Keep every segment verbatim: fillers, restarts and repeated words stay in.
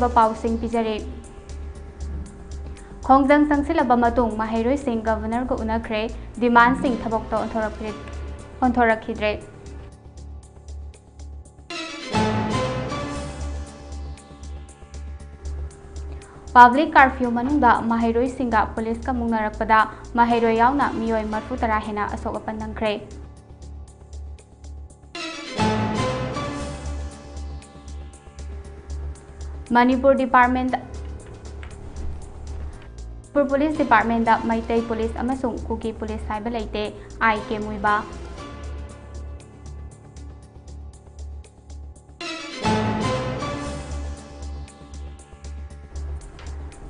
ꯄꯥꯎꯁꯤꯡ ꯄꯤꯖꯔꯤ꯫ ꯈꯣꯡꯖꯪ ꯆꯪꯁꯤꯜꯂꯕ ꯃꯇꯨꯡ ꯃꯍꯩꯔꯣꯏꯁꯤꯡ ꯒꯕꯔꯅꯔꯒ ꯎꯅꯈ꯭ꯔꯦ꯫ ꯗꯤꯃꯥꯟꯁꯤꯡ ꯊꯕꯛꯇ ꯑꯣꯟꯊꯣꯔꯛꯈꯤꯗ꯭ꯔꯦ꯫ ꯄꯕ꯭ꯂꯤꯛ ꯀꯥꯔꯐ꯭ꯌꯨ ꯃꯅꯨꯡꯗ ꯃꯍꯩꯔꯣꯏꯁꯤꯡꯒ ꯄꯨꯂꯤꯁꯀ ꯃꯨꯛꯅꯔꯛꯄꯗ ꯃꯍꯩꯔꯣꯏ ꯌꯥꯎꯅ ꯃꯤꯑꯣꯏ ꯃꯔꯤꯐꯨ ꯇꯔꯥ ꯍꯦꯟꯅ ꯑꯁꯣꯛ ꯑꯄꯟ ꯅꯪꯈ꯭ꯔꯦ꯫ ꯃꯅꯤꯄꯨꯔ ꯗꯤꯄꯥꯔꯠꯃꯦꯟꯗ, ꯃꯅꯤꯄꯨꯔ ꯄꯨꯂꯤꯁ ꯗꯤꯄꯥꯔꯠꯃꯦꯟꯗ ꯃꯩꯇꯩ ꯄꯨꯂꯤꯁ ꯑꯃꯁꯨꯡ ꯀꯨꯀꯤ ꯄꯨꯂꯤꯁ ꯍꯥꯏꯕ ꯂꯩꯇꯦ, ꯑꯥꯏ ꯀꯦ ꯃꯨꯏꯕꯥ꯫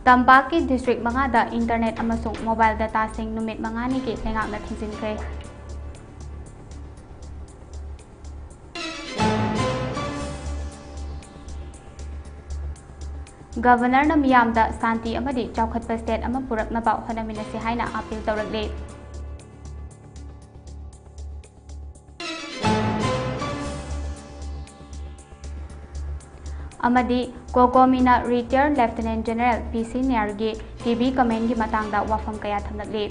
ꯇꯝꯄꯥꯛꯀꯤ ꯗꯤꯁꯇ꯭ꯔꯤꯛ ꯃꯉꯥꯗ ꯏꯟꯇꯔꯅꯦꯠ ꯑꯃꯁꯨꯡ ꯃꯣꯕꯥꯏꯜ ꯗꯇꯥꯁꯤꯡ ꯅꯨꯃꯤꯠ ꯃꯉꯥꯅꯤꯒꯤ ꯂꯩꯉꯥꯛꯅ ꯊꯤꯡꯖꯤꯟꯈ꯭ꯔꯦ꯫ ꯒꯕꯔꯅꯔꯅ ꯃꯤꯌꯥꯝꯗ ꯁꯥꯟꯇꯤ ꯑꯃꯗꯤ ꯆꯥꯎꯈꯠꯄ ꯁ꯭ꯇꯦꯠ ꯑꯃ ꯄꯨꯔꯛꯅꯕ ꯍꯣꯠꯅꯃꯤꯟꯅꯁꯤ ꯍꯥꯏꯅ ꯑꯥꯄꯤꯜ ꯇꯧꯔꯛꯂꯤ꯫ ꯑꯃꯗꯤ ꯀꯣꯀꯣꯃꯤꯅ ꯔꯤꯇꯥꯌꯔ ꯂꯦꯐꯇꯤꯅꯦꯟ ꯖꯦꯅꯔꯦꯜ ꯄꯤ ꯁꯤ ꯅꯥꯌꯔꯒꯤ ꯇꯤ ꯚꯤ ꯀꯃꯦꯟꯒꯤ ꯃꯇꯥꯡꯗ ꯋꯥꯐꯝ ꯀꯌꯥ ꯊꯝꯂꯛꯂꯤ꯫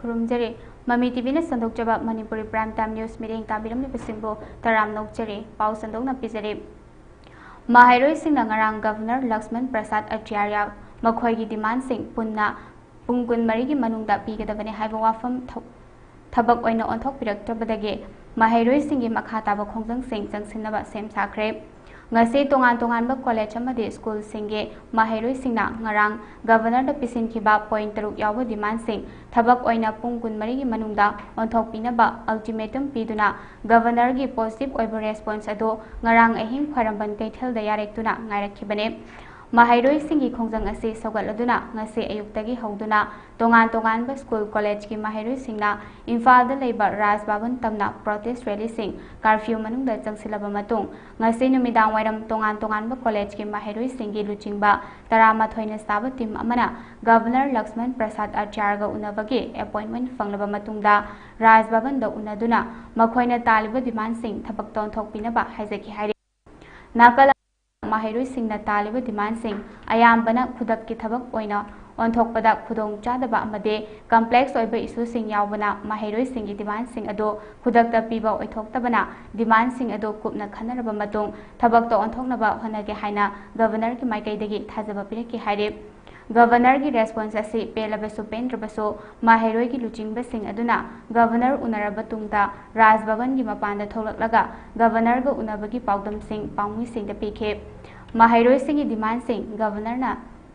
ꯈꯨꯔꯨꯝꯖꯔꯤ꯫ ꯃꯃꯤ ꯇꯤ ꯚꯤꯅ ꯁꯟꯗꯣꯛꯆꯕ ꯃꯅꯤꯄꯨꯔꯤ Prime Time News ꯃꯤꯠꯌꯦꯡ ꯇꯥꯕꯤꯔꯝꯂꯤꯕꯁꯤꯡꯕꯨ ꯇꯔꯥꯝ ꯅꯣꯛꯆꯔꯤ꯫ ꯄꯥꯎ ꯁꯟꯗꯣꯛꯅ ꯄꯤꯖꯔꯤ꯫ ꯃꯍꯩꯔꯣꯏꯁꯤꯡꯅ ꯉꯔꯥꯡ ꯒꯕꯔꯅꯔ ꯂꯛꯁꯃꯟ ꯄ꯭ꯔꯁꯥꯗ ꯑꯆꯥꯔꯌ ꯃꯈꯣꯏꯒꯤ ꯗꯤꯃꯥꯟꯁꯤꯡ ꯄꯨꯟꯅ ꯄꯨꯡ ꯀꯨꯟꯃꯔꯤꯒꯤ ꯃꯅꯨꯡꯗ ꯄꯤꯒꯗꯕꯅꯤ ꯍꯥꯏꯕ ꯋꯥꯐꯝ ꯊ-, ꯊꯕꯛ ꯑꯣꯏꯅ ꯑꯣꯟꯊꯣꯛꯄꯤꯔꯛꯇꯕꯗꯒꯤ ꯃꯍꯩꯔꯣꯏꯁꯤꯡꯒꯤ ꯃꯈꯥ ꯇꯥꯕ ꯈꯣꯡꯖꯪꯁꯤꯡ ꯆꯪꯁꯤꯟꯅꯕ ꯁꯦꯝ ꯁꯥꯈ꯭ꯔꯦ꯫ ꯉꯁꯤ ꯇꯣꯉꯥꯟ ꯇꯣꯉꯥꯟꯕ ꯀꯣꯂꯦꯖ ꯑꯃꯗꯤ ꯁ꯭ꯀꯨꯜꯁꯤꯡꯒꯤ ꯃꯍꯩꯔꯣꯏꯁꯤꯡꯅ ꯉꯔꯥꯡ ꯒꯕꯔꯅꯔꯗ ꯄꯤꯁꯤꯟꯈꯤꯕ ꯄꯣꯏꯟꯠ ꯇꯔꯨꯛ ꯌꯥꯎꯕ ꯗꯤꯃꯥꯟꯁꯤꯡ ꯊꯕꯛ ꯑꯣꯏꯅ ꯄꯨꯡ ꯀꯨꯟꯃꯔꯤꯒꯤ ꯃꯅꯨꯡꯗ ꯑꯣꯟꯊꯣꯛꯄꯤꯅꯕ ꯑꯜꯇꯤꯃꯦꯇꯝ ꯄꯤꯗꯨꯅ ꯒꯕꯔꯅꯔꯒꯤ ꯄꯣꯖꯤꯇꯤꯚ ꯑꯣꯏꯕ ꯔꯦꯁꯄꯣꯟꯁ ꯑꯗꯨ ꯉꯔꯥꯡ ꯑꯍꯤꯡ ꯈ꯭ꯋꯥꯏꯔꯝꯕꯟ ꯀꯩꯊꯦꯜꯗ ꯌꯥꯔꯦꯛꯇꯨꯅ ꯉꯥꯏꯔꯛꯈꯤꯕꯅꯤ꯫ ꯃꯍꯩꯔꯣꯏꯁꯤꯡꯒꯤ ꯈꯣꯡꯖꯪ ꯑꯁꯤ ꯁꯧꯒꯠꯂꯗꯨꯅ ꯉꯁꯤ ꯑꯌꯨꯛꯇꯒꯤ ꯍꯧꯗꯨꯅ ꯇꯣꯉꯥꯟ ꯇꯣꯉꯥꯟꯕ ꯁ꯭ꯀꯨꯜ ꯀꯣꯂꯦꯖꯀꯤ ꯃꯍꯩꯔꯣꯏꯁꯤꯡꯅ ꯏꯝꯐꯥꯜꯗ ꯂꯩꯕ ꯔꯥꯖ ꯚꯕꯟ ꯇꯝꯅ ꯄ꯭ꯔꯣꯇꯦꯁ ꯔꯦꯂꯤꯁꯤꯡ ꯀꯥꯔꯐ꯭ꯌꯨ ꯃꯅꯨꯡꯗ ꯆꯪꯁꯤꯜꯂꯕ ꯃꯇꯨꯡ ꯉꯁꯤ ꯅꯨꯃꯤꯗꯥꯡ ꯋꯥꯏꯔꯝ ꯇꯣꯉꯥꯟ ꯇꯣꯉꯥꯟꯕ ꯀꯣꯂꯦꯖꯀꯤ ꯃꯍꯩꯔꯣꯏꯁꯤꯡꯒꯤ ꯂꯨꯆꯤꯡꯕ ꯇꯔꯥꯃꯥꯊꯣꯏꯅ ꯁꯥꯕ ꯇꯤꯝ ꯑꯃꯅ ꯒꯕꯔꯅꯔ ꯂꯛꯁꯃꯟ ꯄ꯭ꯔꯁꯥꯗ ꯑꯆꯥꯔꯒ ꯎꯅꯕꯒꯤ ꯑꯦꯄꯣꯏꯟꯃꯦꯟ ꯐꯪꯂꯕ ꯃꯇꯨꯡꯗ ꯔꯥꯖ ꯚꯕꯟꯗ ꯎꯅꯗꯨꯅ ꯃꯈꯣꯏꯅ ꯇꯥꯜꯂꯤꯕ ꯗꯤꯃꯥꯟꯁꯤꯡ ꯊꯕꯛꯇ ꯑꯣꯟꯊꯣꯛꯄꯤꯅꯕ ꯍꯥꯏꯖꯈꯤ ꯍꯥꯏꯔꯤ꯫ ꯅꯥꯀꯜ ꯃꯍꯩꯔꯣꯏꯁꯤꯡꯅ ꯇꯥꯜꯂꯤꯕ ꯗꯤꯃꯥꯟꯁꯤꯡ ꯑꯌꯥꯝꯕꯅ ꯈꯨꯗꯛꯀꯤ ꯊꯕꯛ ꯑꯣꯏꯅ ꯑꯣꯟꯊꯣꯛꯄꯗ ꯈꯨꯗꯣꯡ ꯆꯥꯗꯕ ꯑꯃꯗꯤ ꯀꯝꯄ꯭ꯂꯦꯛꯁ ꯑꯣꯏꯕ ꯏꯁꯨꯁꯤꯡ ꯌꯥꯎꯕꯅ ꯃꯍꯩꯔꯣꯏꯁꯤꯡꯒꯤ ꯗꯤꯃꯥꯟꯁꯤꯡ ꯑꯗꯨ ꯈꯨꯗꯛꯇ ꯄꯤꯕ ꯑꯣꯏꯊꯣꯛꯇꯕꯅ ꯗꯤꯃꯥꯟꯁꯤꯡ ꯑꯗꯨ ꯀꯨꯞꯅ ꯈꯟꯅꯔꯕ ꯃꯇꯨꯡ ꯊꯕꯛꯇ ꯑꯣꯟꯊꯣꯛꯅꯕ ꯍꯣꯠꯅꯒꯦ ꯍꯥꯏꯅ ꯒꯕꯔꯅꯔꯒꯤ ꯃꯥꯏꯀꯩꯗꯒꯤ ꯊꯥꯖꯕ ꯄꯤꯔꯛꯈꯤ ꯍꯥꯏꯔꯤ꯫ ꯒꯕꯔꯅꯔꯒꯤ ꯔꯦꯁꯄꯣꯟꯁ ꯑꯁꯤ ꯄꯦꯜꯂꯕꯁꯨ ꯄꯦꯟꯗ꯭ꯔꯕꯁꯨ ꯃꯍꯩꯔꯣꯏꯒꯤ ꯂꯨꯆꯤꯡꯕꯁꯤꯡ ꯑꯗꯨꯅ ꯒꯕꯔꯅꯔ ꯎꯅꯔꯕ ꯇꯨꯡꯗ ꯔꯥꯖ ꯚꯕꯟꯒꯤ ꯃꯄꯥꯟꯗ ꯊꯣꯛꯂꯛꯂꯒ ꯒꯕꯔꯅꯔꯒ ꯎꯅꯕꯒꯤ ꯄꯥꯎꯗꯝꯁꯤꯡ ꯄꯥꯎꯃꯤꯁꯤꯡꯗ ꯄꯤꯈꯤ꯫ ꯃꯍꯩꯔꯣꯏꯁꯤꯡꯒꯤ ꯗꯤꯃꯥꯟꯁꯤꯡ ꯒꯕꯔꯅꯔꯅ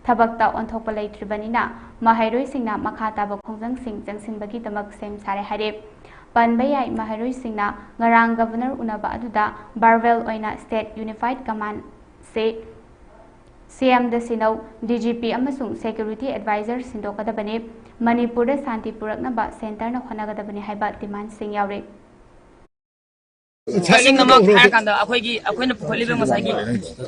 ꯊꯕꯛꯇ ꯑꯣꯟꯊꯣꯛꯄ ꯂꯩꯇ꯭ꯔꯤꯕꯅꯤꯅ ꯃꯍꯩꯔꯣꯏꯁꯤꯡꯅ ꯃꯈꯥ ꯇꯥꯕ ꯈꯣꯡꯖꯪꯁꯤꯡ ꯆꯪꯁꯤꯟꯕꯒꯤꯗꯃꯛ ꯁꯦꯝ ꯁꯥꯔꯦ ꯍꯥꯏꯔꯦ꯫ ꯄꯟꯕ ꯌꯥꯏ, ꯃꯍꯩꯔꯣꯏꯁꯤꯡꯅ ꯉꯔꯥꯡ ꯒꯕꯔꯅꯔ ꯎꯅꯕ ꯑꯗꯨꯗ ꯚꯔꯕꯦꯜ ꯑꯣꯏꯅ ꯁ꯭ꯇꯦꯠ ꯌꯨꯅꯤꯐꯥꯏꯠ ꯀꯃꯥꯟꯁꯦ ꯁꯤ ꯑꯦꯝꯗ ꯁꯤꯅꯧ, ꯗꯤ ꯖꯤ ꯄꯤ ꯑꯃꯁꯨꯡ ꯁꯦꯀ꯭ꯌꯨꯔꯤꯇꯤ ꯑꯦꯗꯚꯥꯏꯖꯔ ꯁꯤꯟꯗꯣꯛꯀꯗꯕꯅꯤ꯫ ꯃꯅꯤꯄꯨꯔꯗ ꯁꯥꯟꯇꯤ ꯄꯨꯔꯛꯅꯕ ꯁꯦꯟꯇꯔꯅ ꯍꯣꯠꯅꯒꯗꯕꯅꯤ ꯍꯥꯏꯕ ꯗꯤꯃꯥꯟꯁꯤꯡ ꯌꯥꯎꯔꯤ꯫ ꯃꯁꯤꯡ ꯑꯃ ꯍꯥꯏꯔꯀꯥꯟꯗ ꯑꯩꯈꯣꯏꯒꯤ, ꯑꯩꯈꯣꯏꯅ ꯄꯨꯈꯠꯂꯤꯕ ꯉꯁꯥꯏꯒꯤ,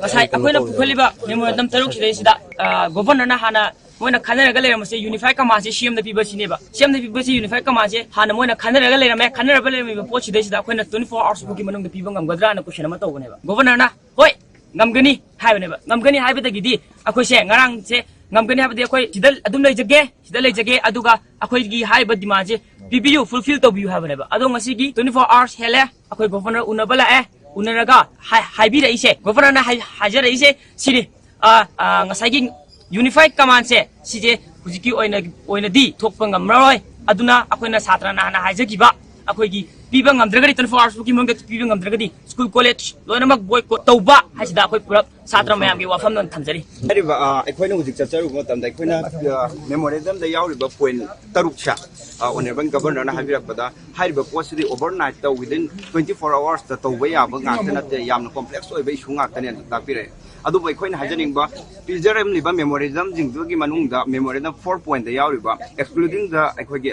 ꯉꯁꯥꯏ ꯑꯩꯈꯣꯏꯅ ꯄꯨꯈꯠꯂꯤꯕ ꯃꯦꯃꯣꯔꯦꯟꯗꯝ ꯇꯔꯨꯛ ꯁꯤꯗꯩꯁꯤꯗ, ꯑ, ꯒꯣꯚꯔꯅꯔꯅ ꯍꯥꯟꯅ ꯃꯣꯏꯅ ꯈꯟꯅꯔꯒ ꯂꯩꯔꯝꯕꯁꯦ ꯌꯨꯅꯤꯐꯥꯏ ꯀꯃꯥꯟꯁꯦ ꯁꯤ ꯑꯦꯝꯗ ꯄꯤꯕꯁꯤꯅꯦꯕ꯫ ꯁꯤ ꯑꯦꯝꯗ ꯄꯤꯕꯁꯤ ꯌꯨꯅꯤꯐꯥꯏ ꯀꯃꯥꯟꯁꯦ ꯍꯥꯟꯅ ꯃꯣꯏꯅ ꯈꯟꯅꯔꯒ ꯂꯩꯔꯝꯃꯦ꯫ ꯈꯟꯅꯔꯒ ꯂꯩꯔꯝꯃꯤꯕ ꯄꯣꯠꯁꯤꯗꯩꯁꯤꯗ ꯑꯩꯈꯣꯏꯅ ꯇ꯭ꯋꯦꯟꯇꯤ ꯐꯣꯔ ꯑꯋꯥꯔꯁ ꯐꯥꯎꯒꯤ ꯃꯅꯨꯡꯗ ꯄꯤꯕ ꯉꯝꯒꯗ꯭ꯔꯥꯅ ꯀꯣꯏꯁꯟ ꯑꯃ ꯇꯧꯕꯅꯦꯕ꯫ ꯒꯣꯚꯔꯅꯔꯅ ꯍꯣꯏ, ꯉꯝꯒꯅꯤ ꯍꯥꯏꯕꯅꯦꯕ꯫ ꯉꯝꯒꯅꯤ ꯍꯥꯏꯕꯗꯒꯤꯗꯤ ꯑꯩꯈꯣꯏꯁꯦ ꯉꯔꯥꯡꯁꯦ ꯉꯝꯒꯅꯤ ꯍꯥꯏꯕꯗꯤ ꯑꯩꯈꯣꯏ ꯁꯤꯗ ꯑꯗꯨꯝ ꯂꯩꯖꯒꯦ, ꯁꯤꯗ ꯂꯩꯖꯒꯦ, ꯑꯗꯨꯒ ꯑꯩꯈꯣꯏꯒꯤ ꯍꯥꯏꯔꯤꯕ ꯗꯤꯃꯥꯟꯁꯦ ꯄꯤꯕꯤꯌꯨ, ꯐꯨꯜꯐꯤꯜ ꯇꯧꯕꯤꯌꯨ ꯍꯥꯏꯕꯅꯦꯕ꯫ ꯑꯗꯣ ꯉꯁꯤꯒꯤ ꯇ꯭ꯋꯦꯟꯇꯤ ꯐꯣꯔ ꯑꯋꯥꯔꯁ ꯍꯦꯜꯂꯦ, ꯑꯩꯈꯣꯏ ꯒꯣꯚꯔꯅꯔ ꯎꯅꯕ ꯂꯥꯛꯑꯦ, ꯎꯅꯔꯒ ꯍꯥꯏ-, ꯍꯥꯏꯕꯤꯔꯛꯏꯁꯦ, ꯒꯣꯚꯔꯅꯔꯅ ꯍꯥꯏ-, ꯍꯥꯏꯖꯔꯛꯏꯁꯦ ꯁꯤꯅꯤ꯫ ꯑ, ꯑ, ꯉꯁꯥꯏꯒꯤ ꯌꯨꯅꯤꯐꯥꯏꯠ ꯀꯃꯥꯟꯁꯦ ꯁꯤꯁꯦ ꯍꯧꯖꯤꯛꯀꯤ ꯑꯣꯏꯅ, ꯑꯣꯏꯅꯗꯤ ꯊꯣꯛꯄ ꯉꯝꯃꯔꯣꯏ꯫ ꯑꯗꯨꯅ ꯑꯩꯈꯣꯏꯅ ꯁꯥꯇ꯭ꯔꯅ ꯍꯥꯟꯅ ꯍꯥꯏꯖꯈꯤꯕ, ꯑꯩꯈꯣꯏꯒꯤ ꯄꯤꯕ ꯉꯝꯗ꯭ꯔꯒꯗꯤ, ꯇ꯭ꯋꯦꯟꯇꯤ ꯐꯣꯔ ꯑꯋꯥꯔꯁ ꯐꯥꯎꯒꯤ ꯃꯅꯨꯡꯗ ꯄꯤꯕ ꯉꯝꯗ꯭ꯔꯒꯗꯤ ꯁ꯭ꯀꯨꯜ ꯀꯣꯂꯦꯖ ꯂꯣꯏꯅꯃꯛ ꯕꯣꯏꯀꯣꯠ ꯇꯧꯕ ꯍꯥꯏꯁꯤꯗ ꯑꯩꯈꯣꯏ ꯄꯨꯂꯞ ꯁꯥꯇ꯭ꯔ ꯃꯌꯥꯝꯒꯤ ꯋꯥꯐꯝ ꯑꯣꯏꯅ ꯊꯝꯖꯔꯤ꯫ ꯍꯥꯏꯔꯤꯕ, ꯑ, ꯑꯩꯈꯣꯏꯅ ꯍꯧꯖꯤꯛ ꯆꯠꯆꯔꯨꯕ ꯃꯇꯝꯗ ꯑꯩꯈꯣꯏꯅ, ꯑ, ꯃꯦꯃꯣꯔꯦꯟꯗꯝꯗ ꯌꯥꯎꯔꯤꯕ ꯄꯣꯏꯟꯠ ꯇꯔꯨꯛꯁꯦ, ꯑ, ꯑꯣꯅꯔꯦꯕꯜ ꯒꯕꯔꯅꯔꯅ ꯍꯥꯏꯕꯤꯔꯛꯄꯗ ꯍꯥꯏꯔꯤꯕ ꯄꯣꯠꯁꯤꯗꯤ ꯑꯣꯚꯔꯅꯥꯏꯠꯇ, within twenty four hoursꯇ ꯇꯧꯕ ꯌꯥꯕ ꯉꯥꯛꯇ ꯅꯠꯇꯦ, ꯌꯥꯝꯅ ꯀꯣꯝꯄ꯭ꯂꯦꯛꯁ ꯑꯣꯏꯕ ꯏꯁꯨ ꯉꯥꯛꯇꯅꯦꯅ ꯇꯥꯛꯄꯤꯔꯛꯑꯦ꯫ ꯑꯗꯨꯕꯨ ꯑꯩꯈꯣꯏꯅ ꯍꯥꯏꯖꯅꯤꯡꯕ, ꯄꯤꯖꯔꯝꯂꯤꯕ memorandumꯁꯤꯡꯗꯨꯒꯤ ꯃꯅꯨꯡꯗ memorandum four pointꯇ ꯌꯥꯎꯔꯤꯕ, excluding the ꯑꯩꯈꯣꯏꯒꯤ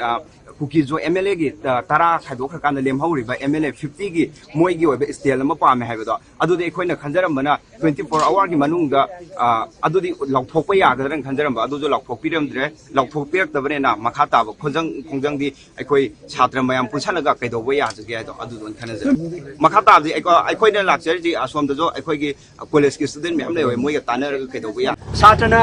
ꯀꯨꯀꯤꯖꯣ MLAꯒꯤ ꯇꯔꯥ ꯈꯥꯏꯗꯣꯛꯈ꯭ꯔꯀꯥꯟꯗ ꯂꯦꯝꯍꯧꯔꯤꯕ MLA fiftyꯒꯤ ꯃꯣꯏꯒꯤ ꯑꯣꯏꯕ stale ꯑꯃ ꯄꯥꯝꯃꯦ ꯍꯥꯏꯕꯗꯣ, ꯑꯗꯨꯗꯤ ꯑꯩꯈꯣꯏꯅ ꯈꯟꯖꯔꯝꯕꯅ twenty four hourꯒꯤ ꯃꯅꯨꯡꯗ ꯑ, ꯑꯗꯨꯗꯤ ꯂꯥꯎꯊꯣꯛꯄ ꯌꯥꯒꯗ꯭ꯔꯅ ꯈꯟꯖꯔꯝꯕ, ꯑꯗꯨꯁꯨ ꯂꯥꯎꯊꯣꯛꯄꯤꯔꯝꯗ꯭ꯔꯦ꯫ ꯂꯥꯎꯊꯣꯛꯄꯤꯔꯛꯇꯕꯅꯤꯅ ꯃꯈꯥ ꯇꯥꯕ ꯈꯣꯡꯖꯪ ꯈꯣꯡꯖꯪꯗꯤ ꯑꯩꯈꯣꯏ ꯁꯥꯇ꯭ꯔ ꯃꯌꯥꯝ ꯄꯨꯟꯁꯤꯜꯂꯒ ꯀꯩꯗꯧꯕ ꯌꯥꯖꯒꯦ ꯍꯥꯏꯗꯣ ꯑꯗꯨꯗꯣ ꯑꯣꯏꯅ ꯈꯟꯅꯖꯩ꯫ ꯃꯈꯥ ꯇꯥꯕꯗꯤ ꯑꯩꯈꯣ-, ꯑꯩꯈꯣꯏꯅ ꯂꯥꯛꯆꯔꯤꯁꯤ ꯑꯁꯣꯝꯗꯁꯨ ꯑꯩꯈꯣꯏꯒꯤ collegeꯀꯤ student ꯃꯌꯥꯝ ꯂꯩꯍꯧꯋꯦ, ꯃꯣꯏꯒ ꯇꯥꯟꯅꯔꯒ ꯀꯩꯗꯧꯕ ꯌꯥꯏ? ꯁꯥꯇ꯭ꯔꯅ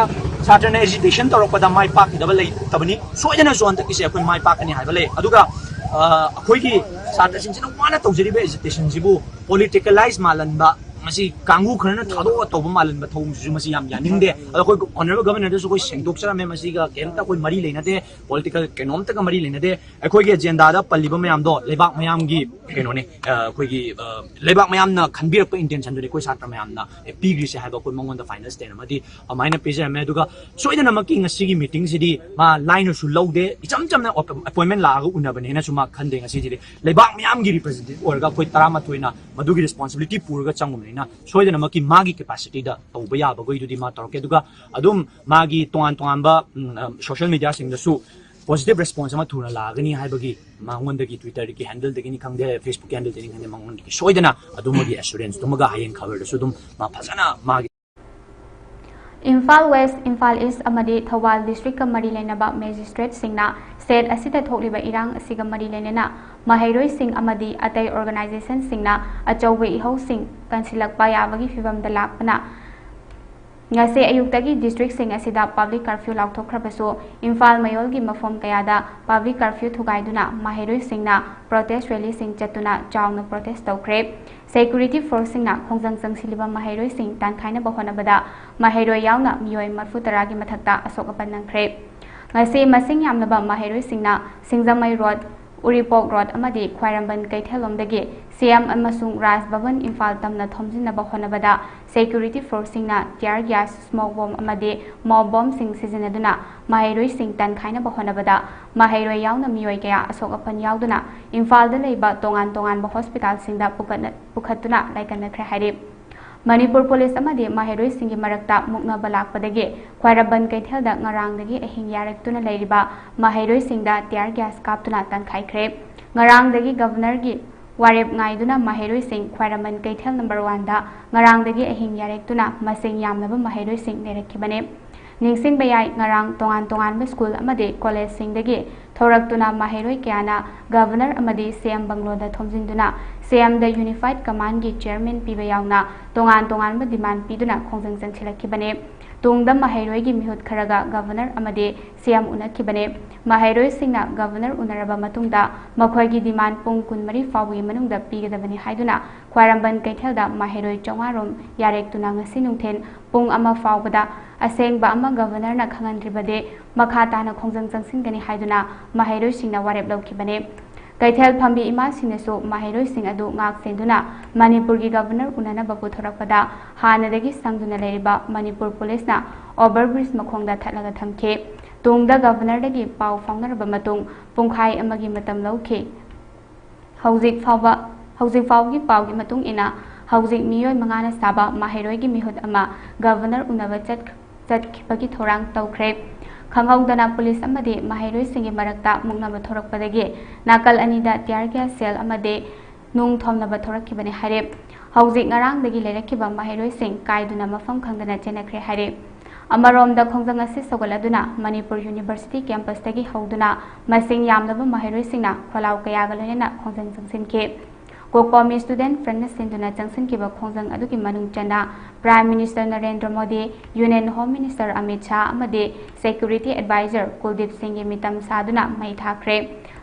ꯁꯥꯇ꯭ꯔꯅ agitation ꯇꯧꯔꯛꯄꯗ ꯃꯥꯏ ꯄꯥꯛꯈꯤꯗꯕ ꯂꯩꯇꯕꯅꯤ꯫ ꯁꯣꯏꯗꯅꯁꯨ ꯍꯟꯗꯛꯀꯤꯁꯦ ꯑꯩꯈꯣꯏ ꯃꯥꯏ ꯄꯥꯛꯀꯅꯤ ꯍꯥꯏꯕ ꯂꯩ꯫ ꯑꯗꯨꯒ ꯑ, ꯑꯩꯈꯣꯏꯒꯤ ꯁꯥꯇ꯭ꯔꯁꯤꯡꯁꯤꯅ ꯋꯥꯅ ꯇꯧꯖꯔꯤꯕ agitationꯁꯤꯕꯨ politicalize ꯃꯥꯜꯍꯟꯕ, ꯃꯁꯤ ꯀꯥꯡꯕꯨ ꯈꯔꯅ ꯊꯥꯗꯣꯛꯑ ꯇꯧꯕ ꯃꯥꯜꯍꯟꯕ ꯊꯧꯑꯣꯡꯁꯤꯁꯨ ꯃꯁꯤ ꯌꯥꯝ ꯌꯥꯅꯤꯡꯗꯦ꯫ ꯑꯗꯣ ꯑꯩꯈꯣꯏ honourable governorꯗꯁꯨ ꯑꯩꯈꯣꯏ ꯁꯦꯡꯗꯣꯛꯆꯔꯝꯃꯦ, ꯃꯁꯤꯒ ꯀꯩꯝꯇ ꯑꯩꯈꯣꯏ ꯃꯔꯤ ꯂꯩꯅꯗꯦ, political ꯀꯩꯅꯣꯝꯇꯒ ꯃꯔꯤ ꯂꯩꯅꯗꯦ꯫ ꯑꯩꯈꯣꯏꯒꯤ agendaꯗ ꯄꯜꯂꯤꯕ ꯃꯌꯥꯝꯗꯣ ꯂꯩꯕꯥꯛ ꯃꯌꯥꯝꯒꯤ ꯀꯩꯅꯣꯅꯦ, ꯑ, ꯑꯩꯈꯣꯏꯒꯤ ꯑ, ꯂꯩꯕꯥꯛ ꯃꯌꯥꯝꯅ ꯈꯟꯕꯤꯔꯛꯄ intentionꯗꯨꯅꯤ ꯑꯩꯈꯣꯏ ꯁꯥꯇ꯭ꯔ ꯃꯌꯥꯝꯅ ꯑꯦ, ꯄꯤꯈ꯭ꯔꯤꯁꯦ ꯍꯥꯏꯕ ꯑꯩꯈꯣꯏ ꯃꯉꯣꯟꯗ final stand ꯑꯃꯗꯤ ꯑꯗꯨꯃꯥꯏꯅ ꯄꯤꯖꯔꯝꯃꯦ꯫ ꯑꯗꯨꯒ ꯁꯣꯏꯗꯅꯃꯛꯀꯤ ꯉꯁꯤꯒꯤ meetingꯁꯤꯗꯤ ꯃꯥ ꯂꯥꯏꯅꯁꯨ ꯂꯧꯗꯦ, ꯏꯆꯝ ꯆꯝꯅ appointment ꯂꯥꯛꯑꯒ ꯎꯅꯕꯅꯦꯅꯁꯨ ꯃꯥ ꯈꯟꯗꯦ꯫ ꯉꯁꯤꯁꯤꯗꯤ ꯂꯩꯕꯥꯛ ꯃꯤꯌꯥꯝꯒꯤ representative ꯑꯣꯏꯔꯒ ꯑꯩꯈꯣꯏ ꯇꯔꯥꯃꯥꯊꯣꯏꯅ ꯃꯗꯨꯒꯤ responsibility ꯄꯨꯔꯒ ꯆꯪꯉꯨꯕꯅꯤꯅ ꯁꯣꯏꯗꯅꯃꯛꯀꯤ ꯃꯥꯒꯤ capacityꯗ ꯇꯧꯕ ꯌꯥꯕꯈꯩꯗꯨꯗꯤ ꯃꯥ ꯇꯧꯔꯛꯀꯦ꯫ ꯑꯗꯨꯒ ꯑꯗꯨꯝ ꯃꯥꯒꯤ ꯇꯣꯉꯥꯟ ꯇꯣꯉꯥꯟꯕ, ꯎꯝ, ꯑ, social mediaꯁꯤꯡꯗꯁꯨ positive response ꯑꯃ ꯊꯨꯅ ꯂꯥꯛꯑꯒꯅꯤ ꯍꯥꯏꯕꯒꯤ ꯃꯉꯣꯟꯗꯒꯤ Twitterꯒꯤ handleꯗꯒꯤꯅꯤ ꯈꯪꯗꯦ, Facebookꯀꯤ handleꯗꯒꯤꯅꯤ ꯈꯪꯗꯦ, ꯃꯉꯣꯟꯗꯒꯤ ꯁꯣꯏꯗꯅ ꯑꯗꯨꯃꯒꯤ assuranceꯗꯨꯃꯒ ꯍꯌꯦꯡ ꯈꯕꯔꯗꯁꯨ ꯑꯗꯨꯝ ꯃꯥ ꯐꯖꯅ ꯃꯥꯒꯤ ꯏꯝꯐꯥꯜ ꯋꯦꯁ, ꯏꯝꯐꯥꯜ ꯏꯁ ꯑꯃꯗꯤ ꯊꯧꯕꯥꯜ districtꯀ ꯃꯔꯤ ꯂꯩꯅꯕ magistrateꯁꯤꯡꯅ state ꯑꯁꯤꯗ ꯊꯣꯛꯂꯤꯕ ꯏꯔꯥꯡ ꯑꯁꯤꯒ ꯃꯔꯤ ꯂꯩꯅꯅ ꯃꯍꯩꯔꯣꯏꯁꯤꯡ ꯑꯃꯗꯤ ꯑꯇꯩ organizationꯁꯤꯡꯅ ꯑꯆꯧꯕ ꯏꯍꯧꯁꯤꯡ ꯀꯟꯁꯤꯜꯂꯛꯄ ꯌꯥꯕꯒꯤ ꯐꯤꯚꯝꯗ ꯂꯥꯛꯄꯅ ꯉꯁꯤ ꯑꯌꯨꯛꯇꯒꯤ districtꯁꯤꯡ ꯑꯁꯤꯗ public curfew ꯂꯥꯎꯊꯣꯛꯈ꯭ꯔꯕꯁꯨ, ꯏꯝꯐꯥꯜ ꯃꯌꯣꯜꯒꯤ ꯃꯐꯝ ꯀꯌꯥꯗ public curfew ꯊꯨꯒꯥꯏꯗꯨꯅ ꯃꯍꯩꯔꯣꯏꯁꯤꯡꯅ protest rallyꯁꯤꯡ ꯆꯠꯇꯨꯅ ꯆꯥꯎꯅ protest ꯇꯧꯈ꯭ꯔꯦ꯫ Security forceꯁꯤꯡꯅ ꯈꯣꯡꯖꯪ ꯆꯪꯁꯤꯜꯂꯤꯕ ꯃꯍꯩꯔꯣꯏꯁꯤꯡ ꯇꯥꯟꯈꯥꯏꯅꯕ ꯍꯣꯠꯅꯕꯗ ꯃꯍꯩꯔꯣꯏ ꯌꯥꯎꯅ ꯃꯤꯑꯣꯏ ꯃꯔꯤꯐꯨ ꯇꯔꯥꯒꯤ ꯃꯊꯛꯇ ꯑꯁꯣꯛ ꯑꯄꯟ ꯅꯪꯈ꯭ꯔꯦ꯫ ꯉꯁꯤ ꯃꯁꯤꯡ ꯌꯥꯝꯂꯕ ꯃꯍꯩꯔꯣꯏꯁꯤꯡꯅ ꯁꯤꯡꯖꯃꯩ road, ꯎꯔꯤꯄꯣꯛ road ꯑꯃꯗꯤ ꯈ꯭ꯋꯥꯏꯔꯝꯕꯟ ꯀꯩꯊꯦꯜꯂꯣꯝꯗꯒꯤ CM ꯑꯃꯁꯨꯡ ꯔꯥꯖ ꯚꯕꯟ ꯏꯝꯐꯥꯜ ꯇꯝꯅ ꯊꯣꯝꯖꯤꯟꯅꯕ ꯍꯣꯠꯅꯕꯗ security forceꯁꯤꯡꯅ tear gas, smoke bomb ꯑꯃꯗꯤ mob bombꯁꯤꯡ ꯁꯤꯖꯤꯟꯅꯗꯨꯅ ꯃꯍꯩꯔꯣꯏꯁꯤꯡ ꯇꯥꯟꯈꯥꯏꯅꯕ ꯍꯣꯠꯅꯕꯗ ꯃꯍꯩꯔꯣꯏ ꯌꯥꯎꯅ ꯃꯤꯑꯣꯏ ꯀꯌꯥ ꯑꯁꯣꯛ ꯑꯄꯟ ꯌꯥꯎꯗꯨꯅ ꯏꯝꯐꯥꯜꯗ ꯂꯩꯕ ꯇꯣꯉꯥꯟ ꯇꯣꯉꯥꯟꯕ hospitalꯁꯤꯡꯗ ꯄꯨꯈꯠꯅ-, ꯄꯨꯈꯠꯇꯨꯅ ꯂꯥꯏꯀꯠꯅꯈ꯭ꯔꯦ ꯍꯥꯏꯔꯤ꯫ ꯃꯅꯤꯄꯨꯔ ꯄꯨꯂꯤꯁ ꯑꯃꯗꯤ ꯃꯍꯩꯔꯣꯏꯁꯤꯡꯒꯤ ꯃꯔꯛꯇ ꯃꯨꯛꯅꯕ ꯂꯥꯛꯄꯗꯒꯤ ꯈ꯭ꯋꯥꯏꯔꯝꯕꯟ ꯀꯩꯊꯦꯜꯗ ꯉꯔꯥꯡꯗꯒꯤ ꯑꯍꯤꯡ ꯌꯥꯔꯦꯛꯇꯨꯅ ꯂꯩꯔꯤꯕ ꯃꯍꯩꯔꯣꯏꯁꯤꯡꯗ tear gas ꯀꯥꯞꯇꯨꯅ ꯇꯥꯟꯈꯥꯏꯈ꯭ꯔꯦ꯫ ꯉꯔꯥꯡꯗꯒꯤ Governor ꯒꯤ ꯋꯥꯔꯦꯞ ꯉꯥꯏꯗꯨꯅ ꯃꯍꯩꯔꯣꯏꯁꯤꯡ ꯈ꯭ꯋꯥꯏꯔꯝꯕꯟ ꯀꯩꯊꯦꯜ number one ꯗ ꯉꯔꯥꯡꯗꯒꯤ ꯑꯍꯤꯡ ꯌꯥꯔꯦꯛꯇꯨꯅ ꯃꯁꯤꯡ ꯌꯥꯝꯂꯕ ꯃꯍꯩꯔꯣꯏꯁꯤꯡ ꯂꯩꯔꯛꯈꯤꯕꯅꯤ꯫ ꯅꯤꯡꯁꯤꯡꯕ ꯌꯥꯏ, ꯉꯔꯥꯡ ꯇꯣꯉꯥꯟ ꯇꯣꯉꯥꯟꯕ school ꯑꯃꯗꯤ college ꯁꯤꯡꯗꯒꯤ ꯊꯣꯔꯛꯇꯨꯅ ꯃꯍꯩꯔꯣꯏ ꯀꯌꯥꯅ Governor ꯑꯃꯗꯤ C M bungalow ꯗ ꯊꯣꯝꯖꯤꯟꯗꯨꯅ C M ꯗ Unified Command ꯒꯤ chairman ꯄꯤꯕ ꯌꯥꯎꯅ ꯇꯣꯉꯥꯟ ꯇꯣꯉꯥꯟꯕ demand ꯄꯤꯗꯨꯅ ꯈꯣꯡꯖꯪ ꯆꯪꯁꯤꯜꯂꯛꯈꯤꯕꯅꯤ꯫ ꯇꯨꯡꯗ ꯃꯍꯩꯔꯣꯏꯒꯤ ꯃꯤꯍꯨꯠ ꯈꯔꯒ Governor ꯑꯃꯗꯤ C M ꯎꯅꯈꯤꯕꯅꯤ꯫ ꯃꯍꯩꯔꯣꯏꯁꯤꯡꯅ Governor ꯎꯅꯔꯕ ꯃꯇꯨꯡꯗ ꯃꯈꯣꯏꯒꯤ demand ꯄꯨꯡ ꯀꯨꯟꯃꯔꯤ ꯐꯥꯎꯕꯒꯤ ꯃꯅꯨꯡꯗ ꯄꯤꯒꯗꯕꯅꯤ ꯍꯥꯏꯗꯨꯅ ꯈ꯭ꯋꯥꯏꯔꯝꯕꯟ ꯀꯩꯊꯦꯜꯗ ꯃꯍꯩꯔꯣꯏ ꯆꯥꯝꯃꯉꯥ ꯔꯣꯝ ꯌꯥꯔꯦꯛꯇꯨꯅ ꯉꯁꯤ ꯅꯨꯡꯊꯤꯜ ꯄꯨꯡ ꯑꯃ ꯐꯥꯎꯕꯗ ꯑꯁꯦꯡꯕ ꯑꯃ Governor ꯅ ꯈꯪꯍꯟꯗ꯭ꯔꯤꯕꯗꯤ ꯃꯈꯥ ꯇꯥꯅ ꯈꯣꯡꯖꯪ ꯆꯪꯁꯤꯟꯒꯅꯤ ꯍꯥꯏꯗꯨꯅ ꯃꯍꯩꯔꯣꯏꯁꯤꯡꯅ ꯋꯥꯔꯦꯞ ꯂꯧꯈꯤꯕꯅꯤ꯫ ꯀꯩꯊꯦꯜ ꯐꯝꯕꯤ ꯏꯃꯥꯁꯤꯡꯅꯁꯨ ꯃꯍꯩꯔꯣꯏꯁꯤꯡ ꯑꯗꯨ ꯉꯥꯛ ꯁꯦꯟꯗꯨꯅ ꯃꯅꯤꯄꯨꯔꯒꯤ Governor ꯎꯅꯅꯕ ꯄꯨꯊꯣꯔꯛꯄꯗ ꯍꯥꯟꯅꯗꯒꯤ ꯁꯪꯗꯨꯅ ꯂꯩꯔꯤꯕ ꯃꯅꯤꯄꯨꯔ ꯄꯨꯂꯤꯁꯅ over bridge ꯃꯈꯣꯡꯗ ꯊꯠꯂꯒ ꯊꯝꯈꯤ꯫ ꯇꯨꯡꯗ Governor ꯗꯒꯤ ꯄꯥꯎ ꯐꯥꯎꯅꯔꯕ ꯃꯇꯨꯡ ꯄꯨꯡꯈꯥꯏ ꯑꯃꯒꯤ ꯃꯇꯝ ꯂꯧꯈꯤ꯫ ꯍꯧꯖꯤꯛ ꯐꯥꯎꯕ, ꯍꯧꯖꯤꯛ ꯐꯥꯎꯒꯤ ꯄꯥꯎꯒꯤ ꯃꯇꯨꯡ ꯏꯟꯅ, ꯍꯧꯖꯤꯛ ꯃꯤꯑꯣꯏ ꯃꯉꯥꯅ ꯁꯥꯕ ꯃꯍꯩꯔꯣꯏꯒꯤ ꯃꯤꯍꯨꯠ ꯑꯃ Governor ꯎꯅꯕ ꯆꯠ-, ꯆꯠꯈꯤꯕꯒꯤ ꯊꯧꯔꯥꯡ ꯇꯧꯈ꯭ꯔꯦ꯫ ꯈꯪꯍꯧꯗꯅ ꯄꯨꯂꯤꯁ ꯑꯃꯗꯤ ꯃꯍꯩꯔꯣꯏꯁꯤꯡꯒꯤ ꯃꯔꯛꯇ ꯃꯨꯛꯅꯕ ꯊꯣꯔꯛꯄꯗꯒꯤ ꯅꯥꯀꯜ ꯑꯅꯤꯗ tear gas shell ꯑꯃꯗꯤ ꯅꯨꯡ ꯊꯣꯝꯅꯕ ꯊꯣꯔꯛꯈꯤꯕꯅꯤ ꯍꯥꯏꯔꯦ꯫ ꯍꯧꯖꯤꯛ ꯉꯔꯥꯡꯗꯒꯤ ꯂꯩꯔꯛꯈꯤꯕ ꯃꯍꯩꯔꯣꯏꯁꯤꯡ ꯀꯥꯏꯗꯨꯅ ꯃꯐꯝ ꯈꯪꯗꯅ ꯆꯦꯟꯅꯈ꯭ꯔꯦ ꯍꯥꯏꯔꯦ꯫ ꯑꯃꯔꯣꯝꯗ ꯈꯣꯡꯖꯪ ꯑꯁꯤ ꯁꯧꯒꯠꯂꯗꯨꯅ ꯃꯅꯤꯄꯨꯔ University campus ꯇꯒꯤ ꯍꯧꯗꯨꯅ ꯃꯁꯤꯡ ꯌꯥꯝꯂꯕ ꯃꯍꯩꯔꯣꯏꯁꯤꯡꯅ ꯈꯣꯜꯂꯥꯎ ꯀꯌꯥꯒ ꯂꯣꯏꯅꯅ ꯈꯣꯡꯖꯪ ꯆꯪꯁꯤꯟꯈꯤ꯫ COCOMI Student Front ꯅ ꯁꯤꯟꯗꯨꯅ ꯆꯪꯁꯤꯟꯈꯤꯕ ꯈꯣꯡꯖꯪ ꯑꯗꯨꯒꯤ ꯃꯅꯨꯡ ꯆꯟꯅ Prime Minister Narendra Modi, Union Home Minister Amit Shah ꯑꯃꯗꯤ Security Advisor ꯀꯨꯜꯗꯤꯞ ꯁꯤꯡꯒꯤ ꯃꯤꯇꯝ ꯁꯥꯗꯨꯅ ꯃꯩ ꯊꯥꯈ꯭ꯔꯦ꯫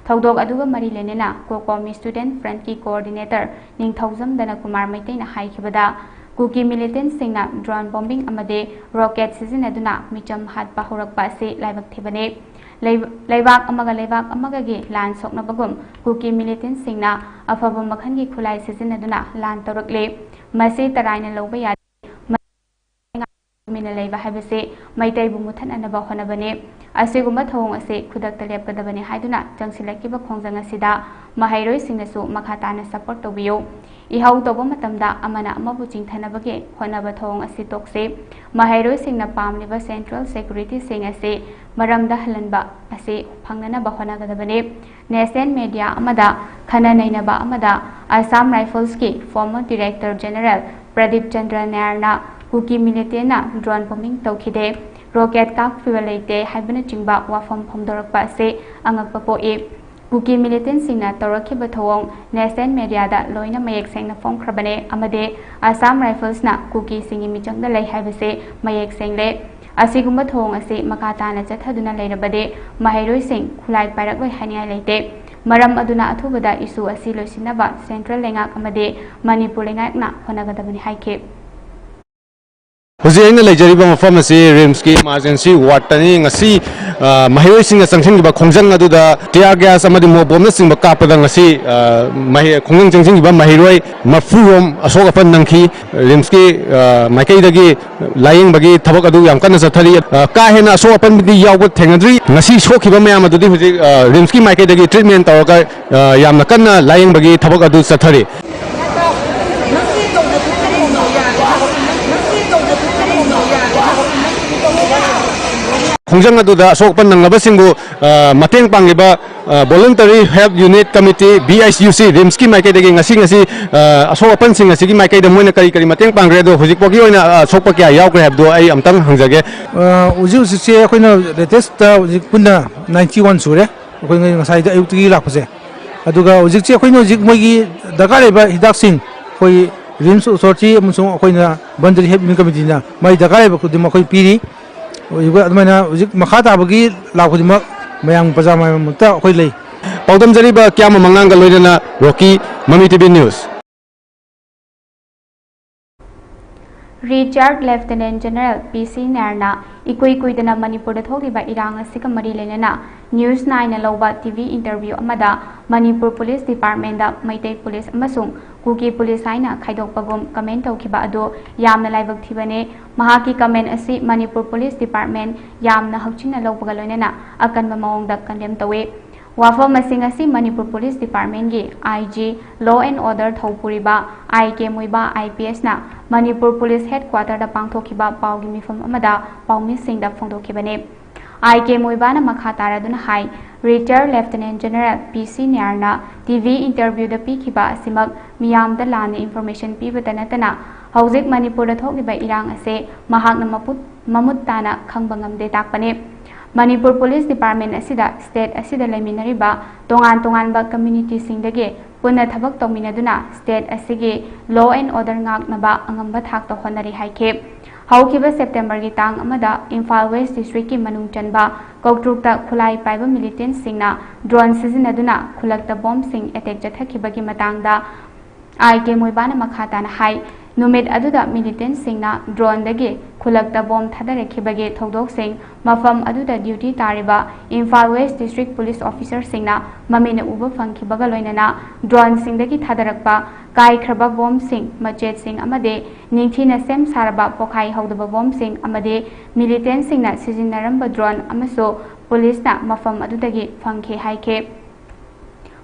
ꯊꯧꯗꯣꯛ ꯑꯗꯨꯒ ꯃꯔꯤ ꯂꯩꯅꯅ COCOMI Student Front ꯀꯤ Coordinator ꯅꯤꯡꯊꯧꯖꯝ ꯗꯅꯀꯨꯃꯥꯔ ꯃꯩꯇꯩꯅ ꯍꯥꯏꯈꯤꯕꯗ, ꯀꯨꯀꯤ militant ꯁꯤꯡꯅ drone bombing ꯑꯃꯗꯤ rocket ꯁꯤꯖꯤꯟꯅꯗꯨꯅ ꯃꯤꯆꯝ ꯍꯥꯠꯄ ꯍꯧꯔꯛꯄ ꯑꯁꯤ ꯂꯥꯏꯕꯛ ꯊꯤꯕꯅꯤ꯫ ꯂꯩ-, ꯂꯩꯕꯥꯛ ꯑꯃꯒ ꯂꯩꯕꯥꯛ ꯑꯃꯒꯒꯤ ꯂꯥꯟ ꯁꯣꯛꯅꯕꯒꯨꯝ ꯀꯨꯀꯤ militant ꯁꯤꯡꯅ ꯑꯐꯕ ꯃꯈꯜꯒꯤ ꯈꯨꯠꯂꯥꯏ ꯁꯤꯖꯤꯟꯅꯗꯨꯅ ꯂꯥꯟ ꯇꯧꯔꯛꯂꯤ꯫ ꯃꯁꯤ ꯇꯔꯥꯏꯅ ꯂꯧꯕ ꯌꯥꯗꯦ꯫ ꯇꯨꯃꯤꯟꯅ ꯂꯩꯕ ꯍꯥꯏꯕꯁꯤ ꯃꯩꯇꯩꯕꯨ ꯃꯨꯊꯠꯅꯅꯕ ꯍꯣꯠꯅꯕꯅꯤ꯫ ꯑꯁꯤꯒꯨꯝꯕ ꯊꯧꯑꯣꯡ ꯑꯁꯤ ꯈꯨꯗꯛꯇ ꯂꯦꯞꯀꯗꯕꯅꯤ ꯍꯥꯏꯗꯨꯅ ꯆꯪꯁꯤꯜꯂꯛꯈꯤꯕ ꯈꯣꯡꯖꯪ ꯑꯁꯤꯗ ꯃꯍꯩꯔꯣꯏꯁꯤꯡꯅꯁꯨ ꯃꯈꯥ ꯇꯥꯅ support ꯇꯧꯕꯤꯌꯨ꯫ ꯏꯍꯧ ꯇꯧꯕ ꯃꯇꯝꯗ ꯑꯃꯅ ꯑꯃꯕꯨ ꯆꯤꯡꯊꯅꯕꯒꯤ ꯍꯣꯠꯅꯕ ꯊꯧꯑꯣꯡ ꯑꯁꯤ ꯇꯣꯛꯁꯤ꯫ ꯃꯍꯩꯔꯣꯏꯁꯤꯡꯅ ꯄꯥꯝꯂꯤꯕ central securityꯁꯤꯡ ꯑꯁꯤ ꯃꯔꯝꯗ ꯍꯜꯍꯟꯕ ꯑꯁꯤ ꯐꯪꯅꯅꯕ ꯍꯣꯠꯅꯒꯗꯕꯅꯤ꯫ National media ꯑꯃꯗ ꯈꯟꯅ ꯅꯩꯅꯕ ꯑꯃꯗ Assam Riflesꯀꯤ former director general Pradeep Chandra ꯅꯥꯌꯔꯅ ꯀꯨꯀꯤ militantꯅ drone bombing ꯇꯧꯈꯤꯗꯦ, rocket ꯀꯥꯞꯈꯤꯕ ꯂꯩꯇꯦ ꯍꯥꯏꯕꯅꯆꯤꯡꯕ ꯋꯥꯐꯝ ꯐꯣꯡꯗꯣꯔꯛꯄ ꯑꯁꯤ ꯑꯉꯛꯄ ꯄꯣꯛꯏ꯫ ꯀꯨꯀꯤ militantꯁꯤꯡꯅ ꯇꯧꯔꯛꯈꯤꯕ ꯊꯧꯑꯣꯡ National mediaꯗ ꯂꯣꯏꯅ ꯃꯌꯦꯛ ꯁꯦꯡꯅ ꯐꯣꯡꯈ꯭ꯔꯕꯅꯦ ꯑꯃꯗꯤ Assam Riflesꯅ ꯀꯨꯀꯤꯁꯤꯡꯒꯤ ꯃꯤꯆꯪꯗ ꯂꯩ ꯍꯥꯏꯕꯁꯤ ꯃꯌꯦꯛ ꯁꯦꯡꯂꯦ꯫ ꯑꯁꯤꯒꯨꯝꯕ ꯊꯧꯑꯣꯡ ꯑꯁꯤ ꯃꯈꯥ ꯇꯥꯅ ꯆꯠꯊꯗꯨꯅ ꯂꯩꯔꯕꯗꯤ ꯃꯍꯩꯔꯣꯏꯁꯤꯡ ꯈꯨꯠꯂꯥꯏ ꯄꯥꯏꯔꯛꯂꯣꯏ ꯍꯥꯏꯅꯤꯡꯉꯥꯏ ꯂꯩꯇꯦ꯫ ꯃꯔꯝ ꯑꯗꯨꯅ ꯑꯊꯨꯕꯗ issue ꯑꯁꯤ ꯂꯣꯏꯁꯤꯟꯅꯕ central ꯂꯩꯉꯥꯛ ꯑꯃꯗꯤ ꯃꯅꯤꯄꯨꯔ ꯂꯩꯉꯥꯛꯅ ꯍꯣꯠꯅꯒꯗꯕꯅꯤ ꯍꯥꯏꯈꯤ꯫ ꯍꯧꯖꯤꯛ ꯑꯩꯅ ꯂꯩꯖꯔꯤꯕ ꯃꯐꯝ ꯑꯁꯤ RIMSꯀꯤ emergency wardꯇꯅꯤ꯫ ꯉꯁꯤ, ꯑ, ꯃꯍꯩꯔꯣꯏꯁꯤꯡꯅ ꯆꯪꯁꯤꯟꯈꯤꯕ ꯈꯣꯡꯖꯪ ꯑꯗꯨꯗ tear gas ꯑꯃꯗꯤ ꯃꯣꯞ ꯕꯣꯝꯅꯆꯤꯡꯕ ꯀꯥꯞꯄꯗ ꯉꯁꯤ, ꯑ, ꯃꯍꯩ-, ꯈꯣꯡꯖꯪ ꯆꯪꯁꯤꯟꯈꯤꯕ ꯃꯍꯩꯔꯣꯏ ꯃꯔꯐꯨ ꯔꯣꯝ ꯑꯁꯣꯛ ꯑꯄꯟ ꯅꯪꯈꯤ꯫ RIMSꯀꯤ, ꯑ, ꯃꯥꯏꯀꯩꯗꯒꯤ ꯂꯥꯌꯦꯡꯕꯒꯤ ꯊꯕꯛ ꯑꯗꯨ ꯌꯥꯝ ꯀꯟꯅ ꯆꯠꯊꯔꯤ꯫ ꯑ, ꯀꯥ ꯍꯦꯟꯅ ꯑꯁꯣꯛ ꯑꯄꯟꯗꯤ ꯌꯥꯎꯕ ꯊꯦꯡꯅꯗ꯭ꯔꯤ꯫ ꯉꯁꯤ ꯁꯣꯛꯈꯤꯕ ꯃꯌꯥꯝ ꯑꯗꯨꯗꯤ ꯍꯧꯖꯤꯛ, ꯑ, RIMSꯀꯤ ꯃꯥꯏꯀꯩꯗꯒꯤ treatment ꯇꯧꯔꯒ, ꯑ, ꯌꯥꯝꯅ ꯀꯟꯅ ꯂꯥꯌꯦꯡꯕꯒꯤ ꯊꯕꯛ ꯑꯗꯨ ꯆꯠꯊꯔꯤ꯫ ꯈꯣꯡꯖꯪ ꯑꯗꯨꯗ ꯑꯁꯣꯛ ꯑꯄꯟ ꯅꯪꯂꯕꯁꯤꯡꯕꯨ, ꯑ, ꯃꯇꯦꯡ ꯄꯥꯡꯂꯤꯕ, ꯑ, Voluntary Help Unit Committee, VHUC, RIMSꯀꯤ ꯃꯥꯏꯀꯩꯗꯒꯤ ꯉꯁꯤ ꯉꯁꯤ, ꯑ, ꯑꯁꯣꯛ ꯑꯄꯟꯁꯤꯡ ꯑꯁꯤꯒꯤ ꯃꯥꯏꯀꯩꯗ ꯃꯣꯏꯅ ꯀꯔꯤ ꯀꯔꯤ ꯃꯇꯦꯡ ꯄꯥꯡꯈ꯭ꯔꯦ, ꯑꯗꯣ ꯍꯧꯖꯤꯛ ꯐꯥꯎꯒꯤ ꯑꯣꯏꯅ, ꯑ, ꯑꯁꯣꯛꯄ ꯀꯌꯥ ꯌꯥꯎꯈ꯭ꯔꯦ ꯍꯥꯏꯕꯗꯣ ꯑꯩ ꯑꯝꯇꯪ ꯍꯪꯖꯒꯦ꯫ ꯑ, ꯍꯧꯖꯤꯛ ꯍꯧꯖꯤꯛꯁꯦ ꯑꯩꯈꯣꯏꯅ latest ꯍꯧꯖꯤꯛ ꯄꯨꯟꯅ ninety one ꯁꯨꯔꯦ꯫ ꯑꯩꯈꯣꯏ ꯉꯁꯥꯏꯗ ꯑꯌꯨꯛꯇꯒꯤ ꯂꯥꯛꯄꯁꯦ꯫ ꯑꯗꯨꯒ ꯍꯧꯖꯤꯛꯁꯦ ꯑꯩꯈꯣꯏꯅ ꯍꯧꯖꯤꯛ ꯃꯣꯏꯒꯤ ꯗꯔꯀꯥꯔ ꯂꯩꯕ ꯍꯤꯗꯥꯛꯁꯤꯡ ꯑꯩꯈꯣꯏ RIMS Authority ꯑꯃꯁꯨꯡ ꯑꯩꯈꯣꯏꯅ Voluntary Help Unit Committeeꯅ ꯃꯥꯒꯤ ꯗꯔꯀꯥꯔ ꯂꯩꯕ ꯈꯨꯗꯤꯡꯃꯛ ꯑꯩꯈꯣꯏ ꯄꯤꯔꯤ꯫ ꯑꯗꯨꯒ ꯑꯗꯨꯃꯥꯏꯅ ꯍꯧꯖꯤꯛ ꯃꯈꯥ ꯇꯥꯕꯒꯤ ꯂꯥꯛꯄ ꯈꯨꯗꯤꯡꯃꯛ ꯃꯌꯥꯝ ꯄ꯭ꯔꯖꯥ ꯃꯌꯥꯝꯃꯛꯇ ꯑꯩꯈꯣꯏ ꯂꯩ꯫ ꯄꯥꯎꯗꯝꯖꯔꯤꯕ ꯀ꯭ꯌꯥꯝ ꯑꯃꯉꯥꯡꯒ ꯂꯣꯏꯅꯅ ꯔꯣꯀꯤ, ꯃꯃꯤ TV News꯫ Retired Lieutenant General ꯄꯤ ꯁꯤ ꯅꯥꯌꯔꯅ ꯏꯀꯨꯏ ꯀꯨꯏꯗꯅ ꯃꯅꯤꯄꯨꯔꯗ ꯊꯣꯛꯂꯤꯕ ꯏꯔꯥꯡ ꯑꯁꯤꯒ ꯃꯔꯤ ꯂꯩꯅꯅ ꯅ꯭ꯌꯨꯁ ꯅꯥꯏꯟꯅ ꯂꯧꯕ ꯇꯤ ꯚꯤ ꯏꯟꯇꯔꯚ꯭ꯌꯨ ꯑꯃꯗ ꯃꯅꯤꯄꯨꯔ ꯄꯨꯂꯤꯁ ꯗꯤꯄꯥꯔꯠꯃꯦꯟꯗ ꯃꯩꯇꯩ ꯄꯨꯂꯤꯁ ꯑꯃꯁꯨꯡ ꯀꯨꯀꯤ ꯄꯨꯂꯤꯁ ꯍꯥꯏꯅ ꯈꯥꯏꯗꯣꯛꯄꯒꯨꯝ ꯀꯃꯦꯟ ꯇꯧꯈꯤꯕ ꯑꯗꯨ ꯌꯥꯝꯅ ꯂꯥꯏꯕꯛ ꯊꯤꯕꯅꯦ꯫ ꯃꯍꯥꯛꯀꯤ ꯀꯃꯦꯟ ꯑꯁꯤ ꯃꯅꯤꯄꯨꯔ ꯄꯨꯂꯤꯁ ꯗꯤꯄꯥꯔꯠꯃꯦꯟ ꯌꯥꯝꯅ ꯍꯧꯆꯤꯟꯅ ꯂꯧꯕꯒ ꯂꯣꯏꯅꯅ ꯑꯀꯟꯕ ꯃꯑꯣꯡꯗ ꯀꯟꯗꯦꯝ ꯇꯧꯏ꯫ ꯋꯥꯐꯝꯁꯤꯡ ꯑꯁꯤ ꯃꯅꯤꯄꯨꯔ ꯄꯨꯂꯤꯁ ꯗꯤꯄꯥꯔꯠꯃꯦꯟꯒꯤ I G, law and order ꯊꯧꯄꯨꯔꯤꯕ I K Muiba I P ꯑꯦꯁꯅ ꯃꯅꯤꯄꯨꯔ ꯄꯨꯂꯤꯁ ꯍꯦꯗꯀ꯭ꯋꯥꯇꯔꯗ ꯄꯥꯡꯊꯣꯛꯈꯤꯕ ꯄꯥꯎꯒꯤ ꯃꯤꯐꯝ ꯑꯃꯗ ꯄꯥꯎꯃꯤꯁꯤꯡꯗ ꯐꯣꯡꯗꯣꯛꯈꯤꯕꯅꯤ꯫ ꯑꯥꯏ ꯀꯦ ꯃꯨꯏꯕꯥꯅ ꯃꯈꯥ ꯇꯥꯔꯗꯨꯅ ꯍꯥꯏ, ꯔꯤꯇꯥꯌꯔ ꯂꯦꯐꯇꯤꯅꯦꯟ ꯖꯦꯅꯔꯦꯜ ꯄꯤ ꯁꯤ ꯅꯤꯌꯥꯔꯅ ꯇꯤ ꯚꯤ ꯏꯟꯇꯔꯚ꯭ꯌꯨꯗ ꯄꯤꯈꯤꯕ ꯑꯁꯤꯃꯛ ꯃꯤꯌꯥꯝꯗ ꯂꯥꯟꯅ ꯏꯟꯐꯣꯔꯃꯦꯁꯟ ꯄꯤꯕꯇ ꯅꯠꯇꯅ ꯍꯧꯖꯤꯛ ꯃꯅꯤꯄꯨꯔꯗ ꯊꯣꯛꯂꯤꯕ ꯏꯔꯥꯡ ꯑꯁꯦ ꯃꯍꯥꯛꯅ ꯃꯄꯨꯠ ꯃꯃꯨꯠ ꯇꯥꯅ ꯈꯪꯕ ꯉꯝꯗꯦ ꯇꯥꯛꯄꯅꯤ꯫ ꯃꯅꯤꯄꯨꯔ ꯄꯨꯂꯤꯁ ꯗꯤꯄꯥꯔꯠꯃꯦꯟ ꯑꯁꯤꯗ ꯁ꯭ꯇꯦꯠ ꯑꯁꯤꯗ ꯂꯩꯃꯤꯟꯅꯔꯤꯕ ꯇꯣꯉꯥꯟ ꯇꯣꯉꯥꯟꯕ ꯀꯝꯃ꯭ꯌꯨꯅꯤꯇꯤꯁꯤꯡꯗꯒꯤ ꯄꯨꯟꯅ ꯊꯕꯛ ꯇꯧꯃꯤꯟꯅꯗꯨꯅ ꯁ꯭ꯇꯦꯠ ꯑꯁꯤꯒꯤ ꯂꯣ ꯑꯦꯟ ꯑꯣꯔꯗꯔ ꯉꯥꯛꯅꯕ ꯑꯉꯝꯕ ꯊꯥꯛꯇ ꯍꯣꯠꯅꯔꯤ ꯍꯥꯏꯈꯤ꯫ ꯍꯧꯈꯤꯕ ꯁꯦꯞꯇꯦꯝꯕꯔꯒꯤ ꯇꯥꯡ ꯑꯃꯗ ꯏꯝꯐꯥꯜ ꯋꯦꯁ ꯗꯤꯁꯇ꯭ꯔꯤꯛꯀꯤ ꯃꯅꯨꯡ ꯆꯟꯕ ꯀꯧꯇ꯭ꯔꯨꯛꯇ ꯈꯨꯠꯂꯥꯏ ꯄꯥꯏꯕ ꯃꯤꯂꯤꯇꯦꯟꯠꯁꯤꯡꯅ ꯗ꯭ꯔꯣꯟ ꯁꯤꯖꯤꯟꯅꯗꯨꯅ ꯈꯨꯜꯂꯛꯇ ꯕꯣꯝꯁꯤꯡ ꯑꯦꯇꯦꯛ ꯆꯠꯊꯈꯤꯕꯒꯤ ꯃꯇꯥꯡꯗ ꯑꯥꯏ ꯀꯦ ꯃꯣꯏꯕꯥꯅ ꯃꯈꯥ ꯇꯥꯅ ꯍꯥꯏ, ꯅꯨꯃꯤꯠ ꯑꯗꯨꯗ ꯃꯤꯂꯤꯇꯦꯟꯠꯁꯤꯡꯅ ꯗ꯭ꯔꯣꯟꯗꯒꯤ ꯈꯨꯜꯂꯛꯇ ꯕꯣꯝ ꯊꯥꯗꯔꯛꯈꯤꯕꯒꯤ ꯊꯧꯗꯣꯛꯁꯤꯡ, ꯃꯐꯝ ꯑꯗꯨꯗ ꯗ꯭ꯌꯨꯇꯤ ꯇꯥꯔꯤꯕ ꯏꯝꯐꯥꯜ ꯋꯦꯁ ꯗꯤꯁꯇ꯭ꯔꯤꯛ ꯄꯨꯂꯤꯁ ꯑꯣꯐꯤꯁꯔꯁꯤꯡꯅ ꯃꯃꯤꯠꯅ ꯎꯕ ꯐꯪꯈꯤꯕꯒ ꯂꯣꯏꯅꯅ ꯗ꯭ꯔꯣꯟꯁꯤꯡꯗꯒꯤ ꯊꯥꯗꯔꯛꯄ ꯀꯥꯏꯈ꯭ꯔꯕ ꯕꯣꯝꯁꯤꯡ, ꯃꯆꯦꯠꯁꯤꯡ ꯑꯃꯗꯤ ꯅꯤꯡꯊꯤꯅ ꯁꯦꯝ ꯁꯥꯔꯕ ꯄꯣꯈꯥꯏ ꯍꯧꯗꯕ ꯕꯣꯝꯁꯤꯡ ꯑꯃꯗꯤ ꯃꯤꯂꯤꯇꯦꯟꯠꯁꯤꯡꯅ ꯁꯤꯖꯤꯟꯅꯔꯝꯕ ꯗ꯭ꯔꯣꯟ ꯑꯃꯁꯨ ꯄꯨꯂꯤꯁꯅ ꯃꯐꯝ ꯑꯗꯨꯗꯒꯤ ꯐꯪꯈꯤ ꯍꯥꯏꯈꯤ꯫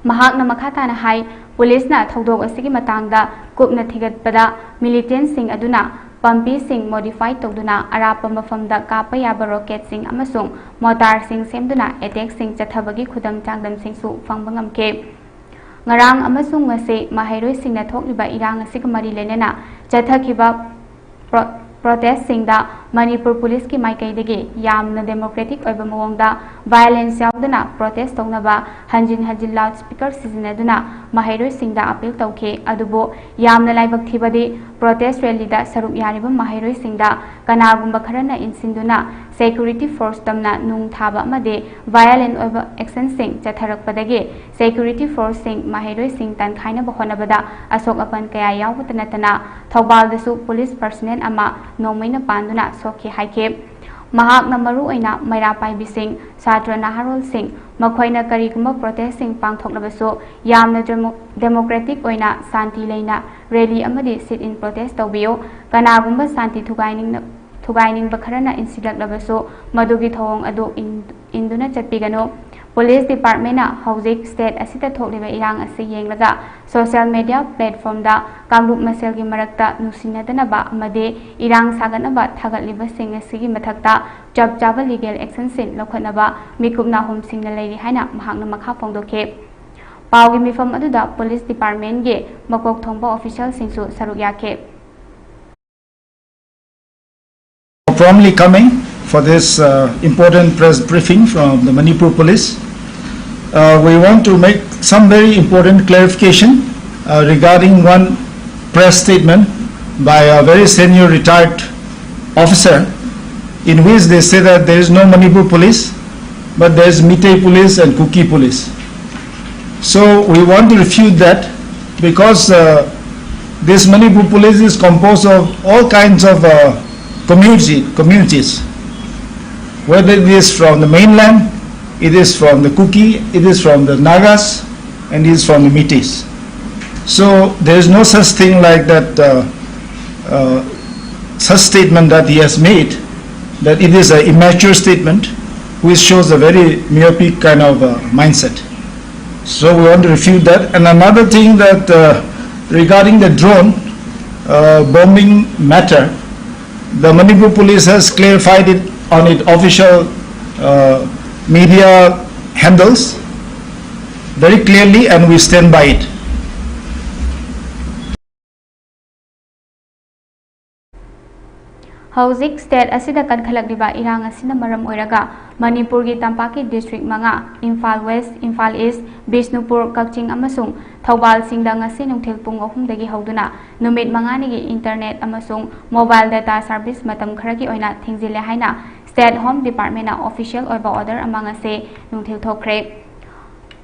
ꯃꯍꯥꯛꯅ ꯃꯈꯥ ꯇꯥꯅ ꯍꯥꯏ, ꯄꯨꯂꯤꯁꯅ ꯊꯧꯗꯣꯛ ꯑꯁꯤꯒꯤ ꯃꯇꯥꯡꯗ ꯀꯨꯞꯅ ꯊꯤꯒꯠꯄꯗ ꯃꯤꯂꯤꯇꯦꯟꯠꯁꯤꯡ ꯑꯗꯨꯅ ꯄꯝꯄꯤꯁꯤꯡ ꯃꯣꯗꯤꯐꯥꯏ ꯇꯧꯗꯨꯅ ꯑꯔꯥꯞꯄ ꯃꯐꯝꯗ ꯀꯥꯞꯄ ꯌꯥꯕ ꯔꯣꯀꯦꯠꯁꯤꯡ ꯑꯃꯁꯨꯡ ꯃꯣꯇꯥꯔꯁꯤꯡ ꯁꯦꯝꯗꯨꯅ ꯑꯦꯇꯦꯛꯁꯤꯡ ꯆꯠꯊꯕꯒꯤ ꯈꯨꯗꯝ ꯆꯥꯡꯗꯝꯁꯤꯡꯁꯨ ꯐꯪꯕ ꯉꯝꯈꯤ꯫ ꯉꯔꯥꯡ ꯑꯃꯁꯨꯡ ꯉꯁꯤ ꯃꯍꯩꯔꯣꯏꯁꯤꯡꯅ ꯊꯣꯛꯂꯤꯕ ꯏꯔꯥꯡ ꯑꯁꯤꯒ ꯃꯔꯤ ꯂꯩꯅꯅ ꯆꯠꯊꯈꯤꯕ ꯄ꯭ꯔꯣ-, ꯄ꯭ꯔꯣꯇꯦꯁꯁꯤꯡꯗ ꯃꯅꯤꯄꯨꯔ ꯄꯨꯂꯤꯁꯀꯤ ꯃꯥꯏꯀꯩꯗꯒꯤ ꯌꯥꯝꯅ ꯗꯦꯃꯣꯀ꯭ꯔꯦꯇꯤꯛ ꯑꯣꯏꯕ ꯃꯑꯣꯡꯗ ꯚꯥꯏꯑꯣꯂꯦꯟꯁ ꯌꯥꯎꯗꯅ ꯄ꯭ꯔꯣꯇꯦꯁ ꯇꯧꯅꯕ ꯍꯟꯖꯤꯟ ꯍꯟꯖꯤꯟ ꯂꯥꯎꯗ ꯁ꯭ꯄꯤꯀꯔ ꯁꯤꯖꯤꯟꯅꯗꯨꯅ ꯃꯍꯩꯔꯣꯏꯁꯤꯡꯗ ꯑꯄꯤꯜ ꯇꯧꯈꯤ꯫ ꯑꯗꯨꯕꯨ ꯌꯥꯝꯅ ꯂꯥꯏꯕꯛ ꯊꯤꯕꯗꯤ ꯄ꯭ꯔꯣꯇꯦꯁ ꯔꯦꯂꯤꯗ ꯁꯔꯨꯛ ꯌꯥꯔꯤꯕ ꯃꯍꯩꯔꯣꯏꯁꯤꯡꯗ ꯀꯅꯥꯒꯨꯝꯕ ꯈꯔꯅ ꯏꯟꯁꯤꯟꯗꯨꯅ ꯁꯦꯀ꯭ꯌꯨꯔꯤꯇꯤ ꯐꯣꯔꯁ ꯇꯝꯅ ꯅꯨꯡ ꯊꯥꯕ ꯑꯃꯗꯤ ꯚꯥꯏꯑꯣꯂꯦꯟ ꯑꯣꯏꯕ ꯑꯦꯛꯁꯟꯁꯤꯡ ꯆꯠꯊꯔꯛꯄꯗꯒꯤ ꯁꯦꯀ꯭ꯌꯨꯔꯤꯇꯤ ꯐꯣꯔꯁꯁꯤꯡ ꯃꯍꯩꯔꯣꯏꯁꯤꯡ ꯇꯥꯟꯈꯥꯏꯅꯕ ꯍꯣꯠꯅꯕꯗ ꯑꯁꯣꯛ ꯑꯄꯟ ꯀꯌꯥ ꯌꯥꯎꯕꯇ ꯅꯠꯇꯅ ꯊꯧꯕꯥꯜꯗꯁꯨ ꯄꯨꯂꯤꯁ ꯄꯔꯁꯅꯦꯜ ꯑꯃ ꯅꯣꯡꯃꯩꯅ ꯄꯥꯟꯗꯨꯅ ꯁꯣꯛꯈꯤ ꯍꯥꯏꯈꯤ꯫ ꯃꯍꯥꯛꯅ ꯃꯔꯨ ꯑꯣꯏꯅ ꯃꯩꯔꯥ ꯄꯥꯏꯕꯤꯁꯤꯡ, ꯁꯥꯇ꯭ꯔ ꯅꯍꯥꯔꯣꯜꯁꯤꯡ, ꯃꯈꯣꯏꯅ ꯀꯔꯤꯒꯨꯝꯕ ꯄ꯭ꯔꯣꯇꯦꯁꯁꯤꯡ ꯄꯥꯡꯊꯣꯛꯂꯕꯁꯨ ꯌꯥꯝꯅ ꯗꯦꯃꯣ-, ꯗꯦꯃꯣꯀ꯭ꯔꯦꯇꯤꯛ ꯑꯣꯏꯅ ꯁꯥꯟꯇꯤ ꯂꯩꯅ ꯔꯦꯂꯤ ꯑꯃꯗꯤ ꯁꯤꯠ ꯏꯟ ꯄ꯭ꯔꯣꯇꯦꯁ ꯇꯧꯕꯤꯌꯨ꯫ ꯀꯅꯥꯒꯨꯝꯕ ꯁꯥꯟꯇꯤ ꯊꯨꯒꯥꯏꯅꯤꯡꯅ-, ꯊꯨꯒꯥꯏꯅꯤꯡꯕ ꯈꯔꯅ ꯏꯟꯁꯤꯜꯂꯛꯂꯕꯁꯨ ꯃꯗꯨꯒꯤ ꯊꯧꯑꯣꯡ ꯑꯗꯨ ꯏꯟ-, ꯏꯟꯗꯨꯅ ꯆꯠꯄꯤꯒꯅꯨ꯫ ꯄꯨꯂꯤꯁ ꯗꯤꯄꯥꯔꯠꯃꯦꯟꯅ ꯍꯧꯖꯤꯛ ꯁ꯭ꯇꯦꯠ ꯑꯁꯤꯗ ꯊꯣꯛꯂꯤꯕ ꯏꯔꯥꯡ ꯑꯁꯤ ꯌꯦꯡꯂꯒ ꯁꯣꯁꯤꯌꯦꯜ ꯃꯤꯗꯤꯌꯥ ꯄ꯭ꯂꯦꯠꯐꯣꯔꯝꯗ ꯀꯥꯡꯂꯨꯞ ꯃꯁꯦꯜꯒꯤ ꯃꯔꯛꯇ ꯅꯨꯡꯁꯤꯅꯗꯅꯕ ꯑꯃꯗꯤ ꯏꯔꯥꯡ ꯁꯥꯒꯠꯅꯕ ꯊꯥꯒꯠꯂꯤꯕꯁꯤꯡ ꯑꯁꯤꯒꯤ ꯃꯊꯛꯇ ꯆꯞ ꯆꯥꯕ ꯂꯤꯒꯦꯜ ꯑꯦꯛꯁꯟꯁꯤꯡ ꯂꯧꯈꯠꯅꯕ ꯃꯤꯀꯨꯞ ꯅꯥꯍꯨꯝꯁꯤꯡꯅ ꯂꯩꯔꯤ ꯍꯥꯏꯅ ꯃꯍꯥꯛꯅ ꯃꯈꯥ ꯐꯣꯡꯗꯣꯛꯈꯤ꯫ ꯄꯥꯎꯒꯤ ꯃꯤꯐꯝ ꯑꯗꯨꯗ ꯄꯨꯂꯤꯁ ꯗꯤꯄꯥꯔꯠꯃꯦꯟꯒꯤ ꯃꯀꯣꯛ ꯊꯣꯡꯕ ꯑꯣꯐꯤꯁꯤꯌꯦꯜꯁꯤꯡꯁꯨ ꯁꯔꯨꯛ ꯌꯥꯈꯤ꯫ Formally coming for this uh, important press briefing from the Manipur Police. Uh, we want to make some very important clarification uh, regarding one press statement by a very senior retired officer, in which they say that there is no Manipur Police, but there is Meitei Police and Kuki Police. So we want to refute that because uh, this Manipur Police is composed of all kinds of uh, community, communities, whether it is from the mainland, it is from the Kuki, it is from the Nagas, and it is from the Meiteis. So there is no such thing like that, uh, uh, such statement that he has made, that it is an immature statement, which shows a very myopic kind of uh, mindset. So we want to refute that. And another thing that uh, regarding the drone uh, bombing matter, the Manipur Police has clarified it on its official uh, media handles very clearly, and we stand by it. ꯍꯧꯖꯤꯛ state ꯑꯁꯤꯗ ꯀꯟꯈꯠꯂꯛꯂꯤꯕ ꯏꯔꯥꯡ ꯑꯁꯤꯅ ꯃꯔꯝ ꯑꯣꯏꯔꯒ ꯃꯅꯤꯄꯨꯔꯒꯤ ꯇꯝꯄꯥꯛꯀꯤ district ꯃꯉꯥ, Imphal west, Imphal ꯏꯁ, ꯕꯤꯁꯅꯨꯄꯨꯔ, ꯀꯛꯆꯤꯡ ꯑꯃꯁꯨꯡ ꯊꯧꯕꯥꯜꯁꯤꯡꯗ ꯉꯁꯤ ꯅꯨꯡꯊꯤꯜ ꯄꯨꯡ ꯑꯍꯨꯝꯗꯒꯤ ꯍꯧꯗꯨꯅ ꯅꯨꯃꯤꯠ ꯃꯉꯥꯅꯤꯒꯤ ꯏꯟꯇꯔꯅꯦꯠ ꯑꯃꯁꯨꯡ ꯃꯣꯕꯥꯏꯜ ꯗꯦꯇꯥ ꯁꯔꯚꯤꯁ ꯃꯇꯝ ꯈꯔꯒꯤ ꯑꯣꯏꯅ ꯊꯤꯡꯖꯤꯜꯂꯦ ꯍꯥꯏꯅ ꯁ꯭ꯇꯦꯠ ꯍꯣꯝ ꯗꯤꯄꯥꯔꯠꯃꯦꯟꯅ ꯑꯣꯐꯤꯁꯤꯌꯦꯜ ꯑꯣꯏꯕ ꯑꯣꯔꯗꯔ ꯑꯃ ꯉꯁꯤ ꯅꯨꯡꯊꯤꯜ ꯊꯣꯛꯈ꯭ꯔꯦ꯫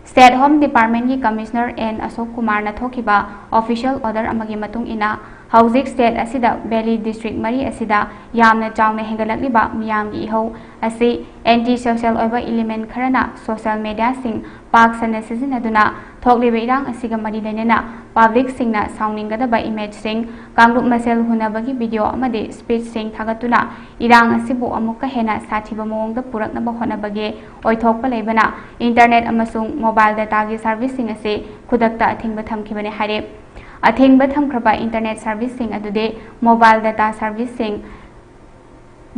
ꯁ꯭ꯇꯦꯠ ꯍꯣꯝ ꯗꯤꯄꯥꯔꯠꯃꯦꯟꯒꯤ ꯀꯃꯤꯁꯅꯔ ꯑꯦꯟ ꯑꯁꯣꯛ ꯀꯨꯃꯥꯔꯅ ꯊꯣꯛꯈꯤꯕ ꯑꯣꯐꯤꯁꯤꯌꯦꯜ ꯑꯣꯔꯗꯔ ꯑꯃꯒꯤ ꯃꯇꯨꯡ ꯏꯟꯅ, ꯍꯧꯖꯤꯛ state ꯑꯁꯤꯗ valley district ꯃꯔꯤ ꯑꯁꯤꯗ ꯌꯥꯝꯅ ꯆꯥꯎꯅ ꯍꯦꯟꯒꯠꯂꯛꯂꯤꯕ ꯃꯤꯌꯥꯝꯒꯤ ꯏꯍꯧ ꯑꯁꯤ anti social ꯑꯣꯏꯕ element ꯈꯔꯅ social mediaꯁꯤꯡ ꯄꯥꯛ ꯁꯟꯅ ꯁꯤꯖꯤꯟꯅꯗꯨꯅ ꯊꯣꯛꯂꯤꯕ ꯏꯔꯥꯡ ꯑꯁꯤꯒ ꯃꯔꯤ ꯂꯩꯅꯅ publicꯁꯤꯡꯅ ꯁꯥꯎꯅꯤꯡꯒꯗꯕ imageꯁꯤꯡ, ꯀꯥꯡꯂꯨꯞ ꯃꯁꯦꯜ ꯍꯨꯟꯅꯕꯒꯤ video ꯑꯃꯗꯤ speechꯁꯤꯡ ꯊꯥꯒꯠꯇꯨꯅ ꯏꯔꯥꯡ ꯑꯁꯤꯕꯨ ꯑꯃꯨꯛꯀ ꯍꯦꯟꯅ ꯁꯥꯊꯤꯕ ꯃꯑꯣꯡꯗ ꯄꯨꯔꯛꯅꯕ ꯍꯣꯠꯅꯕꯒꯤ ꯑꯣꯏꯊꯣꯛꯄ ꯂꯩꯕꯅ internet ꯑꯃꯁꯨꯡ mobile dataꯒꯤ serviceꯁꯤꯡ ꯑꯁꯤ ꯈꯨꯗꯛꯇ ꯑꯊꯤꯡꯕ ꯊꯝꯈꯤꯕꯅꯤ ꯍꯥꯏꯔꯦ꯫ ꯑꯊꯤꯡꯕ ꯊꯝꯈ꯭ꯔꯕ internet serviceꯁꯤꯡ ꯑꯗꯨꯗꯤ mobile data serviceꯁꯤꯡ,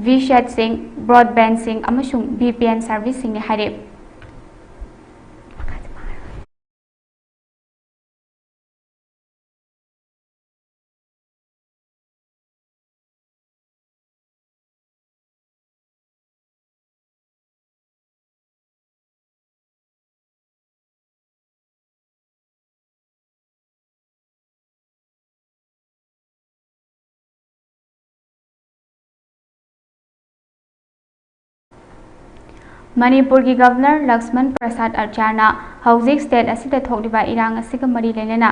WeChatꯁꯤꯡ, broadbandꯁꯤꯡ ꯑꯃꯁꯨꯡ VPN serviceꯁꯤꯡꯅꯤ ꯍꯥꯏꯔꯦ꯫ ꯃꯅꯤꯄꯨꯔꯒꯤ Governor ꯂꯛꯁꯃꯟ ꯄ꯭ꯔꯁꯥꯗ ꯑꯥꯆꯥꯔꯅ ꯍꯧꯖꯤꯛ state ꯑꯁꯤꯗ ꯊꯣꯛꯂꯤꯕ ꯏꯔꯥꯡ ꯑꯁꯤꯒ ꯃꯔꯤ ꯂꯩꯅꯅ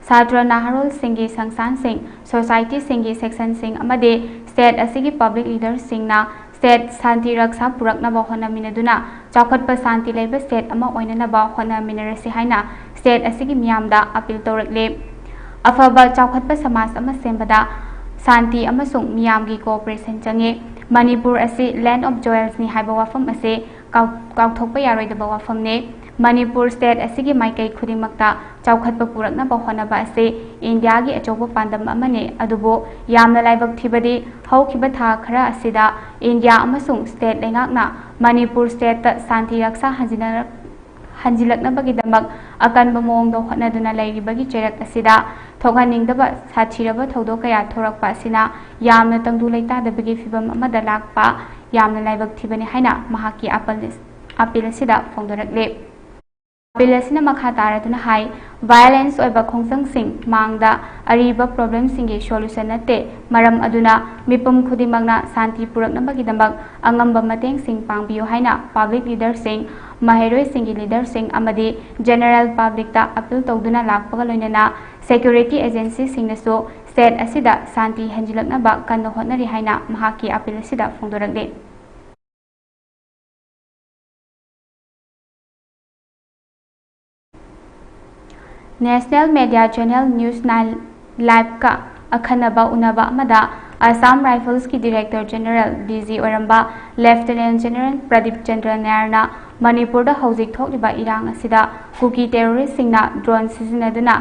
ꯁꯥꯇ꯭ꯔ ꯅꯍꯥꯔꯣꯜꯁꯤꯡꯒꯤ ꯁꯪꯁꯊꯥꯟꯁꯤꯡ, societyꯁꯤꯡꯒꯤ sectionꯁꯤꯡ ꯑꯃꯗꯤ state ꯑꯁꯤꯒꯤ public leaderꯁꯤꯡꯅ state ꯁꯥꯟꯇꯤ ꯔꯛꯁꯥ ꯄꯨꯔꯛꯅꯕ ꯍꯣꯠꯅꯃꯤꯟꯅꯗꯨꯅ ꯆꯥꯎꯈꯠꯄ ꯁꯥꯟꯇꯤ ꯂꯩꯕ state ꯑꯃ ꯑꯣꯏꯅꯅꯕ ꯍꯣꯠꯅꯃꯤꯟꯅꯔꯁꯤ ꯍꯥꯏꯅ state ꯑꯁꯤꯒꯤ ꯃꯤꯌꯥꯝꯗ appeal ꯇꯧꯔꯛꯂꯤ꯫ ꯑꯐꯕ ꯆꯥꯎꯈꯠꯄ ꯁꯃꯥꯖ ꯑꯃ ꯁꯦꯝꯕꯗ ꯁꯥꯟꯇꯤ ꯑꯃꯁꯨꯡ ꯃꯤꯌꯥꯝꯒꯤ cooperation ꯆꯪꯉꯤ꯫ ꯃꯅꯤꯄꯨꯔ ꯑꯁꯤ land of jewelsꯅꯤ ꯍꯥꯏꯕ ꯋꯥꯐꯝ ꯑꯁꯤ ꯀꯥꯎ-, ꯀꯥꯎꯊꯣꯛꯄ ꯌꯥꯔꯣꯏꯗꯕ ꯋꯥꯐꯝꯅꯤ꯫ ꯃꯅꯤꯄꯨꯔ state ꯑꯁꯤꯒꯤ ꯃꯥꯏꯀꯩ ꯈꯨꯗꯤꯡꯃꯛꯇ ꯆꯥꯎꯈꯠꯄ ꯄꯨꯔꯛꯅꯕ ꯍꯣꯠꯅꯕ ꯑꯁꯤ ꯏꯟꯗꯤꯌꯥꯒꯤ ꯑꯆꯧꯕ ꯄꯥꯟꯗꯝ ꯑꯃꯅꯤ꯫ ꯑꯗꯨꯕꯨ ꯌꯥꯝꯅ ꯂꯥꯏꯕꯛ ꯊꯤꯕꯗꯤ ꯍꯧꯈꯤꯕ ꯊꯥ ꯈꯔ ꯑꯁꯤꯗ ꯏꯟꯗꯤꯌꯥ ꯑꯃꯁꯨꯡ state ꯂꯩꯉꯥꯛꯅ ꯃꯅꯤꯄꯨꯔ stateꯇ ꯁꯥꯟꯇꯤ ꯔꯛꯁꯥ ꯍꯟꯖꯤꯟꯅꯔꯛ-, ꯍꯟꯖꯤꯜꯂꯛꯅꯕꯒꯤꯗꯃꯛ ꯑꯀꯟꯕ ꯃꯑꯣꯡꯗ ꯍꯣꯠꯅꯗꯨꯅ ꯂꯩꯔꯤꯕꯒꯤ ꯆꯩꯔꯛ ꯑꯁꯤꯗ ꯊꯣꯛꯍꯟꯅꯤꯡꯗꯕ ꯁꯥꯊꯤꯔꯕ ꯊꯧꯗꯣꯛ ꯀꯌꯥ ꯊꯣꯔꯛꯄ ꯑꯁꯤꯅ ꯌꯥꯝꯅ ꯇꯪꯗꯨ ꯂꯩꯇꯥꯗꯕꯒꯤ ꯐꯤꯚꯝ ꯑꯃꯗ ꯂꯥꯛꯄ ꯌꯥꯝꯅ ꯂꯥꯏꯕꯛ ꯊꯤꯕꯅꯤ ꯍꯥꯏꯅ ꯃꯍꯥꯛꯀꯤ ꯑꯄꯜ-, appeal ꯑꯁꯤꯗ ꯐꯣꯡꯗꯣꯔꯛꯂꯤ꯫ Appeal ꯑꯁꯤꯅ ꯃꯈꯥ ꯇꯥꯔꯗꯨꯅ ꯍꯥꯏ, violence ꯑꯣꯏꯕ ꯈꯣꯡꯖꯪꯁꯤꯡ ꯃꯥꯡꯗ ꯑꯔꯤꯕ problemꯁꯤꯡꯒꯤ solution ꯅꯠꯇꯦ꯫ ꯃꯔꯝ ꯑꯗꯨꯅ ꯃꯤꯄꯨꯝ ꯈꯨꯗꯤꯡꯃꯛꯅ ꯁꯥꯟꯇꯤ ꯄꯨꯔꯛꯅꯕꯒꯤꯗꯃꯛ ꯑꯉꯝꯕ ꯃꯇꯦꯡꯁꯤꯡ ꯄꯥꯡꯕꯤꯌꯨ ꯍꯥꯏꯅ public leaderꯁꯤꯡ, ꯃꯍꯩꯔꯣꯏꯁꯤꯡꯒꯤ leaderꯁꯤꯡ ꯑꯃꯗꯤ general publicꯇ appeal ꯇꯧꯗꯨꯅ ꯂꯥꯛꯄꯒ ꯂꯣꯏꯅꯅ security agencyꯁꯤꯡꯅꯁꯨ ꯁ꯭ꯇꯦꯠ ꯑꯁꯤꯗ ꯁꯥꯟꯇꯤ ꯍꯟꯖꯤꯜꯂꯛꯅꯕ ꯀꯟꯅ ꯍꯣꯠꯅꯔꯤ ꯍꯥꯏꯅ ꯃꯍꯥꯛꯀꯤ ꯑꯥꯄꯤꯜ ꯑꯁꯤꯗ ꯐꯣꯡꯗꯣꯔꯛꯂꯤ꯫ National Media Channel News Nine Live-ꯀ ꯑꯈꯟꯅꯕ ꯎꯅꯕ ꯑꯃꯗ Assam Rifles-ꯀꯤ Director General, D G ꯑꯣꯏꯔꯝꯕ Lieutenant General ꯄ꯭ꯔꯗꯤꯞ ꯆꯟꯗ꯭ꯔ ꯅꯥꯌꯔꯅ ꯃꯅꯤꯄꯨꯔꯗ ꯍꯧꯖꯤꯛ ꯊꯣꯛꯂꯤꯕ ꯏꯔꯥꯡ ꯑꯁꯤꯗ ꯀꯨꯀꯤ terrorist-ꯁꯤꯡꯅ drone ꯁꯤꯖꯤꯟꯅꯗꯨꯅ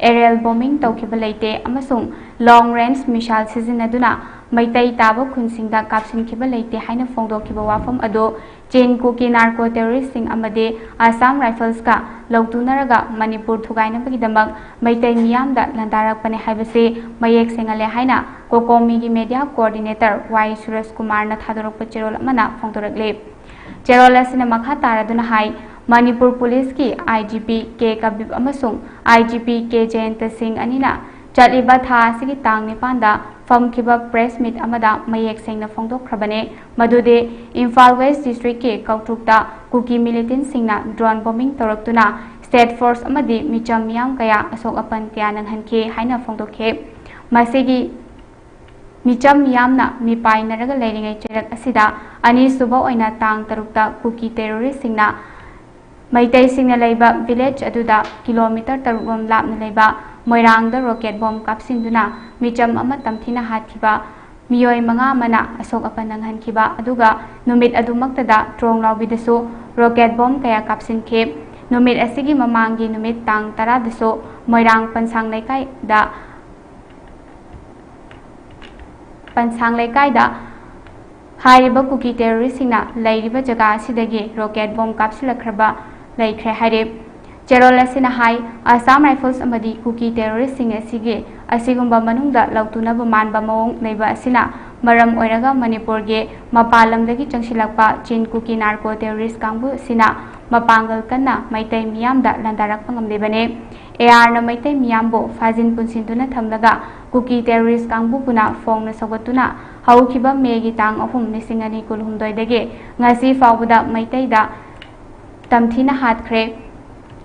aerial bombing ꯇꯧꯈꯤꯕ ꯂꯩꯇꯦ ꯑꯃꯁꯨꯡ long range missile ꯁꯤꯖꯤꯟꯅꯗꯨꯅ ꯃꯩꯇꯩ ꯇꯥꯕ ꯈꯨꯟꯁꯤꯡꯗ ꯀꯥꯞꯁꯤꯟꯈꯤꯕ ꯂꯩꯇꯦ ꯍꯥꯏꯅ ꯐꯣꯡꯗꯣꯛꯈꯤꯕ ꯋꯥꯐꯝ ꯑꯗꯨ ꯆꯤꯟ ꯀꯨꯀꯤ narco terrorist-ꯁꯤꯡ ꯑꯃꯗꯤ Assam Rifles-ꯀ ꯂꯧꯇꯨꯅꯔꯒ ꯃꯅꯤꯄꯨꯔ ꯊꯨꯒꯥꯏꯅꯕꯒꯤꯗꯃꯛ ꯃꯩꯇꯩ ꯃꯤꯌꯥꯝꯗ ꯂꯥꯟꯗꯥꯔꯛꯄꯅꯤ ꯍꯥꯏꯕꯁꯤ ꯃꯌꯦꯛ ꯁꯦꯡꯍꯜꯂꯦ ꯍꯥꯏꯅ COCOMI-ꯒꯤ media coordinator ꯋꯥꯏ ꯁꯨꯔꯖ ꯀꯨꯃꯥꯔꯅ ꯊꯥꯗꯣꯔꯛꯄ ꯆꯦꯔꯣꯜ ꯑꯃꯅ ꯐꯣꯡꯗꯣꯔꯛꯂꯤ꯫ ꯆꯦꯔꯣꯜ ꯑꯁꯤꯅ ꯃꯈꯥ ꯇꯥꯔꯗꯨꯅ ꯍꯥꯏ, ꯃꯅꯤꯄꯨꯔ ꯄꯨꯂꯤꯁꯀꯤ I G P ꯀꯦ ꯀꯕꯤꯞ ꯑꯃꯁꯨꯡ I G P ꯀꯦ ꯖꯌꯟꯇ ꯁꯤꯡ ꯑꯅꯤꯅ ꯆꯠꯂꯤꯕ ꯊꯥ ꯑꯁꯤꯒꯤ ꯇꯥꯡ ꯅꯤꯄꯥꯟꯗ ꯐꯝꯈꯤꯕ press meet ꯑꯃꯗ ꯃꯌꯦꯛ ꯁꯦꯡꯅ ꯐꯣꯡꯗꯣꯛꯈ꯭ꯔꯕꯅꯤ ꯃꯗꯨꯗꯤ ꯏꯝꯐꯥꯜ West District-ꯀꯤ ꯀꯧꯇ꯭ꯔꯨꯛꯇ ꯀꯨꯀꯤ militant-ꯁꯤꯡꯅ drone bombing ꯇꯧꯔꯛꯇꯨꯅ state force ꯑꯃꯗꯤ ꯃꯤꯆꯝ ꯃꯤꯌꯥꯝ ꯀꯌꯥ ꯑꯁꯣꯛ ꯑꯄꯟ ꯀꯌꯥ ꯅꯪꯍꯟꯈꯤ ꯍꯥꯏꯅ ꯐꯣꯡꯗꯣꯛꯈꯤ꯫ ꯃꯁꯤꯒꯤ ꯃꯤꯆꯝ ꯃꯤꯌꯥꯝꯅ ꯃꯤꯄꯥꯏꯅꯔꯒ ꯂꯩꯔꯤꯉꯩ ꯆꯩꯔꯛ ꯑꯁꯤꯗ ꯑꯅꯤꯁꯨꯕ ꯑꯣꯏꯅ ꯇꯥꯡ ꯇꯔꯨꯛꯇ ꯀꯨꯀꯤ terrorist-ꯁꯤꯡꯅ ꯃꯩꯇꯩꯁꯤꯡꯅ ꯂꯩꯕ village ꯑꯗꯨꯗ kilometre ꯇꯔꯨꯛ ꯔꯣꯝ ꯂꯥꯞꯅ ꯂꯩꯕ ꯃꯣꯏꯔꯥꯡꯗ rocket bomb ꯀꯥꯞꯁꯤꯟꯗꯨꯅ ꯃꯤꯆꯝ ꯑꯃ ꯇꯝꯊꯤꯅ ꯍꯥꯠꯈꯤꯕ, ꯃꯤꯑꯣꯏ ꯃꯉꯥ ꯑꯃꯅ ꯑꯁꯣꯛ ꯑꯄꯟ ꯅꯪꯍꯟꯈꯤꯕ, ꯑꯗꯨꯒ ꯅꯨꯃꯤꯠ ꯑꯗꯨꯃꯛꯇꯗ ꯇ꯭ꯔꯣꯡꯂꯥꯎꯕꯤꯗꯁꯨ rocket bomb ꯀꯌꯥ ꯀꯥꯞꯁꯤꯟꯈꯤ꯫ ꯅꯨꯃꯤꯠ ꯑꯁꯤꯒꯤ ꯃꯃꯥꯡꯒꯤ ꯅꯨꯃꯤꯠ ꯇꯥꯡ ꯇꯔꯥꯗꯁꯨ ꯃꯣꯏꯔꯥꯡ ꯄꯟꯁꯥꯡ ꯂꯩꯀꯥꯏꯗ, ꯄꯟꯁꯥꯡ ꯂꯩꯀꯥꯏꯗ ꯍꯥꯏꯔꯤꯕ ꯀꯨꯀꯤ terrorist-ꯁꯤꯡꯅ ꯂꯩꯔꯤꯕ ꯖꯒꯥ ꯑꯁꯤꯗꯒꯤ rocket bomb ꯀꯥꯞꯁꯤꯜꯂꯛꯈ꯭ꯔꯕ ꯂꯩꯈ꯭ꯔꯦ ꯍꯥꯏꯔꯤ꯫ ꯆꯦꯔꯣꯜ ꯑꯁꯤꯅ ꯍꯥꯏ, Assam Rifles ꯑꯃꯗꯤ ꯀꯨꯀꯤ terrorist-ꯁꯤꯡ ꯑꯁꯤꯒꯤ ꯑꯁꯤꯒꯨꯝꯕ ꯃꯅꯨꯡꯗ ꯂꯧꯇꯨꯅꯕ ꯃꯥꯟꯕ ꯃꯑꯣꯡ ꯂꯩꯕ ꯑꯁꯤꯅ ꯃꯔꯝ ꯑꯣꯏꯔꯒ ꯃꯅꯤꯄꯨꯔꯒꯤ ꯃꯄꯥꯟ ꯂꯝꯗꯒꯤ ꯆꯪꯁꯤꯜꯂꯛꯄ ꯆꯤꯟ ꯀꯨꯀꯤ narco terrorist ꯀꯥꯡꯕꯨ ꯑꯁꯤꯅ ꯃꯄꯥꯡꯒꯜ ꯀꯟꯅ ꯃꯩꯇꯩ ꯃꯤꯌꯥꯝꯗ ꯂꯥꯟꯗꯥꯔꯛꯄ ꯉꯝꯂꯤꯕꯅꯤ꯫ AR-ꯅ ꯃꯩꯇꯩ ꯃꯤꯌꯥꯝꯕꯨ ꯐꯥꯖꯤꯟ ꯄꯨꯟꯁꯤꯟꯗꯨꯅ ꯊꯝꯂꯒ ꯀꯨꯀꯤ terrorist ꯀꯥꯡꯕꯨꯕꯨꯅ ꯐꯣꯡꯅ ꯁꯧꯒꯠꯇꯨꯅ ꯍꯧꯈꯤꯕ ꯃꯦꯒꯤ ꯇꯥꯡ ꯑꯍꯨꯝ, ꯂꯤꯁꯤꯡ ꯑꯅꯤ ꯀꯨꯟꯍꯨꯝꯗꯣꯏꯗꯒꯤ ꯉꯁꯤ ꯐꯥꯎꯕꯗ ꯃꯩꯇꯩꯗ ꯇꯝꯊꯤꯅ ꯍꯥꯠꯈ꯭ꯔꯦ꯫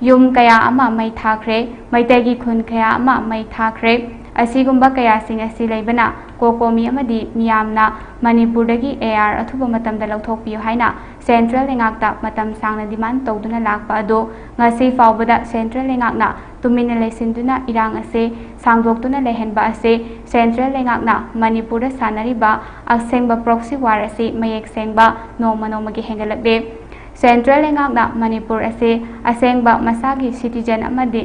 ꯌꯨꯝ ꯀꯌꯥ ꯑꯃ ꯃꯩ ꯊꯥꯈ꯭ꯔꯦ꯫ ꯃꯩꯇꯩꯒꯤ ꯈꯨꯟ ꯀꯌꯥ ꯑꯃ ꯃꯩ ꯊꯥꯈ꯭ꯔꯦ꯫ ꯑꯁꯤꯒꯨꯝꯕ ꯀꯌꯥꯁꯤꯡ ꯑꯁꯤ ꯂꯩꯕꯅ ꯀꯣꯀꯣꯃꯤ ꯑꯃꯗꯤ ꯃꯤꯌꯥꯝꯅ ꯃꯅꯤꯄꯨꯔꯗꯒꯤ ꯑꯦ ꯑꯥꯔ ꯑꯊꯨꯕ ꯃꯇꯝꯗ ꯂꯧꯊꯣꯛꯄꯤꯌꯨ ꯍꯥꯏꯅ ꯁꯦꯟꯇ꯭ꯔꯦꯜ ꯂꯩꯉꯥꯛꯇ ꯃꯇꯝ ꯁꯥꯡꯅ ꯗꯤꯃꯥꯟ ꯇꯧꯗꯨꯅ ꯂꯥꯛꯄ ꯑꯗꯨ ꯉꯁꯤ ꯐꯥꯎꯕꯗ ꯁꯦꯟꯇ꯭ꯔꯦꯜ ꯂꯩꯉꯥꯛꯅ ꯇꯨꯃꯤꯟꯅ ꯂꯩꯁꯤꯟꯗꯨꯅ ꯏꯔꯥꯡ ꯑꯁꯤ ꯁꯥꯡꯗꯣꯛꯇꯨꯅ ꯂꯩꯍꯟꯕ ꯑꯁꯤ ꯁꯦꯟꯇ꯭ꯔꯦꯜ ꯂꯩꯉꯥꯛꯅ ꯃꯅꯤꯄꯨꯔꯗ ꯁꯥꯟꯅꯔꯤꯕ ꯑꯁꯦꯡꯕ proxy war ꯑꯁꯤ ꯃꯌꯦꯛ ꯁꯦꯡꯕ ꯅꯣꯡꯃ ꯅꯣꯡꯃꯒꯤ ꯍꯦꯟꯒꯠꯂꯛꯂꯦ꯫ ꯁꯦꯟꯇ꯭ꯔꯦꯜ ꯂꯩꯉꯥꯛꯅ ꯃꯅꯤꯄꯨꯔ ꯑꯁꯤ ꯑꯁꯦꯡꯕ ꯃꯁꯥꯒꯤ citizen ꯑꯃꯗꯤ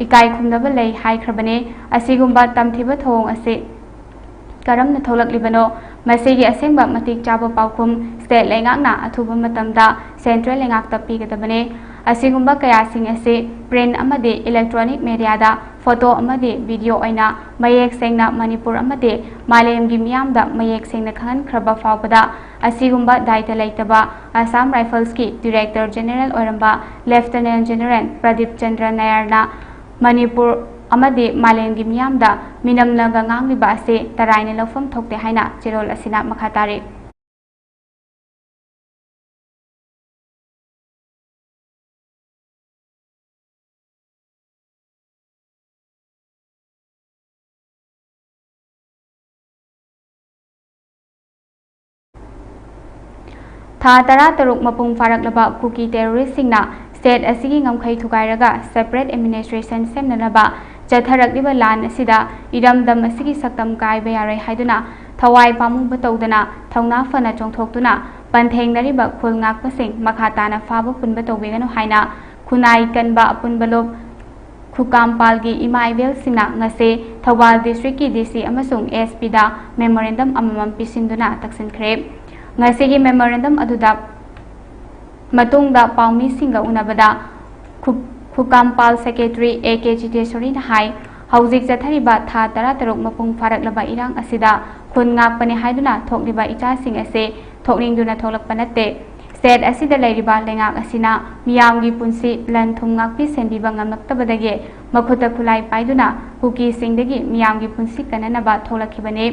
ꯏꯀꯥꯏ ꯈꯨꯝꯅꯕ ꯂꯩ ꯍꯥꯏꯈ꯭ꯔꯕꯅꯤ꯫ ꯑꯁꯤꯒꯨꯝꯕ ꯇꯝꯊꯤꯕ ꯊꯧꯑꯣꯡ ꯑꯁꯤ ꯀꯔꯝꯅ ꯊꯣꯛꯂꯛꯂꯤꯕꯅꯣ? ꯃꯁꯤꯒꯤ ꯑꯁꯦꯡꯕ ꯃꯇꯤꯛ ꯆꯥꯕ ꯄꯥꯎꯈꯨꯝ state ꯂꯩꯉꯥꯛꯅ ꯑꯊꯨꯕ ꯃꯇꯝꯗ ꯁꯦꯟꯇ꯭ꯔꯦꯜ ꯂꯩꯉꯥꯛꯇ ꯄꯤꯒꯗꯕꯅꯤ꯫ ꯑꯁꯤꯒꯨꯝꯕ ꯀꯌꯥꯁꯤꯡ ꯑꯁꯤ print ꯑꯃꯗꯤ electronic mediaꯗ photo ꯑꯃꯗꯤ video ꯑꯣꯏꯅ ꯃꯌꯦꯛ ꯁꯦꯡꯅ ꯃꯅꯤꯄꯨꯔ ꯑꯃꯗꯤ ꯃꯥꯂꯦꯝꯒꯤ ꯃꯤꯌꯥꯝꯗ ꯃꯌꯦꯛ ꯁꯦꯡꯅ ꯈꯪꯍꯟꯈ꯭ꯔꯕ ꯐꯥꯎꯕꯗ ꯑꯁꯤꯒꯨꯝꯕ ꯗꯥꯏꯇ ꯂꯩꯇꯕ Assam Riflesꯀꯤ Director General ꯑꯣꯏꯔꯝꯕ Lieutenant General ꯄ꯭ꯔꯗꯤꯞ ꯆꯟꯗ꯭ꯔ ꯅꯥꯌꯔꯅ ꯃꯅꯤꯄꯨꯔ ꯑꯃꯗꯤ ꯃꯥꯂꯦꯝꯒꯤ ꯃꯤꯌꯥꯝꯗ ꯃꯤꯅꯝꯂꯒ ꯉꯥꯡꯂꯤꯕ ꯑꯁꯤ ꯇꯔꯥꯏꯅ ꯂꯧꯐꯝ ꯊꯣꯛꯇꯦ ꯍꯥꯏꯅ ꯆꯦꯔꯣꯜ ꯑꯁꯤꯅ ꯃꯈꯥ ꯇꯥꯔꯤ꯫ ꯊꯥ ꯇꯔꯥꯇꯔꯨꯛ ꯃꯄꯨꯡ ꯐꯥꯔꯛꯂꯕ ꯀꯨꯀꯤ terroristꯁꯤꯡꯅ state ꯑꯁꯤꯒꯤ ꯉꯝꯈꯩ ꯊꯨꯒꯥꯏꯔꯒ separate administration ꯁꯦꯝꯅꯅꯕ ꯆꯠꯊꯔꯛꯂꯤꯕ ꯂꯥꯟ ꯑꯁꯤꯗ ꯏꯔꯝꯗꯝ ꯑꯁꯤꯒꯤ ꯁꯛꯇꯝ ꯀꯥꯏꯕ ꯌꯥꯔꯣꯏ ꯍꯥꯏꯗꯨꯅ ꯊꯋꯥꯏ ꯄꯥꯝꯃꯨꯕ ꯇꯧꯗꯅ ꯊꯧꯅꯥ ꯐꯅ ꯆꯣꯡꯊꯣꯛꯇꯨꯅ ꯄꯟꯊꯦꯡꯅꯔꯤꯕ ꯈꯨꯜ ꯉꯥꯛꯄꯁꯤꯡ ꯃꯈꯥ ꯇꯥꯅ ꯐꯥꯕ ꯄꯨꯟꯕ ꯇꯧꯕꯤꯒꯅꯨ ꯍꯥꯏꯅ ꯈꯨꯟꯅꯥꯏ ꯀꯟꯕ ꯑꯄꯨꯟꯕ ꯂꯨꯞ ꯈꯨꯀꯥꯝꯄꯥꯜꯒꯤ ꯏꯃꯥ ꯏꯕꯦꯜꯁꯤꯡꯅ ꯉꯁꯤ ꯊꯧꯕꯥꯜ districtꯀꯤ DC ꯑꯃꯁꯨꯡ SPꯗ memorandum ꯑꯃꯃꯝ ꯄꯤꯁꯤꯟꯗꯨꯅ ꯇꯛꯁꯤꯟꯈ꯭ꯔꯦ꯫ ꯉꯁꯤꯒꯤ memorandum ꯑꯗꯨꯗ ꯃꯇꯨꯡꯗ ꯄꯥꯎꯃꯤꯁꯤꯡꯒ ꯎꯅꯕꯗ ꯈꯨ-, ꯈꯨꯀꯥꯝꯄꯥꯜ secretary A K ꯖꯤꯇꯦꯁꯣꯔꯤꯅ ꯍꯥꯏ, ꯍꯧꯖꯤꯛ ꯆꯠꯊꯔꯤꯕ ꯊꯥ ꯇꯔꯥꯇꯔꯨꯛ ꯃꯄꯨꯡ ꯐꯥꯔꯛꯂꯕ ꯏꯔꯥꯡ ꯑꯁꯤꯗ ꯈꯨꯟ ꯉꯥꯛꯄꯅꯤ ꯍꯥꯏꯗꯨꯅ ꯊꯣꯛꯂꯤꯕ ꯏꯆꯥꯁꯤꯡ ꯑꯁꯤ ꯊꯣꯛꯅꯤꯡꯗꯨꯅ ꯊꯣꯛꯂꯛꯄ ꯅꯠꯇꯦ꯫ State ꯑꯁꯤꯗ ꯂꯩꯔꯤꯕ ꯂꯩꯉꯥꯛ ꯑꯁꯤꯅ ꯃꯤꯌꯥꯝꯒꯤ ꯄꯨꯟꯁꯤ, ꯂꯟ ꯊꯨꯝ ꯉꯥꯛꯄꯤ ꯁꯦꯟꯕꯤꯕ ꯉꯝꯂꯛꯇꯕꯗꯒꯤ ꯃꯈꯨꯠꯇ ꯈꯨꯠꯂꯥꯏ ꯄꯥꯏꯗꯨꯅ ꯀꯨꯀꯤꯁꯤꯡꯗꯒꯤ ꯃꯤꯌꯥꯝꯒꯤ ꯄꯨꯟꯁꯤ ꯀꯟꯅꯅꯕ ꯊꯣꯛꯂꯛꯈꯤꯕꯅꯤ꯫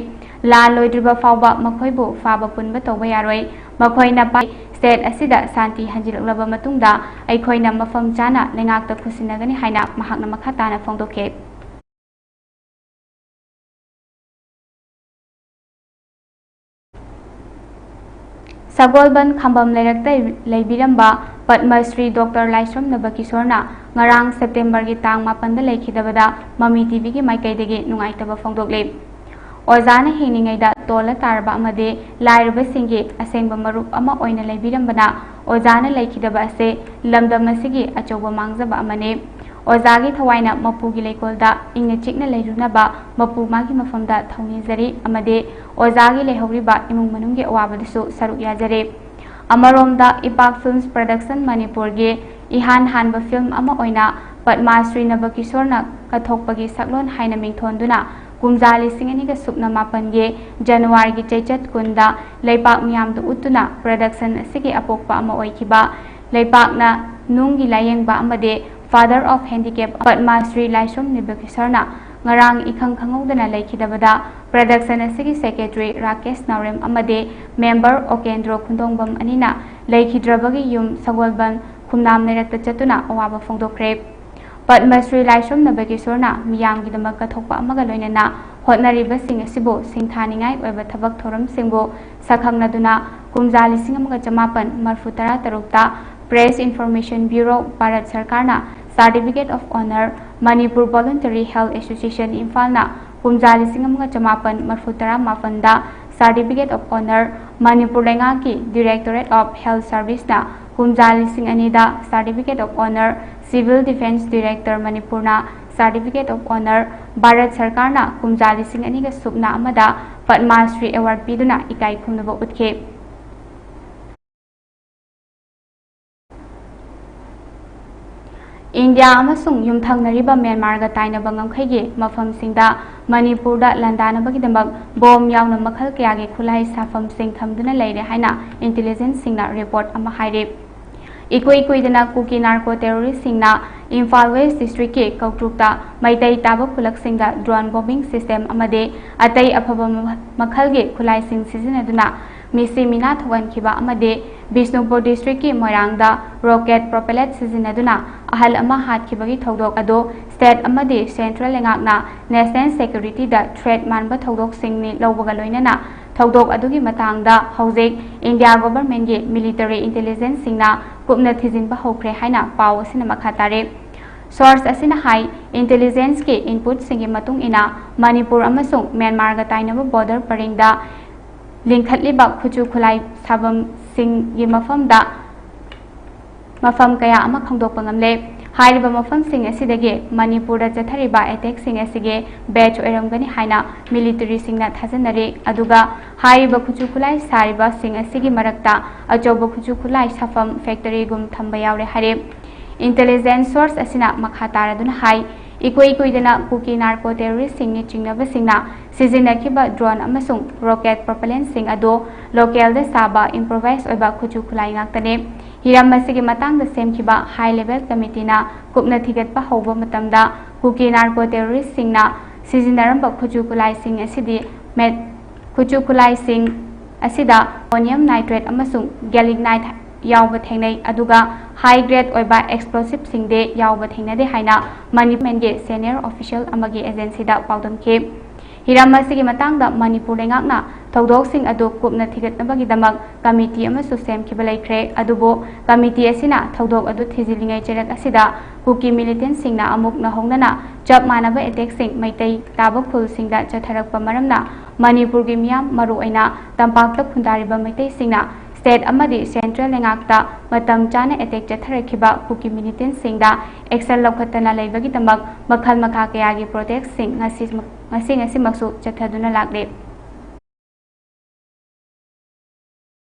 ꯂꯥꯟ ꯂꯣꯏꯗ꯭ꯔꯤꯕ ꯐꯥꯎꯕ ꯃꯈꯣꯏꯕꯨ ꯐꯥꯕ ꯄꯨꯟꯕ ꯇꯧꯕ ꯌꯥꯔꯣꯏ꯫ ꯃꯈꯣꯏꯅ ꯄꯥꯏ-, state ꯑꯁꯤꯗ ꯁꯥꯟꯇꯤ ꯍꯟꯖꯤꯜꯂꯛꯂꯕ ꯃꯇꯨꯡꯗ ꯑꯩꯈꯣꯏꯅ ꯃꯐꯝ ꯆꯥꯅ ꯂꯩꯉꯥꯛꯇ ꯈꯨꯠꯁꯤꯟꯅꯒꯅꯤ ꯍꯥꯏꯅ ꯃꯍꯥꯛꯅ ꯃꯈꯥ ꯇꯥꯅ ꯐꯣꯡꯗꯣꯛꯈꯤ꯫ ꯁꯒꯣꯜꯕꯟ ꯈꯝꯕꯝ ꯂꯩꯔꯛꯇ ꯂꯩꯕꯤꯔꯝꯕ ꯄꯗꯃ ꯁ꯭ꯔꯤ ꯗꯣꯛꯇꯔ ꯂꯥꯏꯁ꯭ꯔꯝ ꯅꯕꯀꯤꯁꯣꯔꯅ ꯉꯔꯥꯡ ꯁꯦꯞꯇꯦꯝꯕꯔꯒꯤ ꯇꯥꯡ ꯃꯥꯄꯟꯗ ꯂꯩꯈꯤꯗꯕꯗ ꯃꯃꯤ ꯇꯤꯚꯤꯒꯤ ꯃꯥꯏꯀꯩꯗꯒꯤ ꯅꯨꯡꯉꯥꯏꯇꯕ ꯐꯣꯡꯗꯣꯛꯂꯤ꯫ ꯑꯣꯖꯥꯅ ꯍꯤꯡꯂꯤꯉꯩꯗ ꯇꯣꯜꯂ ꯇꯥꯔꯕ ꯑꯃꯗꯤ ꯂꯥꯏꯔꯕꯁꯤꯡꯒꯤ ꯑꯁꯦꯡꯕ ꯃꯔꯨꯞ ꯑꯃ ꯑꯣꯏꯅ ꯂꯩꯕꯤꯔꯝꯕꯅ ꯑꯣꯖꯥꯅ ꯂꯩꯈꯤꯗꯕ ꯑꯁꯤ ꯂꯝꯗꯝ ꯑꯁꯤꯒꯤ ꯑꯆꯧꯕ ꯃꯥꯡꯖꯕ ꯑꯃꯅꯤ꯫ ꯑꯣꯖꯥꯒꯤ ꯊꯋꯥꯏꯅ ꯃꯄꯨꯒꯤ ꯂꯩꯀꯣꯜꯗ ꯏꯪꯅ ꯆꯤꯛꯅ ꯂꯩꯔꯨꯅꯕ ꯃꯄꯨ ꯃꯥꯒꯤ ꯃꯐꯝꯗ ꯊꯧꯅꯤꯖꯔꯤ ꯑꯃꯗꯤ ꯑꯣꯖꯥꯒꯤ ꯂꯩꯍꯧꯔꯤꯕ ꯏꯃꯨꯡ ꯃꯅꯨꯡꯒꯤ ꯑꯋꯥꯕꯗꯁꯨ ꯁꯔꯨꯛ ꯌꯥꯖꯔꯤ꯫ ꯑꯃꯔꯣꯝꯗ ꯏꯄꯥꯛ ꯐꯤꯜꯝꯁ ꯄ꯭ꯔꯗꯛꯁꯟ ꯃꯅꯤꯄꯨꯔꯒꯤ ꯏꯍꯥꯟ ꯍꯥꯟꯕ ꯐꯤꯜꯝ ꯑꯃ ꯑꯣꯏꯅ ꯄꯗꯃ ꯁ꯭ꯔꯤ ꯅꯕꯀꯤꯁꯣꯔꯅ ꯀꯠꯊꯣꯛꯄꯒꯤ ꯁꯛꯂꯣꯟ ꯍꯥꯏꯅ ꯃꯤꯡꯊꯣꯟꯗꯨꯅ ꯀꯨꯝꯖꯥ ꯂꯤꯁꯤꯡ ꯑꯅꯤꯒ ꯁꯨꯞꯅ ꯃꯥꯄꯟꯒꯤ ꯖꯅꯋꯥꯔꯤꯒꯤ ꯆꯩꯆꯠ ꯀꯨꯟꯗ ꯂꯩꯄꯥꯛ ꯃꯤꯌꯥꯝꯗ ꯎꯠꯇꯨꯅ ꯄ꯭ꯔꯗꯛꯁꯟ ꯑꯁꯤꯒꯤ ꯑꯄꯣꯛꯄ ꯑꯃ ꯑꯣꯏꯈꯤꯕ꯫ ꯂꯩꯄꯥꯛꯅ ꯅꯨꯡꯒꯤ ꯂꯥꯌꯦꯡꯕ ꯑꯃꯗꯤ Father of Handicap Padma Shri ꯂꯥꯏꯁ꯭ꯔꯝ ꯅꯕꯀꯤꯁꯣꯔꯅ ꯉꯔꯥꯡ ꯏꯈꯪ ꯈꯪꯍꯧꯗꯅ ꯂꯩꯈꯤꯗꯕꯗ ꯄ꯭ꯔꯗꯛꯁꯟ ꯑꯁꯤꯒꯤ ꯁꯦꯀ꯭ꯔꯦꯇꯔꯤ ꯔꯥꯀꯦꯁ ꯅꯥꯎꯔꯦꯝ ꯑꯃꯗꯤ ꯃꯦꯝꯕꯔ ꯑꯣꯀꯦꯟꯗ꯭ꯔꯣ ꯈꯨꯟꯗꯣꯡꯕꯝ ꯑꯅꯤꯅ ꯂꯩꯈꯤꯗ꯭ꯔꯕꯒꯤ ꯌꯨꯝ ꯁꯒꯣꯜꯕꯟ ꯈꯨꯝꯅꯥꯝ ꯂꯩꯔꯛꯇ ꯆꯠꯇꯨꯅ ꯑꯋꯥꯕ ꯐꯣꯡꯗꯣꯛꯈ꯭ꯔꯦ꯫ ꯄꯗꯃ ꯁ꯭ꯔꯤ ꯂꯥꯏꯁ꯭ꯔꯝ ꯅꯕꯀꯤꯁꯣꯔꯅ ꯃꯤꯌꯥꯝꯒꯤꯗꯃꯛ ꯀꯠꯊꯣꯛꯄ ꯑꯃꯒ ꯂꯣꯏꯅꯅ ꯍꯣꯠꯅꯔꯤꯕꯁꯤꯡ ꯑꯁꯤꯕꯨ ꯁꯤꯡꯊꯥꯅꯤꯡꯉꯥꯏ ꯑꯣꯏꯕ ꯊꯕꯛ ꯊꯧꯔꯝꯁꯤꯡꯕꯨ ꯁꯛꯈꯪꯅꯗꯨꯅ ꯀꯨꯝꯖꯥ ꯂꯤꯁꯤꯡ ꯑꯃꯒ ꯆꯃꯥꯄꯟ ꯃꯔꯐꯨ ꯇꯔꯥ ꯇꯔꯨꯛꯇ Press Information Bureau, ꯚꯥꯔꯠ ꯁꯔꯀꯥꯔꯅ Certificate of Honour, Manipur Voluntary Health Association ꯏꯝꯐꯥꯜꯅ ꯀꯨꯝꯖꯥ ꯂꯤꯁꯤꯡ ꯑꯃꯒ ꯆꯃꯥꯄꯟ ꯃꯔꯐꯨ ꯇꯔꯥ ꯃꯥꯄꯟꯗ Certificate of Honour, ꯃꯅꯤꯄꯨꯔ ꯂꯩꯉꯥꯛꯀꯤ Directorate of Health Serviceꯅ ꯀꯨꯝꯖꯥ ꯂꯤꯁꯤꯡ ꯑꯅꯤꯗ Certificate of Honour, Civil Defence Director ꯃꯅꯤꯄꯨꯔꯅ Certificate of Honour, ꯚꯥꯔꯠ ꯁꯔꯀꯥꯔꯅ ꯀꯨꯝꯖꯥ ꯂꯤꯁꯤꯡ ꯑꯅꯤꯒ ꯁꯨꯞꯅ ꯑꯃꯗ ꯄꯗꯃ ꯁ꯭ꯔꯤ Award ꯄꯤꯗꯨꯅ ꯏꯀꯥꯏ ꯈꯨꯝꯅꯕ ꯎꯠꯈꯤ꯫ ꯏꯟꯗꯤꯌꯥ ꯑꯃꯁꯨꯡ ꯌꯨꯝꯊꯪꯅꯔꯤꯕ ꯃ꯭ꯌꯥꯟꯃꯥꯔꯒ ꯇꯥꯏꯅꯕ ꯉꯝꯈꯩꯒꯤ ꯃꯐꯝꯁꯤꯡꯗ ꯃꯅꯤꯄꯨꯔꯗ ꯂꯥꯟꯗꯥꯅꯕꯒꯤꯗꯃꯛ ꯕꯣꯝ ꯌꯥꯎꯅ ꯃꯈꯜ ꯀꯌꯥꯒꯤ ꯈꯨꯠꯂꯥꯏ ꯁꯥꯐꯝꯁꯤꯡ ꯊꯝꯗꯨꯅ ꯂꯩꯔꯦ ꯍꯥꯏꯅ intelligenceꯁꯤꯡꯅ report ꯑꯃ ꯍꯥꯏꯔꯤ꯫ ꯏꯀꯨꯏ ꯀꯨꯏꯗꯅ ꯀꯨꯀꯤ narco terroristꯁꯤꯡꯅ ꯏꯝꯐꯥꯜ West Districtꯀꯤ ꯀꯧꯇ꯭ꯔꯨꯛꯇ ꯃꯩꯇꯩ ꯇꯥꯕ ꯈꯨꯜꯂꯛꯁꯤꯡꯗ drone bombing system ꯑꯃꯗꯤ ꯑꯇꯩ ꯑꯐꯕ ꯃ-, ꯃꯈꯜꯒꯤ ꯈꯨꯠꯂꯥꯏꯁꯤꯡ ꯁꯤꯖꯤꯟꯅꯗꯨꯅ ꯃꯤꯁꯤ ꯃꯤꯅꯥ ꯊꯣꯛꯍꯟꯈꯤꯕ ꯑꯃꯗꯤ ꯕꯤꯁꯅꯨꯄꯨꯔ Districtꯀꯤ ꯃꯣꯏꯔꯥꯡꯗ rocket propellant ꯁꯤꯖꯤꯟꯅꯗꯨꯅ ꯑꯍꯜ ꯑꯃ ꯍꯥꯠꯈꯤꯕꯒꯤ ꯊꯧꯗꯣꯛ ꯑꯗꯨ state ꯑꯃꯗꯤ central ꯂꯩꯉꯥꯛꯅ national securityꯗ threat ꯃꯥꯟꯕ ꯊꯧꯗꯣꯛꯁꯤꯡꯅꯤ ꯂꯧꯕꯒ ꯂꯣꯏꯅꯅ ꯊꯧꯗꯣꯛ ꯑꯗꯨꯒꯤ ꯃꯇꯥꯡꯗ ꯍꯧꯖꯤꯛ ꯏꯟꯗꯤꯌꯥ ꯒꯣꯚꯔꯟꯃꯦꯟꯠꯀꯤ ꯃꯤꯂꯤꯇꯔꯤ ꯏꯟꯇꯦꯂꯤꯖꯦꯟꯁꯁꯤꯡꯅ ꯀꯨꯞꯅ ꯊꯤꯖꯤꯟꯕ ꯍꯧꯈ꯭ꯔꯦ ꯍꯥꯏꯅ ꯄꯥꯎ ꯑꯁꯤꯅ ꯃꯈꯥ ꯇꯥꯔꯦ꯫ ꯁꯣꯔꯁ ꯑꯁꯤꯅ ꯍꯥꯏ, ꯏꯟꯇꯦꯂꯤꯖꯦꯟꯁꯀꯤ ꯏꯟꯄꯨꯠꯁꯤꯡꯒꯤ ꯃꯇꯨꯡ ꯏꯟꯅ ꯃꯅꯤꯄꯨꯔ ꯑꯃꯁꯨꯡ ꯃ꯭ꯌꯥꯟꯃꯥꯔꯒ ꯇꯥꯏꯅꯕ ꯕꯣꯔꯗꯔ ꯄꯔꯤꯡꯗ ꯂꯤꯡꯈꯠꯂꯤꯕ ꯈꯨꯠꯁꯨ ꯈꯨꯠꯂꯥꯏ ꯁꯥꯐꯝꯁꯤꯡꯒꯤ ꯃꯐꯝꯗ ꯃꯐꯝ ꯀꯌꯥ ꯑꯃ ꯈꯪꯗꯣꯛꯄ ꯉꯝꯂꯦ꯫ ꯍꯥꯏꯔꯤꯕ ꯃꯐꯝꯁꯤꯡ ꯑꯁꯤꯗꯒꯤ ꯃꯅꯤꯄꯨꯔꯗ ꯆꯠꯊꯔꯤꯕ ꯑꯦꯇꯦꯛꯁꯤꯡ ꯑꯁꯤꯒꯤ ꯕꯦꯆ ꯑꯣꯏꯔꯝꯒꯅꯤ ꯍꯥꯏꯅ ꯃꯤꯂꯤꯇꯔꯤꯁꯤꯡꯅ ꯊꯥꯖꯅꯔꯤ꯫ ꯑꯗꯨꯒ ꯍꯥꯏꯔꯤꯕ ꯈꯨꯠꯁꯨ ꯈꯨꯠꯂꯥꯏ ꯁꯥꯔꯤꯕꯁꯤꯡ ꯑꯁꯤꯒꯤ ꯃꯔꯛꯇ ꯑꯆꯧꯕ ꯈꯨꯠꯁꯨ ꯈꯨꯠꯂꯥꯏ ꯁꯥꯐꯝ ꯐꯦꯛꯇꯔꯤꯒꯨꯝ ꯊꯝꯕ ꯌꯥꯎꯔꯦ ꯍꯥꯏꯔꯦ꯫ ꯏꯟꯇꯦꯂꯤꯖꯦꯟꯁ ꯁꯣꯔꯁ ꯑꯁꯤꯅ ꯃꯈꯥ ꯇꯥꯔꯗꯨꯅ ꯍꯥꯏ, ꯏꯀꯨꯏ ꯀꯨꯏꯗꯅ ꯀꯨꯀꯤ ꯅꯥꯔꯀꯣ ꯇꯦꯔꯣꯔꯤꯁꯁꯤꯡꯅꯤ ꯆꯤꯡꯅꯕꯁꯤꯡꯅ ꯁꯤꯖꯤꯟꯅꯈꯤꯕ ꯗ꯭ꯔꯣꯟ ꯑꯃꯁꯨꯡ ꯔꯣꯀꯦꯠ ꯄ꯭ꯔꯣꯄꯦꯂꯦꯟꯁꯤꯡ ꯑꯗꯨ ꯂꯣꯀꯦꯜꯗ ꯁꯥꯕ ꯏꯝꯄ꯭ꯔꯣꯚꯥꯏꯁ ꯑꯣꯏꯕ ꯈꯨꯠꯁꯨ ꯈꯨꯠꯂꯥꯏ ꯉꯥꯛꯇꯅꯤ꯫ ꯍꯤꯔꯝ ꯑꯁꯤꯒꯤ ꯃꯇꯥꯡꯗ ꯁꯦꯝꯈꯤꯕ ꯍꯥꯏ ꯂꯦꯚꯦꯜ ꯀꯃꯤꯇꯤꯅ ꯀꯨꯞꯅ ꯊꯤꯒꯠꯄ ꯍꯧꯕ ꯃꯇꯝꯗ ꯀꯨꯀꯤ ꯅꯥꯔꯀꯣ ꯇꯦꯔꯣꯔꯤꯁꯁꯤꯡꯅ ꯁꯤꯖꯤꯟꯅꯔꯝꯕ ꯈꯨꯠꯁꯨ ꯈꯨꯠꯂꯥꯏꯁꯤꯡ ꯑꯁꯤꯗꯤ ꯃꯦꯠ-, ꯈꯨꯠꯁꯨ ꯈꯨꯠꯂꯥꯏꯁꯤꯡ ꯑꯁꯤꯗ ꯑꯃꯣꯅꯤꯌꯝ ꯅꯥꯏꯇ꯭ꯔꯦꯠ ꯑꯃꯁꯨꯡ ꯒꯦꯂꯤꯛꯅꯥꯏꯠ ꯌꯥꯎꯕ ꯊꯦꯡꯅꯩ, ꯑꯗꯨꯒ ꯍꯥꯏ ꯒ꯭ꯔꯦꯗ ꯑꯣꯏꯕ ꯑꯦꯛꯁꯄ꯭ꯂꯣꯁꯤꯞꯁꯤꯡꯗꯤ ꯌꯥꯎꯕ ꯊꯦꯡꯅꯗꯦ ꯍꯥꯏꯅ ꯃꯅꯤꯄꯨꯔꯒꯤ ꯁꯦꯅꯤꯌꯔ ꯑꯣꯐꯤꯁꯤꯌꯦꯜ ꯑꯃꯒꯤ ꯑꯦꯖꯦꯟꯁꯤꯗ ꯄꯥꯎꯗꯝꯈꯤ꯫ ꯍꯤꯔꯝ ꯑꯁꯤꯒꯤ ꯃꯇꯥꯡꯗ ꯃꯅꯤꯄꯨꯔ ꯂꯩꯉꯥꯛꯅ ꯊꯧꯗꯣꯛꯁꯤꯡ ꯑꯗꯨ ꯀꯨꯞꯅ ꯊꯤꯒꯠꯅꯕꯒꯤꯗꯃꯛ ꯀꯃꯤꯇꯤ ꯑꯃꯁꯨ ꯁꯦꯝꯈꯤꯕ ꯂꯩꯈ꯭ꯔꯦ꯫ ꯑꯗꯨꯕꯨ ꯀꯃꯤꯇꯤ ꯑꯁꯤꯅ ꯊꯧꯗꯣꯛ ꯑꯗꯨ ꯊꯤꯖꯤꯜꯂꯤꯉꯩ ꯆꯩꯔꯛ ꯑꯁꯤꯗ ꯀꯨꯀꯤ ꯃꯤꯂꯤꯇꯦꯟꯁꯤꯡꯅ ꯑꯃꯨꯛ ꯅꯧꯍꯧꯅꯅ ꯆꯞ ꯃꯥꯟꯅꯕ ꯑꯦꯇꯦꯛꯁꯤꯡ ꯃꯩꯇꯩ ꯇꯥꯕ ꯈꯨꯜꯁꯤꯡꯗ ꯆꯠꯊꯔꯛꯄ ꯃꯔꯝꯅ ꯃꯅꯤꯄꯨꯔꯒꯤ ꯃꯤꯌꯥꯝ, ꯃꯔꯨꯑꯣꯏꯅ ꯇꯝꯄꯥꯛꯇ ꯈꯨꯟꯗꯥꯔꯤꯕ ꯃꯩꯇꯩꯁꯤꯡꯅ ꯁ꯭ꯇꯦꯠ ꯑꯃꯗꯤ ꯁꯦꯟꯇ꯭ꯔꯦꯜ ꯂꯩꯉꯥꯛꯇ ꯃꯇꯝ ꯆꯥꯅ ꯑꯦꯇꯦꯛ ꯆꯠꯊꯔꯛꯈꯤꯕ ꯀꯨꯀꯤ ꯃꯤꯂꯤꯇꯦꯟꯁꯤꯡꯗ ꯑꯦꯛꯁꯟ ꯂꯧꯈꯠꯇꯅ ꯂꯩꯕꯒꯤꯗꯃꯛ ꯃꯈꯜ ꯃꯈꯥ ꯀꯌꯥꯒꯤ ꯄ꯭ꯔꯣꯇꯦꯁꯁꯤꯡ ꯉꯁꯤ, ꯉꯁꯤ ꯉꯁꯤꯃꯛꯁꯨ ꯆꯠꯊꯗꯨꯅ ꯂꯥꯛꯂꯤ꯫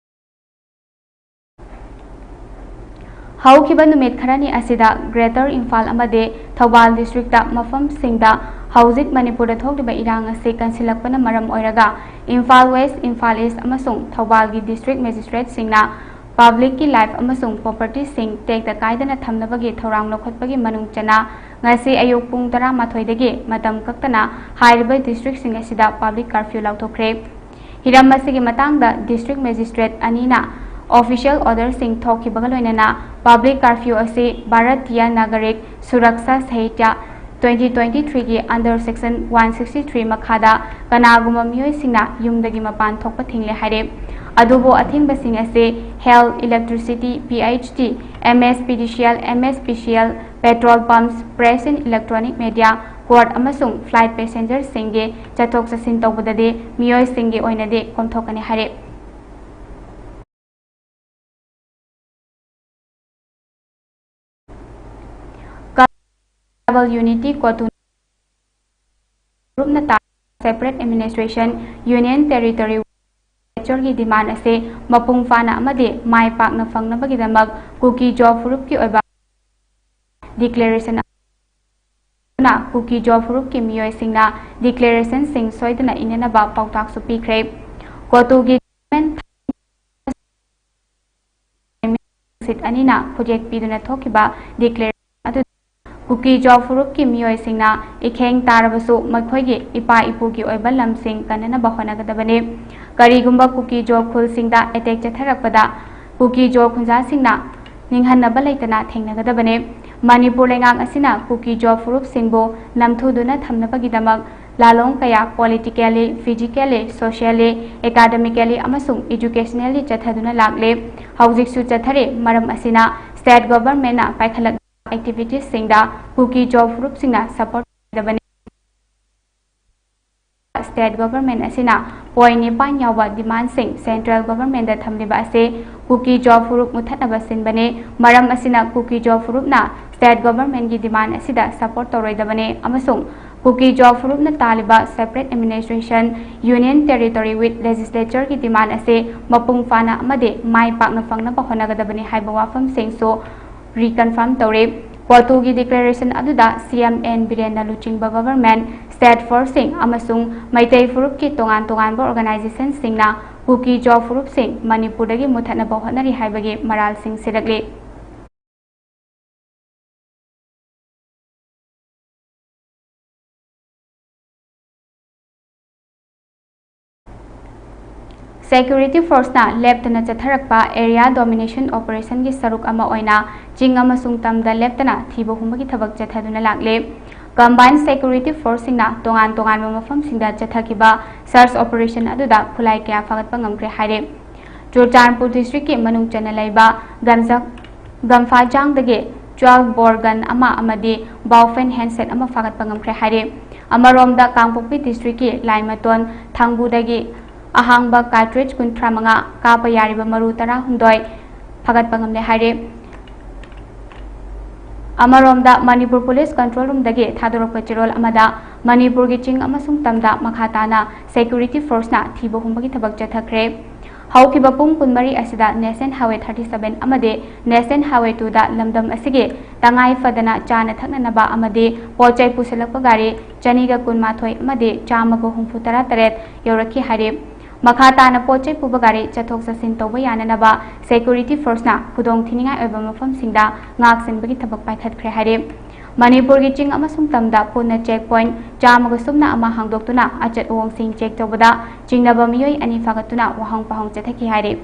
ꯍꯧꯈꯤꯕ ꯅꯨꯃꯤꯠ ꯈꯔꯅꯤ ꯑꯁꯤꯗ ꯒ꯭ꯔꯦꯇꯔ ꯏꯝꯐꯥꯜ ꯑꯃꯗꯤ ꯊꯧꯕꯥꯜ ꯗꯤꯁꯇ꯭ꯔꯤꯛꯇ ꯃꯐꯝꯁꯤꯡꯗ ꯍꯧꯖꯤꯛ ꯃꯅꯤꯄꯨꯔꯗ ꯊꯣꯛꯂꯤꯕ ꯏꯔꯥꯡ ꯑꯁꯤ ꯀꯟꯁꯤꯜꯂꯛꯄꯅ ꯃꯔꯝ ꯑꯣꯏꯔꯒ ꯏꯝꯐꯥꯜ ꯋꯦꯁ, ꯏꯝꯐꯥꯜ ꯏꯁ ꯑꯃꯁꯨꯡ ꯊꯧꯕꯥꯜꯒꯤ ꯗꯤꯁꯇ꯭ꯔꯤꯛ ꯃꯦꯖꯤꯁꯇ꯭ꯔꯦꯠꯁꯤꯡꯅ ꯄꯕ꯭ꯂꯤꯛꯀꯤ ꯂꯥꯏꯐ ꯑꯃꯁꯨꯡ ꯄ꯭ꯔꯣꯄꯔꯇꯤꯁꯤꯡ ꯇꯦꯛꯇ ꯀꯥꯏꯗꯅ ꯊꯝꯅꯕꯒꯤ ꯊꯧꯔꯥꯡ ꯂꯧꯈꯠꯄꯒꯤ ꯃꯅꯨꯡ ꯆꯟꯅ ꯉꯁꯤ ꯑꯌꯨꯛ ꯄꯨꯡ ꯇꯔꯥꯃꯥꯊꯣꯏꯗꯒꯤ ꯃꯇꯝ ꯀꯛꯇꯅ ꯍꯥꯏꯔꯤꯕ ꯗꯤꯁꯇ꯭ꯔꯤꯛꯁꯤꯡ ꯑꯁꯤꯗ ꯄꯕ꯭ꯂꯤꯛ ꯀꯔꯐ꯭ꯌꯨ ꯂꯥꯎꯊꯣꯛꯈ꯭ꯔꯦ꯫ ꯍꯤꯔꯝ ꯑꯁꯤꯒꯤ ꯃꯇꯥꯡꯗ ꯗꯤꯁꯇ꯭ꯔꯤꯛ ꯃꯦꯖꯤꯁꯇ꯭ꯔꯦꯠ ꯑꯅꯤꯅ ꯑꯣꯐꯤꯁꯤꯌꯦꯜ ꯑꯣꯔꯗꯔꯁꯤꯡ ꯊꯣꯛꯈꯤꯕꯒ ꯂꯣꯏꯅꯅ ꯄꯕ꯭ꯂꯤꯛ ꯀꯔꯐ꯭ꯌꯨ ꯑꯁꯤ ꯚꯥꯔꯇꯤꯌ ꯅꯥꯒꯔꯤꯛ ꯁꯨꯔꯛꯁꯥ ꯁꯥꯍꯤꯇ꯭ꯌ twenty twenty-threeꯒꯤ under section one sixty-three ꯃꯈꯥꯗ ꯀꯅꯥꯒꯨꯝꯕ ꯃꯤꯑꯣꯏꯁꯤꯡꯅ ꯌꯨꯝꯗꯒꯤ ꯃꯄꯥꯟ ꯊꯣꯛꯄ ꯊꯤꯡꯂꯦ ꯍꯥꯏꯔꯦ꯫ ꯑꯗꯨꯕꯨ ꯑꯊꯤꯡꯕꯁꯤꯡ ꯑꯁꯤ health, electricity, P H D, M S P D C L, M S P C L, petrol pumps, press and electronic media, court ꯑꯃꯁꯨꯡ flight passengerꯁꯤꯡꯒꯤ ꯆꯠꯊꯣꯛ ꯆꯠꯁꯤꯟ ꯇꯧꯕꯗꯗꯤ ꯃꯤꯑꯣꯏꯁꯤꯡꯒꯤ ꯑꯣꯏꯅꯗꯤ ꯀꯣꯝꯊꯣꯛꯀꯅꯤ ꯍꯥꯏꯔꯦ꯫ Tribal Unity ꯀꯣꯇꯨ ꯒ꯭ꯔꯨꯞꯅ ꯇꯥ-, separate administration, union territory, legislatureꯒꯤ demand ꯑꯁꯤ ꯃꯄꯨꯡ ꯐꯥꯅ ꯑꯃꯗꯤ ꯃꯥꯏ ꯄꯥꯛꯅ ꯐꯪꯅꯕꯒꯤꯗꯃꯛ ꯀꯨꯀꯤ ꯖꯣ ꯐꯨꯔꯨꯞꯀꯤ ꯑꯣꯏꯕ declaration ꯑꯃ ꯀꯨꯀꯤ ꯖꯣ ꯐꯨꯔꯨꯞꯀꯤ ꯃꯤꯑꯣꯏꯁꯤꯡꯅ declarationꯁꯤꯡ ꯁꯣꯏꯗꯅ ꯏꯅꯅꯕ ꯄꯥꯎꯇꯥꯛꯁꯨ ꯄꯤꯈ꯭ꯔꯦ꯫ ꯀꯣꯇꯨꯒꯤ seat ꯑꯅꯤꯅ ꯈꯨꯠꯌꯦꯛ ꯄꯤꯗꯨꯅ ꯊꯣꯛꯈꯤꯕ declaration ꯑꯗꯨ ꯀꯨꯀꯤ ꯖꯣ ꯐꯨꯔꯨꯞꯀꯤ ꯃꯤꯑꯣꯏꯁꯤꯡꯅ ꯏꯈꯦꯡ ꯇꯥꯔꯕꯁꯨ ꯃꯈꯣꯏꯒꯤ ꯏꯄꯥ ꯏꯄꯨꯒꯤ ꯑꯣꯏꯕ ꯂꯝꯁꯤꯡ ꯀꯟꯅꯅꯕ ꯍꯣꯠꯅꯒꯗꯕꯅꯤ꯫ ꯀꯔꯤꯒꯨꯝꯕ ꯀꯨꯀꯤ ꯖꯣ ꯈꯨꯜꯁꯤꯡꯗ attack ꯆꯠꯊꯔꯛꯄꯗ ꯀꯨꯀꯤ ꯖꯣ ꯈꯨꯟꯖꯥꯁꯤꯡꯅ ꯅꯤꯡꯍꯟꯅꯕ ꯂꯩꯇꯅ ꯊꯦꯡꯅꯒꯗꯕꯅꯤ꯫ ꯃꯅꯤꯄꯨꯔ ꯂꯩꯉꯥꯛ ꯑꯁꯤꯅ ꯀꯨꯀꯤ ꯖꯣ ꯐꯨꯔꯨꯞꯁꯤꯡꯕꯨ ꯅꯝꯊꯨꯗꯨꯅ ꯊꯝꯅꯕꯒꯤꯗꯃꯛ ꯂꯥꯂꯣꯡ ꯀꯌꯥ politically, physically, socially, academically ꯑꯃꯁꯨꯡ educationally ꯆꯠꯊꯗꯨꯅ ꯂꯥꯛꯂꯦ꯫ ꯍꯧꯖꯤꯛꯁꯨ ꯆꯠꯊꯔꯤ꯫ ꯃꯔꯝ ꯑꯁꯤꯅ state governmentꯅ ꯄꯥꯏꯈꯠꯂꯛꯂꯤꯕ activitiesꯁꯤꯡꯗ ꯀꯨꯀꯤ ꯖꯣ ꯐꯨꯔꯨꯞꯁꯤꯡꯅ support ꯇꯧꯒꯗꯕꯅꯤ꯫ State government ꯑꯁꯤꯅ point ꯅꯤꯄꯥꯟ ꯌꯥꯎꯕ demandꯁꯤꯡ central governmentꯗ ꯊꯝꯂꯤꯕ ꯑꯁꯤ ꯀꯨꯀꯤ ꯖꯣ ꯐꯨꯔꯨꯞ ꯃꯨꯠꯊꯠꯅꯕ ꯁꯤꯟꯕꯅꯤ꯫ ꯃꯔꯝ ꯑꯁꯤꯅ ꯀꯨꯀꯤ ꯖꯣ ꯐꯨꯔꯨꯞꯅ state governmentꯀꯤ demand ꯑꯁꯤꯗ support ꯇꯧꯔꯣꯏꯗꯕꯅꯤ ꯑꯃꯁꯨꯡ ꯀꯨꯀꯤ ꯖꯣ ꯐꯨꯔꯨꯞꯅ ꯇꯥꯜꯂꯤꯕ separate administration, union territory with legislatureꯒꯤ demand ꯑꯁꯤ ꯃꯄꯨꯡ ꯐꯥꯅ ꯑꯃꯗꯤ ꯃꯥꯏ ꯄꯥꯛꯅ ꯐꯪꯅꯕ ꯍꯣꯠꯅꯒꯗꯕꯅꯤ ꯍꯥꯏꯕ ꯋꯥꯐꯝꯁꯤꯡꯁꯨ reconfirm ꯇꯧꯔꯦ꯫ ꯀꯣꯇꯨꯒꯤ declaration ꯑꯗꯨꯗ C M N ꯕꯤꯔꯦꯟꯅ ꯂꯨꯆꯤꯡꯕ government, state forceꯁꯤꯡ ꯑꯃꯁꯨꯡ ꯃꯩꯇꯩ ꯐꯨꯔꯨꯞꯀꯤ ꯇꯣꯉꯥꯟ ꯇꯣꯉꯥꯟꯕ organizationꯁꯤꯡꯅ ꯀꯨꯀꯤ ꯖꯣ ꯐꯨꯔꯨꯞꯁꯤꯡ ꯃꯅꯤꯄꯨꯔꯗꯒꯤ ꯃꯨꯠꯊꯠꯅꯕ ꯍꯣꯠꯅꯔꯤ ꯍꯥꯏꯕꯒꯤ ꯃꯔꯥꯜꯁꯤꯡ ꯁꯤꯔꯛꯂꯤ꯫ Security forceꯅ ꯂꯦꯞꯇꯅ ꯆꯠꯊꯔꯛꯄ area domination operationꯒꯤ ꯁꯔꯨꯛ ꯑꯃ ꯑꯣꯏꯅ ꯆꯤꯡ ꯑꯃꯁꯨꯡ ꯇꯝꯗ ꯂꯦꯞꯇꯅ ꯊꯤꯕ ꯍꯨꯝꯕꯒꯤ ꯊꯕꯛ ꯆꯠꯊꯗꯨꯅ ꯂꯥꯛꯂꯦ꯫ Combined Security Force ꯁꯤꯡꯅ ꯇꯣꯉꯥꯟ ꯇꯣꯉꯥꯟꯕ ꯃꯐꯝꯁꯤꯡꯗ ꯆꯠꯊꯈꯤꯕ search operation ꯑꯗꯨꯗ ꯈꯨꯠꯂꯥꯏ ꯀꯌꯥ ꯐꯥꯒꯠꯄ ꯉꯝꯈ꯭ꯔꯦ ꯍꯥꯏꯔꯦ꯫ ꯆꯨꯔꯆꯥꯟꯄꯨꯔ district ꯀꯤ ꯃꯅꯨꯡ ꯆꯟꯅ ꯂꯩꯕ ꯒꯝꯖ-, ꯒꯝꯐꯥꯖꯥꯡꯗꯒꯤ twelve bore gun ꯑꯃ ꯑꯃꯗꯤ Baofeng handset ꯑꯃ ꯐꯥꯒꯠꯄ ꯉꯝꯈ꯭ꯔꯦ ꯍꯥꯏꯔꯦ꯫ ꯑꯃꯔꯣꯝꯗ ꯀꯥꯡꯄꯣꯛꯄꯤ district ꯀꯤ ꯂꯥꯏꯃꯇꯣꯟ ꯊꯥꯡꯕꯨꯗꯒꯤ ꯑꯍꯥꯡꯕ cartridge ꯀꯨꯟꯊ꯭ꯔꯥ ꯃꯉꯥ ꯀꯥꯞꯄ ꯌꯥꯔꯤꯕ ꯃꯔꯨ ꯇꯔꯥꯍꯨꯝꯗꯣꯏ ꯐꯥꯒꯠꯄ ꯉꯝꯂꯦ ꯍꯥꯏꯔꯦ꯫ ꯑꯃꯔꯣꯝꯗ ꯃꯅꯤꯄꯨꯔ Police Control Room ꯗꯒꯤ ꯊꯥꯗꯣꯔꯛꯄ ꯆꯦꯔꯣꯜ ꯑꯃꯗ ꯃꯅꯤꯄꯨꯔꯒꯤ ꯆꯤꯡ ꯑꯃꯁꯨꯡ ꯇꯝꯗ ꯃꯈꯥ ꯇꯥꯅ Security Force ꯅ ꯊꯤꯕ ꯍꯨꯝꯕꯒꯤ ꯊꯕꯛ ꯆꯠꯊꯈ꯭ꯔꯦ꯫ ꯍꯧꯈꯤꯕ ꯄꯨꯡ ꯀꯨꯟꯃꯔꯤ ꯑꯁꯤꯗ National Highway thirty seven ꯑꯃꯗꯤ National Highway two ꯗ ꯂꯝꯗꯝ ꯑꯁꯤꯒꯤ ꯇꯉꯥꯏ ꯐꯗꯅ ꯆꯥꯅ ꯊꯛꯅꯅꯕ ꯑꯃꯗꯤ ꯄꯣꯠ ꯆꯩ ꯄꯨꯁꯤꯜꯂꯛꯄ ꯒꯥꯔꯤ ꯆꯅꯤꯒ ꯀꯨꯟꯃꯥꯊꯣꯏ ꯑꯃꯗꯤ ꯆꯥꯝꯃꯒ ꯍꯨꯝꯐꯨ ꯇꯔꯥ ꯇꯔꯦꯠ ꯌꯧꯔꯛꯈꯤ ꯍꯥꯏꯔꯤ꯫ ꯃꯈꯥ ꯇꯥꯅ ꯄꯣꯠ ꯆꯩ ꯄꯨꯕ ꯒꯥꯔꯤ ꯆꯠꯊꯣꯛ ꯆꯠꯁꯤꯟ ꯇꯧꯕ ꯌꯥꯅꯅꯕ Security Force ꯅ ꯈꯨꯗꯣꯡ ꯊꯤꯅꯤꯡꯉꯥꯏ ꯑꯣꯏꯕ ꯃꯐꯝꯁꯤꯡꯗ ꯉꯥꯛ ꯁꯦꯟꯕꯒꯤ ꯊꯕꯛ ꯄꯥꯏꯈꯠꯈ꯭ꯔꯦ ꯍꯥꯏꯔꯤ꯫ ꯃꯅꯤꯄꯨꯔꯒꯤ ꯆꯤꯡ ꯑꯃꯁꯨꯡ ꯇꯝꯗ ꯄꯨꯟꯅ check point ꯆꯥꯝꯃꯒ ꯁꯨꯞꯅ ꯑꯃ ꯍꯥꯡꯗꯣꯛꯇꯨꯅ ꯑꯆꯠ ꯑꯋꯣꯡꯁꯤꯡ check ꯇꯧꯕꯗ ꯆꯤꯡꯅꯕ ꯃꯤꯑꯣꯏ ꯑꯅꯤ ꯐꯥꯒꯠꯇꯨꯅ ꯋꯥꯍꯪ ꯄꯥꯎꯍꯪ ꯆꯠꯊꯈꯤ ꯍꯥꯏꯔꯤ꯫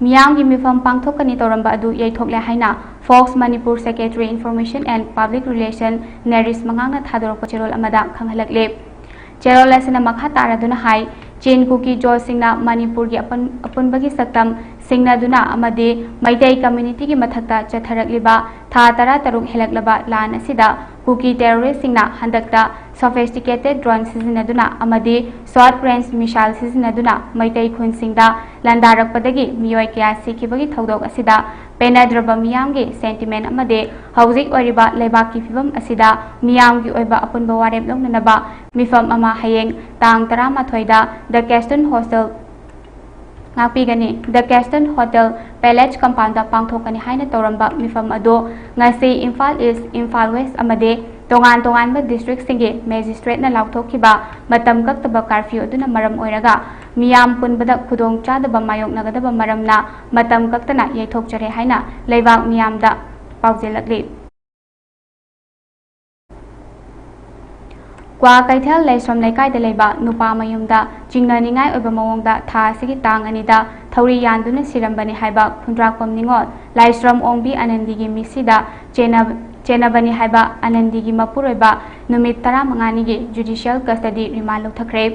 ꯃꯤꯌꯥꯝꯒꯤ ꯃꯤꯐꯝ ꯄꯥꯡꯊꯣꯛꯀꯅꯤ ꯇꯧꯔꯝꯕ ꯑꯗꯨ ꯌꯩꯊꯣꯛꯂꯦ ꯍꯥꯏꯅ Fox Manipur Secretary Information and Public Relation ꯅꯔꯤꯁ ꯃꯉꯥꯡꯅ ꯊꯥꯗꯣꯔꯛꯄ ꯆꯦꯔꯣꯜ ꯑꯃꯗ ꯈꯪꯍꯜꯂꯛꯂꯤ꯫ ꯆꯦꯔꯣꯜ ꯑꯁꯤꯅ ꯃꯈꯥ ꯇꯥꯔꯗꯨꯅ ꯍꯥꯏ, ꯆꯤꯟ ꯀꯨꯀꯤ ꯖꯣꯁꯁꯤꯡꯅ ꯃꯅꯤꯄꯨꯔꯒꯤ ꯑꯄꯨꯟ-, ꯑꯄꯨꯟꯕꯒꯤ ꯁꯛꯇꯝ ꯁꯤꯡꯅꯗꯨꯅ ꯑꯃꯗꯤ ꯃꯩꯇꯩ community ꯒꯤ ꯃꯊꯛꯇ ꯆꯠꯊꯔꯛꯂꯤꯕ ꯊꯥ ꯇꯔꯥꯇꯔꯨꯛ ꯍꯦꯜꯂꯛꯂꯕ ꯂꯥꯟ ꯑꯁꯤꯗ ꯀꯨꯀꯤ terrorist ꯁꯤꯡꯅ ꯍꯟꯗꯛꯇ sophisticated drone ꯁꯤꯖꯤꯟꯅꯗꯨꯅ ꯑꯃꯗꯤ short range missile ꯁꯤꯖꯤꯟꯅꯗꯨꯅ ꯃꯩꯇꯩ ꯈꯨꯟꯁꯤꯡꯗ ꯂꯥꯟꯗꯥꯔꯛꯄꯗꯒꯤ ꯃꯤꯑꯣꯏ ꯀꯌꯥ ꯁꯤꯈꯤꯕꯒꯤ ꯊꯧꯗꯣꯛ ꯑꯁꯤꯗ ꯄꯦꯟꯅꯗ꯭ꯔꯕ ꯃꯤꯌꯥꯝꯒꯤ sentiment ꯑꯃꯗꯤ ꯍꯧꯖꯤꯛ ꯑꯣꯏꯔꯤꯕ ꯂꯩꯕꯥꯛꯀꯤ ꯐꯤꯕꯝ ꯑꯁꯤꯗ ꯃꯤꯌꯥꯝꯒꯤ ꯑꯣꯏꯕ ꯑꯄꯨꯟꯕ ꯋꯥꯔꯦꯞ ꯂꯧꯅꯅꯕ ꯃꯤꯐꯝ ꯑꯃ ꯍꯌꯦꯡ ꯇꯥꯡ ꯇꯔꯥꯃꯥꯊꯣꯏꯗ The Castle Hotel ꯉꯥꯛꯄꯤꯒꯅꯤ꯫ The Castle Hotel Palace compound ꯗ ꯄꯥꯡꯊꯣꯛꯀꯅꯤ ꯍꯥꯏꯅ ꯇꯧꯔꯝꯕ ꯃꯤꯐꯝ ꯑꯗꯨ ꯉꯁꯤ ꯏꯝꯐꯥꯜ East, ꯏꯝꯐꯥꯜ West ꯑꯃꯗꯤ ꯇꯣꯉꯥꯟ ꯇꯣꯉꯥꯟꯕ district ꯁꯤꯡꯒꯤ magistrate ꯅ ꯂꯥꯎꯊꯣꯛꯈꯤꯕ ꯃꯇꯝ ꯀꯛꯇꯕ curfew ꯑꯗꯨꯅ ꯃꯔꯝ ꯑꯣꯏꯔꯒ ꯃꯤꯌꯥꯝ ꯄꯨꯟꯕꯗ ꯈꯨꯗꯣꯡ ꯆꯥꯗꯕ ꯃꯥꯌꯣꯛꯅꯒꯗꯕ ꯃꯔꯝꯅ ꯃꯇꯝ ꯀꯛꯇꯅ ꯌꯩꯊꯣꯛꯆꯔꯦ ꯍꯥꯏꯅ ꯂꯩꯕꯥꯛ ꯃꯤꯌꯥꯝꯗ ꯄꯥꯎꯖꯦꯜꯂꯛꯂꯤ꯫ ꯀ꯭ꯋꯥꯀꯩꯊꯦꯜ ꯂꯩꯁ꯭ꯔꯝ ꯂꯩꯀꯥꯏꯗ ꯂꯩꯕ ꯅꯨꯄꯥ ꯃꯌꯨꯝꯗ ꯆꯤꯡꯅꯅꯤꯡꯉꯥꯏ ꯑꯣꯏꯕ ꯃꯑꯣꯡꯗ ꯊꯥ ꯑꯁꯤꯒꯤ ꯇꯥꯡ ꯑꯅꯤꯗ ꯊꯧꯔꯤ ꯌꯥꯟꯗꯨꯅ ꯁꯤꯔꯝꯕꯅꯤ ꯍꯥꯏꯕ ꯈꯨꯟꯗ꯭ꯔꯥꯛꯄꯝ ꯅꯤꯉꯣꯜ ꯂꯥꯏꯁ꯭ꯔꯝ ꯑꯣꯡꯕꯤ ꯑꯅꯟꯗꯤꯒꯤ ꯃꯤꯁꯤꯗ ꯆꯦꯟꯅ-, ꯆꯦꯟꯅꯕꯅꯤ ꯍꯥꯏꯕ ꯑꯅꯟꯗꯤꯒꯤ ꯃꯄꯨꯔꯣꯏꯕ ꯅꯨꯃꯤꯠ ꯇꯔꯥꯃꯉꯥꯅꯤꯒꯤ judicial custody remand ꯂꯧꯊꯈ꯭ꯔꯦ꯫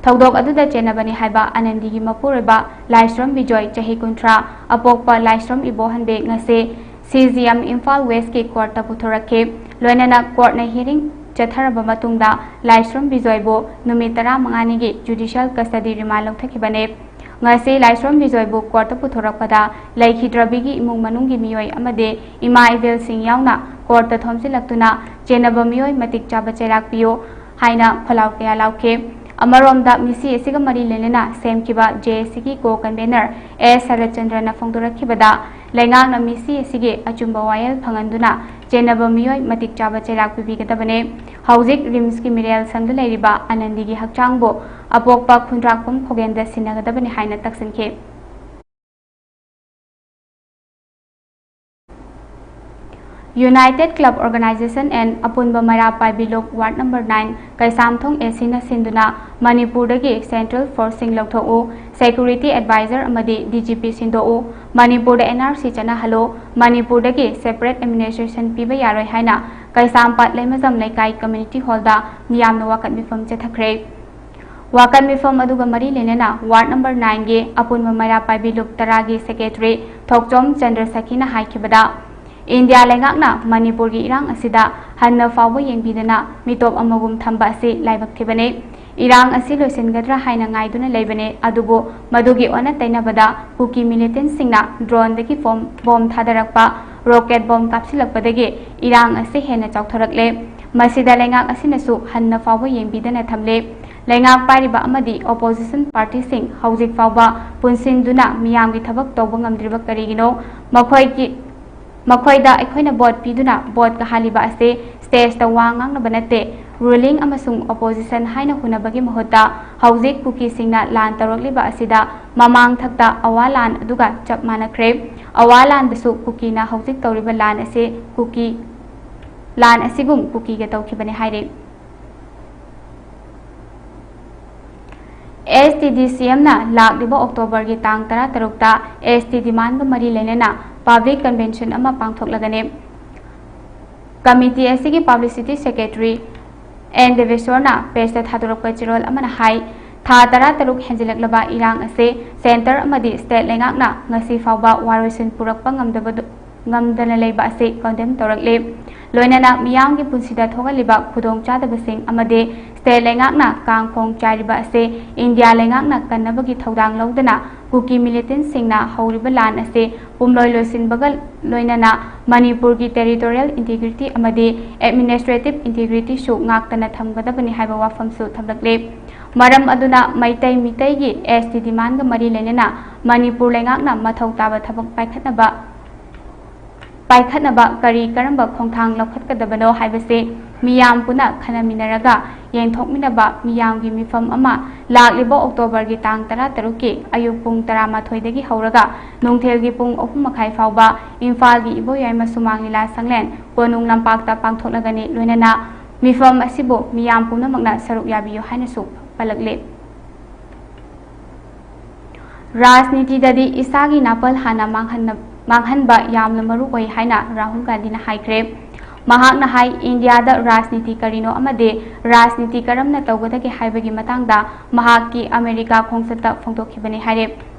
ꯊꯧꯗꯣꯛ ꯑꯗꯨꯗ ꯆꯦꯟꯅꯕꯅꯤ ꯍꯥꯏꯕ ꯑꯅꯟꯗꯤꯒꯤ ꯃꯄꯨꯔꯣꯏꯕ ꯂꯥꯏꯁ꯭ꯔꯝ ꯕꯤꯖꯣꯏ, ꯆꯍꯤ ꯀꯨꯟꯊ꯭ꯔꯥ, ꯑꯄꯣꯛꯄ ꯂꯥꯏꯁ꯭ꯔꯝ ꯏꯕꯣꯍꯟꯕꯤ, ꯉꯁꯤ C G M ꯏꯝꯐꯥꯜ ꯋꯦꯁꯀꯤ ꯀꯣꯔꯠꯇ ꯄꯨꯊꯣꯔꯛꯈꯤ꯫ ꯂꯣꯏꯅꯅ ꯀꯣꯔꯠꯅ hearing ꯆꯠꯊꯔꯕ ꯃꯇꯨꯡꯗ ꯂꯥꯏꯁ꯭ꯔꯝ ꯕꯤꯖꯣꯏꯕꯨ ꯅꯨꯃꯤꯠ ꯇꯔꯥꯃꯉꯥꯅꯤꯒꯤ judicial custody remand ꯂꯧꯊꯈꯤꯕꯅꯤ꯫ ꯉꯁꯤ ꯂꯥꯏꯁ꯭ꯔꯝ ꯕꯤꯖꯣꯏꯕꯨ ꯀꯣꯔꯠꯇ ꯄꯨꯊꯣꯔꯛꯄꯗ ꯂꯩꯈꯤꯗ꯭ꯔꯕꯤꯒꯤ ꯏꯃꯨꯡ ꯃꯅꯨꯡꯒꯤ ꯃꯤꯑꯣꯏ ꯑꯃꯗꯤ ꯏꯃꯥ ꯏꯕꯦꯜꯁꯤꯡ ꯌꯥꯎꯅ ꯀꯣꯔꯠꯇ ꯊꯣꯝꯖꯤꯜꯂꯛꯇꯨꯅ ꯆꯦꯟꯅꯕ ꯃꯤꯑꯣꯏ ꯃꯇꯤꯛ ꯆꯥꯕ ꯆꯩꯔꯥꯛ ꯄꯤꯌꯨ ꯍꯥꯏꯅ ꯈꯣꯜꯂꯥꯎ ꯀꯌꯥ ꯂꯥꯎꯈꯤ꯫ ꯑꯃꯔꯣꯝꯗ ꯃꯤꯁꯤ ꯑꯁꯤꯒ ꯃꯔꯤ ꯂꯩꯅꯅ ꯁꯦꯝꯈꯤꯕ J A C ꯒꯤ co-convener S ꯁꯔꯠꯆꯟꯗ꯭ꯔꯅ ꯐꯣꯡꯗꯣꯔꯛꯈꯤꯕꯗ, ꯂꯩꯉꯥꯛꯅ ꯃꯤꯁꯤ ꯑꯁꯤꯒꯤ ꯑꯆꯨꯝꯕ ꯋꯥꯌꯦꯜ ꯐꯪꯍꯟꯗꯨꯅ ꯆꯦꯟꯅꯕ ꯃꯤꯑꯣꯏ ꯃꯇꯤꯛ ꯆꯥꯕ ꯆꯩꯔꯥꯛ ꯄꯤꯕꯤꯒꯗꯕꯅꯤ꯫ ꯍꯧꯖꯤꯛ ꯔꯤꯝꯁꯀꯤ ꯃꯤꯔꯦꯜ ꯁꯪꯗ ꯂꯩꯔꯤꯕ ꯑꯅꯟꯗꯤꯒꯤ ꯍꯛꯆꯥꯡꯕꯨ ꯑꯄꯣꯛꯄ ꯈꯨꯟꯗ꯭ꯔꯥꯛꯄꯝ ꯈꯣꯒꯦꯟꯗ ꯁꯤꯟꯅꯒꯗꯕꯅꯤ ꯍꯥꯏꯅ ꯇꯛꯁꯤꯟꯈꯤ꯫ United Club Organization and ꯑꯄꯨꯟꯕ ꯃꯩꯔꯥ ꯄꯥꯏꯕꯤ ꯂꯨꯞ Ward number nine Keishamthong A Cꯅ ꯁꯤꯟꯗꯨꯅ ꯃꯅꯤꯄꯨꯔꯗꯒꯤ central forceꯁꯤꯡ ꯂꯧꯊꯣꯛꯎ, security advisor ꯑꯃꯗꯤ D G P ꯁꯤꯟꯗꯣꯛꯎ, ꯃꯅꯤꯄꯨꯔꯗ N R C ꯆꯠꯅꯍꯜꯂꯨ, ꯃꯅꯤꯄꯨꯔꯗꯒꯤ separate administration ꯄꯤꯕ ꯌꯥꯔꯣꯏ ꯍꯥꯏꯅ ꯀꯩꯁꯥꯝꯄꯥꯠ ꯂꯩꯃꯖꯝ ꯂꯩꯀꯥꯏ community hallꯗ ꯃꯤꯌꯥꯝꯅ ꯋꯥꯀꯠ ꯃꯤꯐꯝ ꯆꯠꯊꯈ꯭ꯔꯦ꯫ ꯋꯥꯀꯠ ꯃꯤꯐꯝ ꯑꯗꯨꯒ ꯃꯔꯤ ꯂꯩꯅꯅ Ward number nineꯒꯤ ꯑꯄꯨꯟꯕ ꯃꯩꯔꯥ ꯄꯥꯏꯕꯤ ꯂꯨꯞ ꯇꯔꯥꯒꯤ secretary ꯊꯣꯛꯆꯣꯝ ꯆꯟꯗ꯭ꯔꯁꯈꯤꯅ ꯍꯥꯏꯈꯤꯕꯗ, ꯏꯟꯗꯤꯌꯥ ꯂꯩꯉꯥꯛꯅ ꯃꯅꯤꯄꯨꯔꯒꯤ ꯏꯔꯥꯡ ꯑꯁꯤꯗ ꯍꯟꯅ ꯐꯥꯎꯕ ꯌꯦꯡꯕꯤꯗꯅ ꯃꯤꯇꯣꯞ ꯑꯃꯒꯨꯝ ꯊꯝꯕ ꯑꯁꯤ ꯂꯥꯏꯕꯛ ꯊꯤꯕꯅꯤ꯫ ꯏꯔꯥꯡ ꯑꯁꯤ ꯂꯣꯏꯁꯤꯟꯒꯗ꯭ꯔꯥ ꯍꯥꯏꯅ ꯉꯥꯏꯗꯨꯅ ꯂꯩꯕꯅꯤ, ꯑꯗꯨꯕꯨ ꯃꯗꯨꯒꯤ ꯑꯣꯟꯅ ꯇꯩꯅꯕꯗ ꯀꯨꯀꯤ militantꯁꯤꯡꯅ droneꯗꯒꯤ ꯐꯣꯝ-, bomb ꯊꯥꯗꯔꯛꯄ, rocket bomb ꯀꯥꯞꯁꯤꯜꯂꯛꯄꯗꯒꯤ ꯏꯔꯥꯡ ꯑꯁꯤ ꯍꯦꯟꯅ ꯆꯥꯎꯊꯣꯔꯛꯂꯦ꯫ ꯃꯁꯤꯗ ꯂꯩꯉꯥꯛ ꯑꯁꯤꯅꯁꯨ ꯍꯟꯅ ꯐꯥꯎꯕ ꯌꯦꯡꯕꯤꯗꯅ ꯊꯝꯂꯦ꯫ ꯂꯩꯉꯥꯛ ꯄꯥꯏꯔꯤꯕ ꯑꯃꯗꯤ opposition partyꯁꯤꯡ ꯍꯧꯖꯤꯛ ꯐꯥꯎꯕ ꯄꯨꯟꯁꯤꯟꯗꯨꯅ ꯃꯤꯌꯥꯝꯒꯤ ꯊꯕꯛ ꯇꯧꯕ ꯉꯝꯗ꯭ꯔꯤꯕ ꯀꯔꯤꯒꯤꯅꯣ? ꯃꯈꯣꯏꯒꯤ, ꯃꯈꯣꯏꯗ ꯑꯩꯈꯣꯏꯅ vote ꯄꯤꯗꯨꯅ vote ꯀꯥꯍꯜꯂꯤꯕ ꯑꯁꯤ stageꯇ ꯋꯥ ꯉꯥꯡꯅꯕ ꯅꯠꯇꯦ꯫ Ruling ꯑꯃꯁꯨꯡ opposition ꯍꯥꯏꯅ ꯍꯨꯟꯅꯕꯒꯤ ꯃꯍꯨꯠꯇ ꯍꯧꯖꯤꯛ ꯀꯨꯀꯤꯁꯤꯡꯅ ꯂꯥꯟ ꯇꯧꯔꯛꯂꯤꯕ ꯑꯁꯤꯗ ꯃꯃꯥꯡ ꯊꯛꯇ ꯑꯋꯥ ꯂꯥꯟ ꯑꯗꯨꯒ ꯆꯞ ꯃꯥꯟꯅꯈ꯭ꯔꯦ꯫ ꯑꯋꯥ ꯂꯥꯟꯗꯁꯨ ꯀꯨꯀꯤꯅ ꯍꯧꯖꯤꯛ ꯇꯧꯔꯤꯕ ꯂꯥꯟ ꯑꯁꯤ ꯀꯨꯀꯤ, ꯂꯥꯟ ꯑꯁꯤꯒꯨꯝ ꯀꯨꯀꯤꯒ ꯇꯧꯈꯤꯕꯅꯤ ꯍꯥꯏꯔꯤ꯫ ꯑꯦꯁ ꯇꯤ ꯗꯤ ꯁꯤ ꯑꯦꯝꯅ ꯂꯥꯛꯂꯤꯕ ꯑꯣꯛꯇꯣꯕꯔꯒꯤ ꯇꯥꯡ ꯇꯔꯥꯇꯔꯨꯛꯇ ꯑꯦꯁ ꯇꯤ ꯗꯤꯃꯥꯟꯒ ꯃꯔꯤ ꯂꯩꯅꯅ ꯄꯕ꯭ꯂꯤꯛ ꯀꯟꯚꯦꯟꯁꯟ ꯑꯃ ꯄꯥꯡꯊꯣꯛꯂꯒꯅꯤ꯫ ꯀꯃꯤꯇꯤ ꯑꯁꯤꯒꯤ ꯄꯕ꯭ꯂꯤꯁꯤꯇꯤ ꯁꯦꯀ꯭ꯔꯦꯇꯔꯤ ꯑꯦꯟ ꯗꯦꯕꯦꯁꯣꯔꯅ ꯄ꯭ꯔꯦꯁꯇ ꯊꯥꯗꯣꯔꯛꯄ ꯆꯦꯔꯣꯜ ꯑꯃꯅ ꯍꯥꯏ, ꯊꯥ ꯇꯔꯥꯇꯔꯨꯛ ꯍꯦꯟꯖꯤꯜꯂꯛꯂꯕ ꯏꯔꯥꯡ ꯑꯁꯤ ꯁꯦꯟꯇꯔ ꯑꯃꯗꯤ ꯁ꯭ꯇꯦꯠ ꯂꯩꯉꯥꯛꯅ ꯉꯁꯤ ꯐꯥꯎꯕ ꯋꯥꯔꯣꯏꯁꯤꯟ ꯄꯨꯔꯛꯄ ꯉꯝꯗꯕꯗꯨ, ꯉꯝꯗꯅ ꯂꯩꯕ ꯑꯁꯤ ꯀꯟꯗꯦꯝ ꯇꯧꯔꯛꯂꯤ꯫ ꯂꯣꯏꯅꯅ ꯃꯤꯌꯥꯝꯒꯤ ꯄꯨꯟꯁꯤꯗ ꯊꯣꯛꯍꯜꯂꯤꯕ ꯈꯨꯗꯣꯡꯆꯥꯗꯕꯁꯤꯡ ꯑꯃꯗꯤ ꯁ꯭ꯇꯦꯠ ꯂꯩꯉꯥꯛꯅ ꯀꯥꯡꯈꯣꯡ ꯆꯥꯏꯔꯤꯕ ꯑꯁꯤ ꯏꯟꯗꯤꯌꯥ ꯂꯩꯉꯥꯛꯅ ꯀꯟꯅꯕꯒꯤ ꯊꯧꯗꯥꯡ ꯂꯧꯗꯅ ꯀꯨꯀꯤ ꯃꯤꯂꯤꯇꯦꯟꯠꯁꯤꯡꯅ ꯍꯧꯔꯤꯕ ꯂꯥꯟ ꯑꯁꯤ ꯄꯨꯝꯂꯣꯏ ꯂꯣꯏꯁꯤꯟꯕꯒ ꯂꯣꯏꯅꯅ ꯃꯅꯤꯄꯨꯔꯒꯤ ꯇꯦꯔꯤꯇꯣꯔꯤꯌꯦꯜ ꯏꯟꯇꯤꯒ꯭ꯔꯤꯇꯤ ꯑꯃꯗꯤ ꯑꯦꯗꯃꯤꯅꯤꯁꯇ꯭ꯔꯦꯇꯤꯚ ꯏꯟꯇꯤꯒ꯭ꯔꯤꯇꯤꯁꯨ ꯉꯥꯛꯇꯅ ꯊꯝꯒꯗꯕꯅꯤ ꯍꯥꯏꯕ ꯋꯥꯐꯝꯁꯨ ꯊꯝꯂꯛꯂꯤ꯫ ꯃꯔꯝ ꯑꯗꯨꯅ ꯃꯩꯇꯩ ꯃꯤꯇꯩꯒꯤ ꯑꯦꯁ ꯇꯤ ꯗꯤꯃꯥꯟꯒ ꯃꯔꯤ ꯂꯩꯅꯅ ꯃꯅꯤꯄꯨꯔ ꯂꯩꯉꯥꯛꯅ ꯃꯊꯧ ꯇꯥꯕ ꯊꯕꯛ ꯄꯥꯏꯈꯠꯅꯕ ꯄꯥꯏꯈꯠꯅꯕ ꯀꯔꯤ ꯀꯔꯝꯕ ꯈꯣꯡꯊꯥꯡ ꯂꯧꯈꯠꯀꯗꯕꯅꯣ ꯍꯥꯏꯕꯁꯤ ꯃꯤꯌꯥꯝ ꯄꯨꯟꯅ ꯈꯟꯅꯃꯤꯟꯅꯔꯒ ꯌꯦꯡꯊꯣꯛꯃꯤꯟꯅꯕ ꯃꯤꯌꯥꯝꯒꯤ ꯃꯤꯐꯝ ꯑꯃ ꯂꯥꯛꯂꯤꯕ ꯑꯣꯛꯇꯣꯕꯔꯒꯤ ꯇꯥꯡ ꯇꯔꯥꯇꯔꯨꯛꯀꯤ ꯑꯌꯨꯛ ꯄꯨꯡ ꯇꯔꯥꯃꯥꯊꯣꯏꯗꯒꯤ ꯍꯧꯔꯒ ꯅꯨꯡꯊꯤꯜꯒꯤ ꯄꯨꯡ ꯑꯍꯨꯝ ꯃꯈꯥꯏ ꯐꯥꯎꯕ ꯏꯝꯐꯥꯜꯒꯤ ꯏꯕꯣꯌꯥꯏꯃ ꯁꯨꯃꯥꯡ ꯂꯤꯂꯥ ꯁꯪꯂꯦꯟ ꯀꯣꯅꯨꯡ ꯂꯝꯄꯥꯛꯇ ꯄꯥꯡꯊꯣꯛꯂꯒꯅꯤ꯫ ꯂꯣꯏꯅꯅ ꯃꯤꯐꯝ ꯑꯁꯤꯕꯨ ꯃꯤꯌꯥꯝ ꯄꯨꯝꯅꯃꯛꯅ ꯁꯔꯨꯛ ꯌꯥꯕꯤꯌꯨ ꯍꯥꯏꯅꯁꯨ ꯄꯜꯂꯛꯂꯤ꯫ ꯔꯥꯖꯅꯤꯇꯤꯗꯗꯤ ꯏꯁꯥꯒꯤ ꯅꯥꯄꯜ ꯍꯥꯟꯅ ꯃꯥꯡꯍꯟꯅ-, ꯃꯥꯡꯍꯟꯕ ꯌꯥꯝꯅ ꯃꯔꯨ ꯑꯣꯏ ꯍꯥꯏꯅ ꯔꯥꯍꯨꯜ ꯒꯥꯟꯙꯤꯅ ꯍꯥꯏꯈ꯭ꯔꯦ꯫ ꯃꯍꯥꯛꯅ ꯍꯥꯏ, ꯏꯟꯗꯤꯌꯥꯗ ꯔꯥꯖꯅꯤꯇꯤ ꯀꯔꯤꯅꯣ ꯑꯃꯗꯤ ꯔꯥꯖꯅꯤꯇꯤ ꯀꯔꯝꯅ ꯇꯧꯒꯗꯒꯦ ꯍꯥꯏꯕꯒꯤ ꯃꯇꯥꯡꯗ ꯃꯍꯥꯛꯀꯤ ꯑꯃꯦꯔꯤꯀꯥ ꯈꯣꯡꯆꯠꯇ ꯐꯣꯡꯗꯣꯛꯈꯤꯕꯅꯤ ꯍꯥꯏꯔꯦ꯫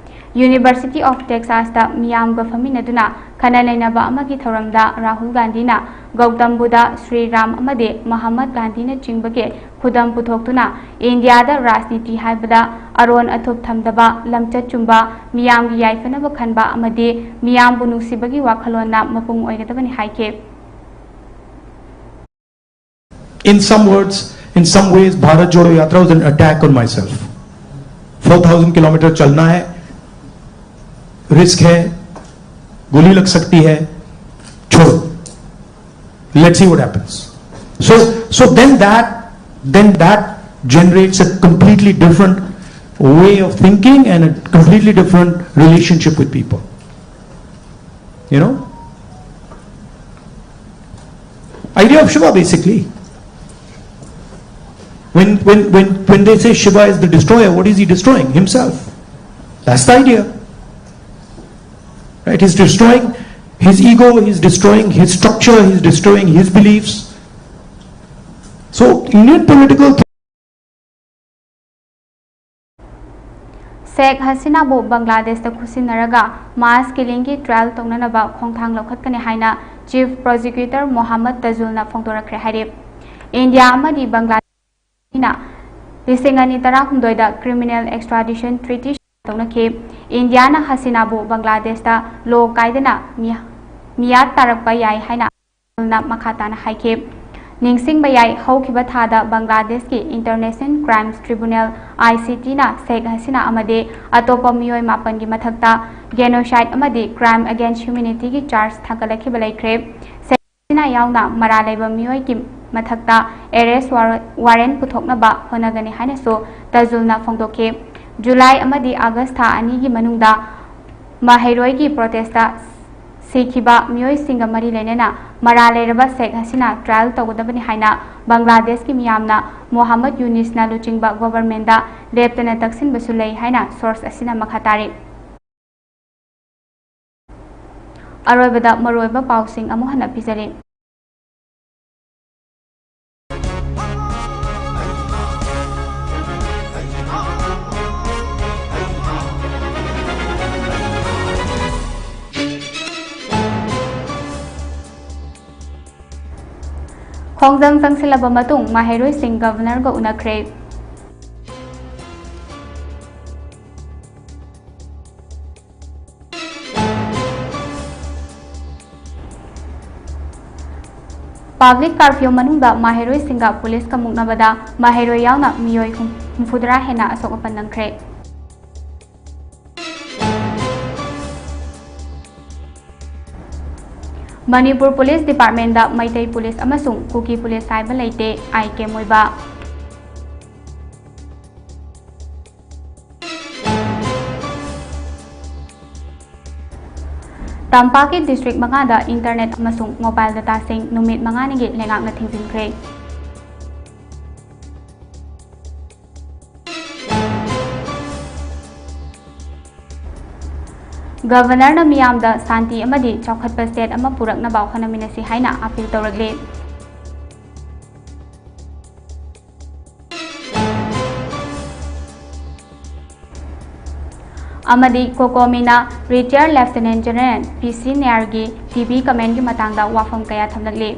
University of Texasꯇ ꯃꯤꯌꯥꯝꯒ ꯐꯝꯃꯤꯟꯅꯗꯨꯅ ꯈꯟꯅ ꯅꯩꯅꯕ ꯑꯃꯒꯤ ꯊꯧꯔꯝꯗ ꯔꯥꯍꯨꯜ ꯒꯥꯟꯙꯤꯅ ꯒꯧꯇꯝ ꯕꯨꯙ, ꯁ꯭ꯔꯤ ꯔꯥꯝ ꯑꯃꯗꯤ ꯃꯍꯥꯃꯠ ꯒꯥꯟꯙꯤꯅꯆꯤꯡꯕꯒꯤ ꯈꯨꯗꯝ ꯄꯨꯊꯣꯛꯇꯨꯅ ꯏꯟꯗꯤꯌꯥꯗ ꯔꯥꯖꯅꯤꯇꯤ ꯍꯥꯏꯕꯗ ꯑꯔꯣꯟ ꯑꯊꯨꯞ ꯊꯝꯗꯕ, ꯂꯝꯆꯠ ꯆꯨꯝꯕ, ꯃꯤꯌꯥꯝꯒꯤ ꯌꯥꯏꯐꯅꯕ ꯈꯟꯕ ꯑꯃꯗꯤ ꯃꯤꯌꯥꯝꯕꯨ ꯅꯨꯡꯁꯤꯕꯒꯤ ꯋꯥꯈꯜꯂꯣꯟꯅ ꯃꯄꯨꯡ ꯑꯣꯏꯒꯗꯕꯅꯤ ꯍꯥꯏꯈꯤ꯫ In some words, in some ways, Bharat Jodo Yatra was an attack on myself. Four thousand kilometer चलना है, रिस्क है, गोली लग सकती है, छोड़ो, let's see what happens. So, so then that, then that generates a completely different way of thinking and a completely different relationship with people. You know? Idea of Shiva, basically. When, when, when, when they say Shiva is the destroyer, what is he destroying? Himself. That's the idea. Right? He's destroying his ego, he's destroying his structure, he's destroying his beliefs. So, Indian political Sheikh ꯍꯁꯤꯅꯥꯕꯨ ꯕꯪꯒ꯭ꯂꯥꯗꯦꯁꯇ ꯈꯨꯠꯁꯤꯟꯅꯔꯒ mass ꯀꯤꯂꯤꯡꯒꯤ trial ꯇꯧꯅꯅꯕ ꯈꯣꯡꯊꯥꯡ ꯂꯧꯈꯠꯀꯅꯤ ꯍꯥꯏꯅ chief prosecutor Mohammad ꯇꯖꯨꯜꯅ ꯐꯣꯡꯗꯣꯔꯛꯈ꯭ꯔꯦ ꯍꯥꯏꯔꯤ꯫ India ꯑꯃꯗꯤ ꯕꯪꯒ꯭ꯂꯥꯗꯦꯁꯅ ꯂꯤꯁꯤꯡ ꯑꯅꯤ ꯇꯔꯥꯍꯨꯝꯗꯣꯏꯗ criminal ꯑꯦꯛꯁꯇ꯭ꯔꯥꯗꯤꯁꯟ treaty ꯇꯧꯅꯈꯤ꯫ ꯏꯟꯗꯤꯌꯥꯅ ꯍꯁꯤꯅꯥꯕꯨ ꯕꯪꯒ꯭ꯂꯥꯗꯦꯁꯇ ꯂꯣ ꯀꯥꯏꯗꯅ ꯃꯤ-, ꯃꯤꯌꯥꯠ ꯇꯥꯔꯛꯄ ꯌꯥꯏ ꯍꯥꯏꯅ ꯇꯖꯨꯜꯅ ꯃꯈꯥ ꯇꯥꯅ ꯍꯥꯏꯈꯤ꯫ ꯅꯤꯡꯁꯤꯡꯕ ꯌꯥꯏ, ꯍꯧꯈꯤꯕ ꯊꯥꯗ ꯕꯪꯒ꯭ꯂꯥꯗꯦꯁꯀꯤ ꯏꯟꯇꯔꯅꯦꯁꯅꯦꯜ ꯀ꯭ꯔꯥꯏꯝꯁ ꯇ꯭ꯔꯤꯕꯨꯅꯦꯜ, ꯑꯥꯏ ꯁꯤ ꯇꯤꯅ ꯁꯦꯈ ꯍꯁꯤꯅꯥ ꯑꯃꯗꯤ ꯑꯇꯣꯞꯄ ꯃꯤꯑꯣꯏ ꯃꯥꯄꯟꯒꯤ ꯃꯊꯛꯇ ꯖꯦꯅꯣꯁꯥꯏꯗ ꯑꯃꯗꯤ ꯀ꯭ꯔꯥꯏꯝ ꯑꯒꯦꯟꯁ ꯍ꯭ꯌꯨꯃꯦꯅꯤꯇꯤꯒꯤ ꯆꯥꯔꯖ ꯊꯥꯡꯒꯠꯂꯛꯈꯤꯕ ꯂꯩꯈ꯭ꯔꯦ꯫ ꯁꯦꯈ ꯍꯁꯤꯅꯥ ꯌꯥꯎꯅ ꯃꯔꯥꯜ ꯂꯩꯕ ꯃꯤꯑꯣꯏꯒꯤ ꯃꯊꯛꯇ ꯑꯦꯔꯦꯁ ꯋꯥꯔ-, ꯋꯥꯔꯦꯟ ꯄꯨꯊꯣꯛꯅꯕ ꯍꯣꯠꯅꯒꯅꯤ ꯍꯥꯏꯅꯁꯨ ꯇꯖꯨꯜꯅ ꯐꯣꯡꯗꯣꯛꯈꯤ꯫ ꯖꯨꯂꯥꯏ ꯑꯃꯗꯤ ꯑꯥꯒꯁ ꯊꯥ ꯑꯅꯤꯒꯤ ꯃꯅꯨꯡꯗ ꯃꯍꯩꯔꯣꯏꯒꯤ ꯄ꯭ꯔꯣꯇꯦꯁꯇ ꯁꯤꯈꯤꯕ ꯃꯤꯑꯣꯏꯁꯤꯡꯒ ꯃꯔꯤ ꯂꯩꯅꯅ ꯃꯔꯥꯜ ꯂꯩꯔꯕ ꯁꯦꯈ ꯍꯁꯤꯅꯥ ꯇ꯭ꯔꯥꯏꯜ ꯇꯧꯒꯗꯕꯅꯤ ꯍꯥꯏꯅ ꯕꯪꯒ꯭ꯂꯥꯗꯦꯁꯀꯤ ꯃꯤꯌꯥꯝꯅ ꯃꯣꯍꯝꯃꯗ ꯌꯨꯅꯤꯁꯅ ꯂꯨꯆꯤꯡꯕ ꯒꯣꯚꯔꯟꯃꯦꯟꯗ ꯂꯦꯞꯇꯅ ꯇꯛꯁꯤꯟꯕꯁꯨ ꯂꯩ ꯍꯥꯏꯅ ꯁꯣꯔꯁ ꯑꯁꯤꯅ ꯃꯈꯥ ꯇꯥꯔꯤ꯫ ꯑꯔꯣꯏꯕꯗ ꯃꯔꯨꯑꯣꯏꯕ ꯄꯥꯎꯁꯤꯡ ꯑꯃꯨꯛ ꯍꯟꯅ ꯄꯤꯖꯔꯤ꯫ ꯈꯣꯡꯖꯪ ꯆꯪꯁꯤꯜꯂꯕ ꯃꯇꯨꯡ ꯃꯍꯩꯔꯣꯏꯁꯤꯡ ꯒꯚꯔꯅꯔꯒ ꯎꯅꯈ꯭ꯔꯦ꯫ ꯄꯕ꯭ꯂꯤꯛ ꯀꯥꯔꯐ꯭ꯌꯨ ꯃꯅꯨꯡꯗ ꯃꯍꯩꯔꯣꯏꯁꯤꯡꯒ ꯄꯨꯂꯤꯁꯀ ꯃꯨꯛꯅꯕꯗ ꯃꯍꯩꯔꯣꯏ ꯌꯥꯎꯅ ꯃꯤꯑꯣꯏ ꯍꯨꯝꯐꯨꯇꯔꯥ ꯍꯦꯟꯅ ꯑꯁꯣꯛ ꯑꯄꯟ ꯅꯪꯈ꯭ꯔꯦ꯫ ꯃꯅꯤꯄꯨꯔ ꯄꯨꯂꯤꯁ ꯗꯤꯄꯥꯔꯠꯃꯦꯟꯗ ꯃꯩꯇꯩ ꯄꯨꯂꯤꯁ ꯑꯃꯁꯨꯡ ꯀꯨꯀꯤ ꯄꯨꯂꯤꯁ ꯍꯥꯏꯕ ꯂꯩꯇꯦ, ꯑꯥꯏ ꯀꯦꯝ ꯑꯣꯏꯕ꯫ ꯇꯝꯄꯥꯛꯀꯤ ꯗꯤꯁꯇ꯭ꯔꯤꯛ ꯃꯉꯥꯗ ꯏꯟꯇꯔꯅꯦꯠ ꯑꯃꯁꯨꯡ ꯃꯣꯕꯥꯏꯜ ꯗꯇꯥꯁꯤꯡ ꯅꯨꯃꯤꯠ ꯃꯉꯥꯅꯤꯒꯤ ꯂꯩꯉꯥꯛꯅ ꯊꯤꯡꯖꯤꯟꯈ꯭ꯔꯦ꯫ ꯒꯕꯔꯅꯔꯅ ꯃꯤꯌꯥꯝꯗ ꯁꯥꯟꯇꯤ ꯑꯃꯗꯤ ꯆꯥꯎꯈꯠꯄ ꯁ꯭ꯇꯦꯠ ꯑꯃ ꯄꯨꯔꯛꯅꯕ ꯍꯣꯠꯅꯃꯤꯟꯅꯁꯤ ꯍꯥꯏꯅ ꯑꯄꯤꯜ ꯇꯧꯔꯛꯂꯤ꯫ ꯑꯃꯗꯤ ꯀꯣꯀꯣꯃꯤꯅ ꯔꯤꯇꯥꯌꯔ ꯂꯦꯐꯇꯤꯅꯦꯟ ꯖꯦꯅꯔꯦꯜ ꯄꯤ ꯁꯤ ꯅꯥꯌꯔꯒꯤ ꯇꯤ ꯚꯤ ꯀꯃꯦꯟꯒꯤ ꯃꯇꯥꯡꯗ ꯋꯥꯐꯝ ꯀꯌꯥ ꯊꯝꯂꯛꯂꯤ꯫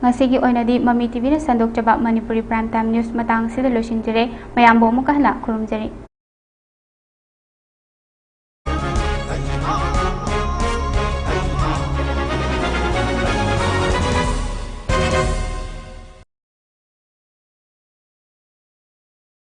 ꯉꯁꯤꯒꯤ ꯑꯣꯏꯅꯗꯤ ꯃꯃꯤ ꯇꯤ ꯚꯤꯅ ꯁꯟꯗꯣꯛꯆꯕ ꯃꯅꯤꯄꯨꯔꯤ Prime Time News ꯃꯇꯥꯡ ꯑꯁꯤꯗ ꯂꯣꯏꯁꯤꯟꯖꯔꯦ꯫ ꯃꯌꯥꯝꯕꯨ ꯑꯃꯨꯛꯀ ꯍꯟꯅ ꯈꯨꯔꯨꯝꯖꯔꯤ꯫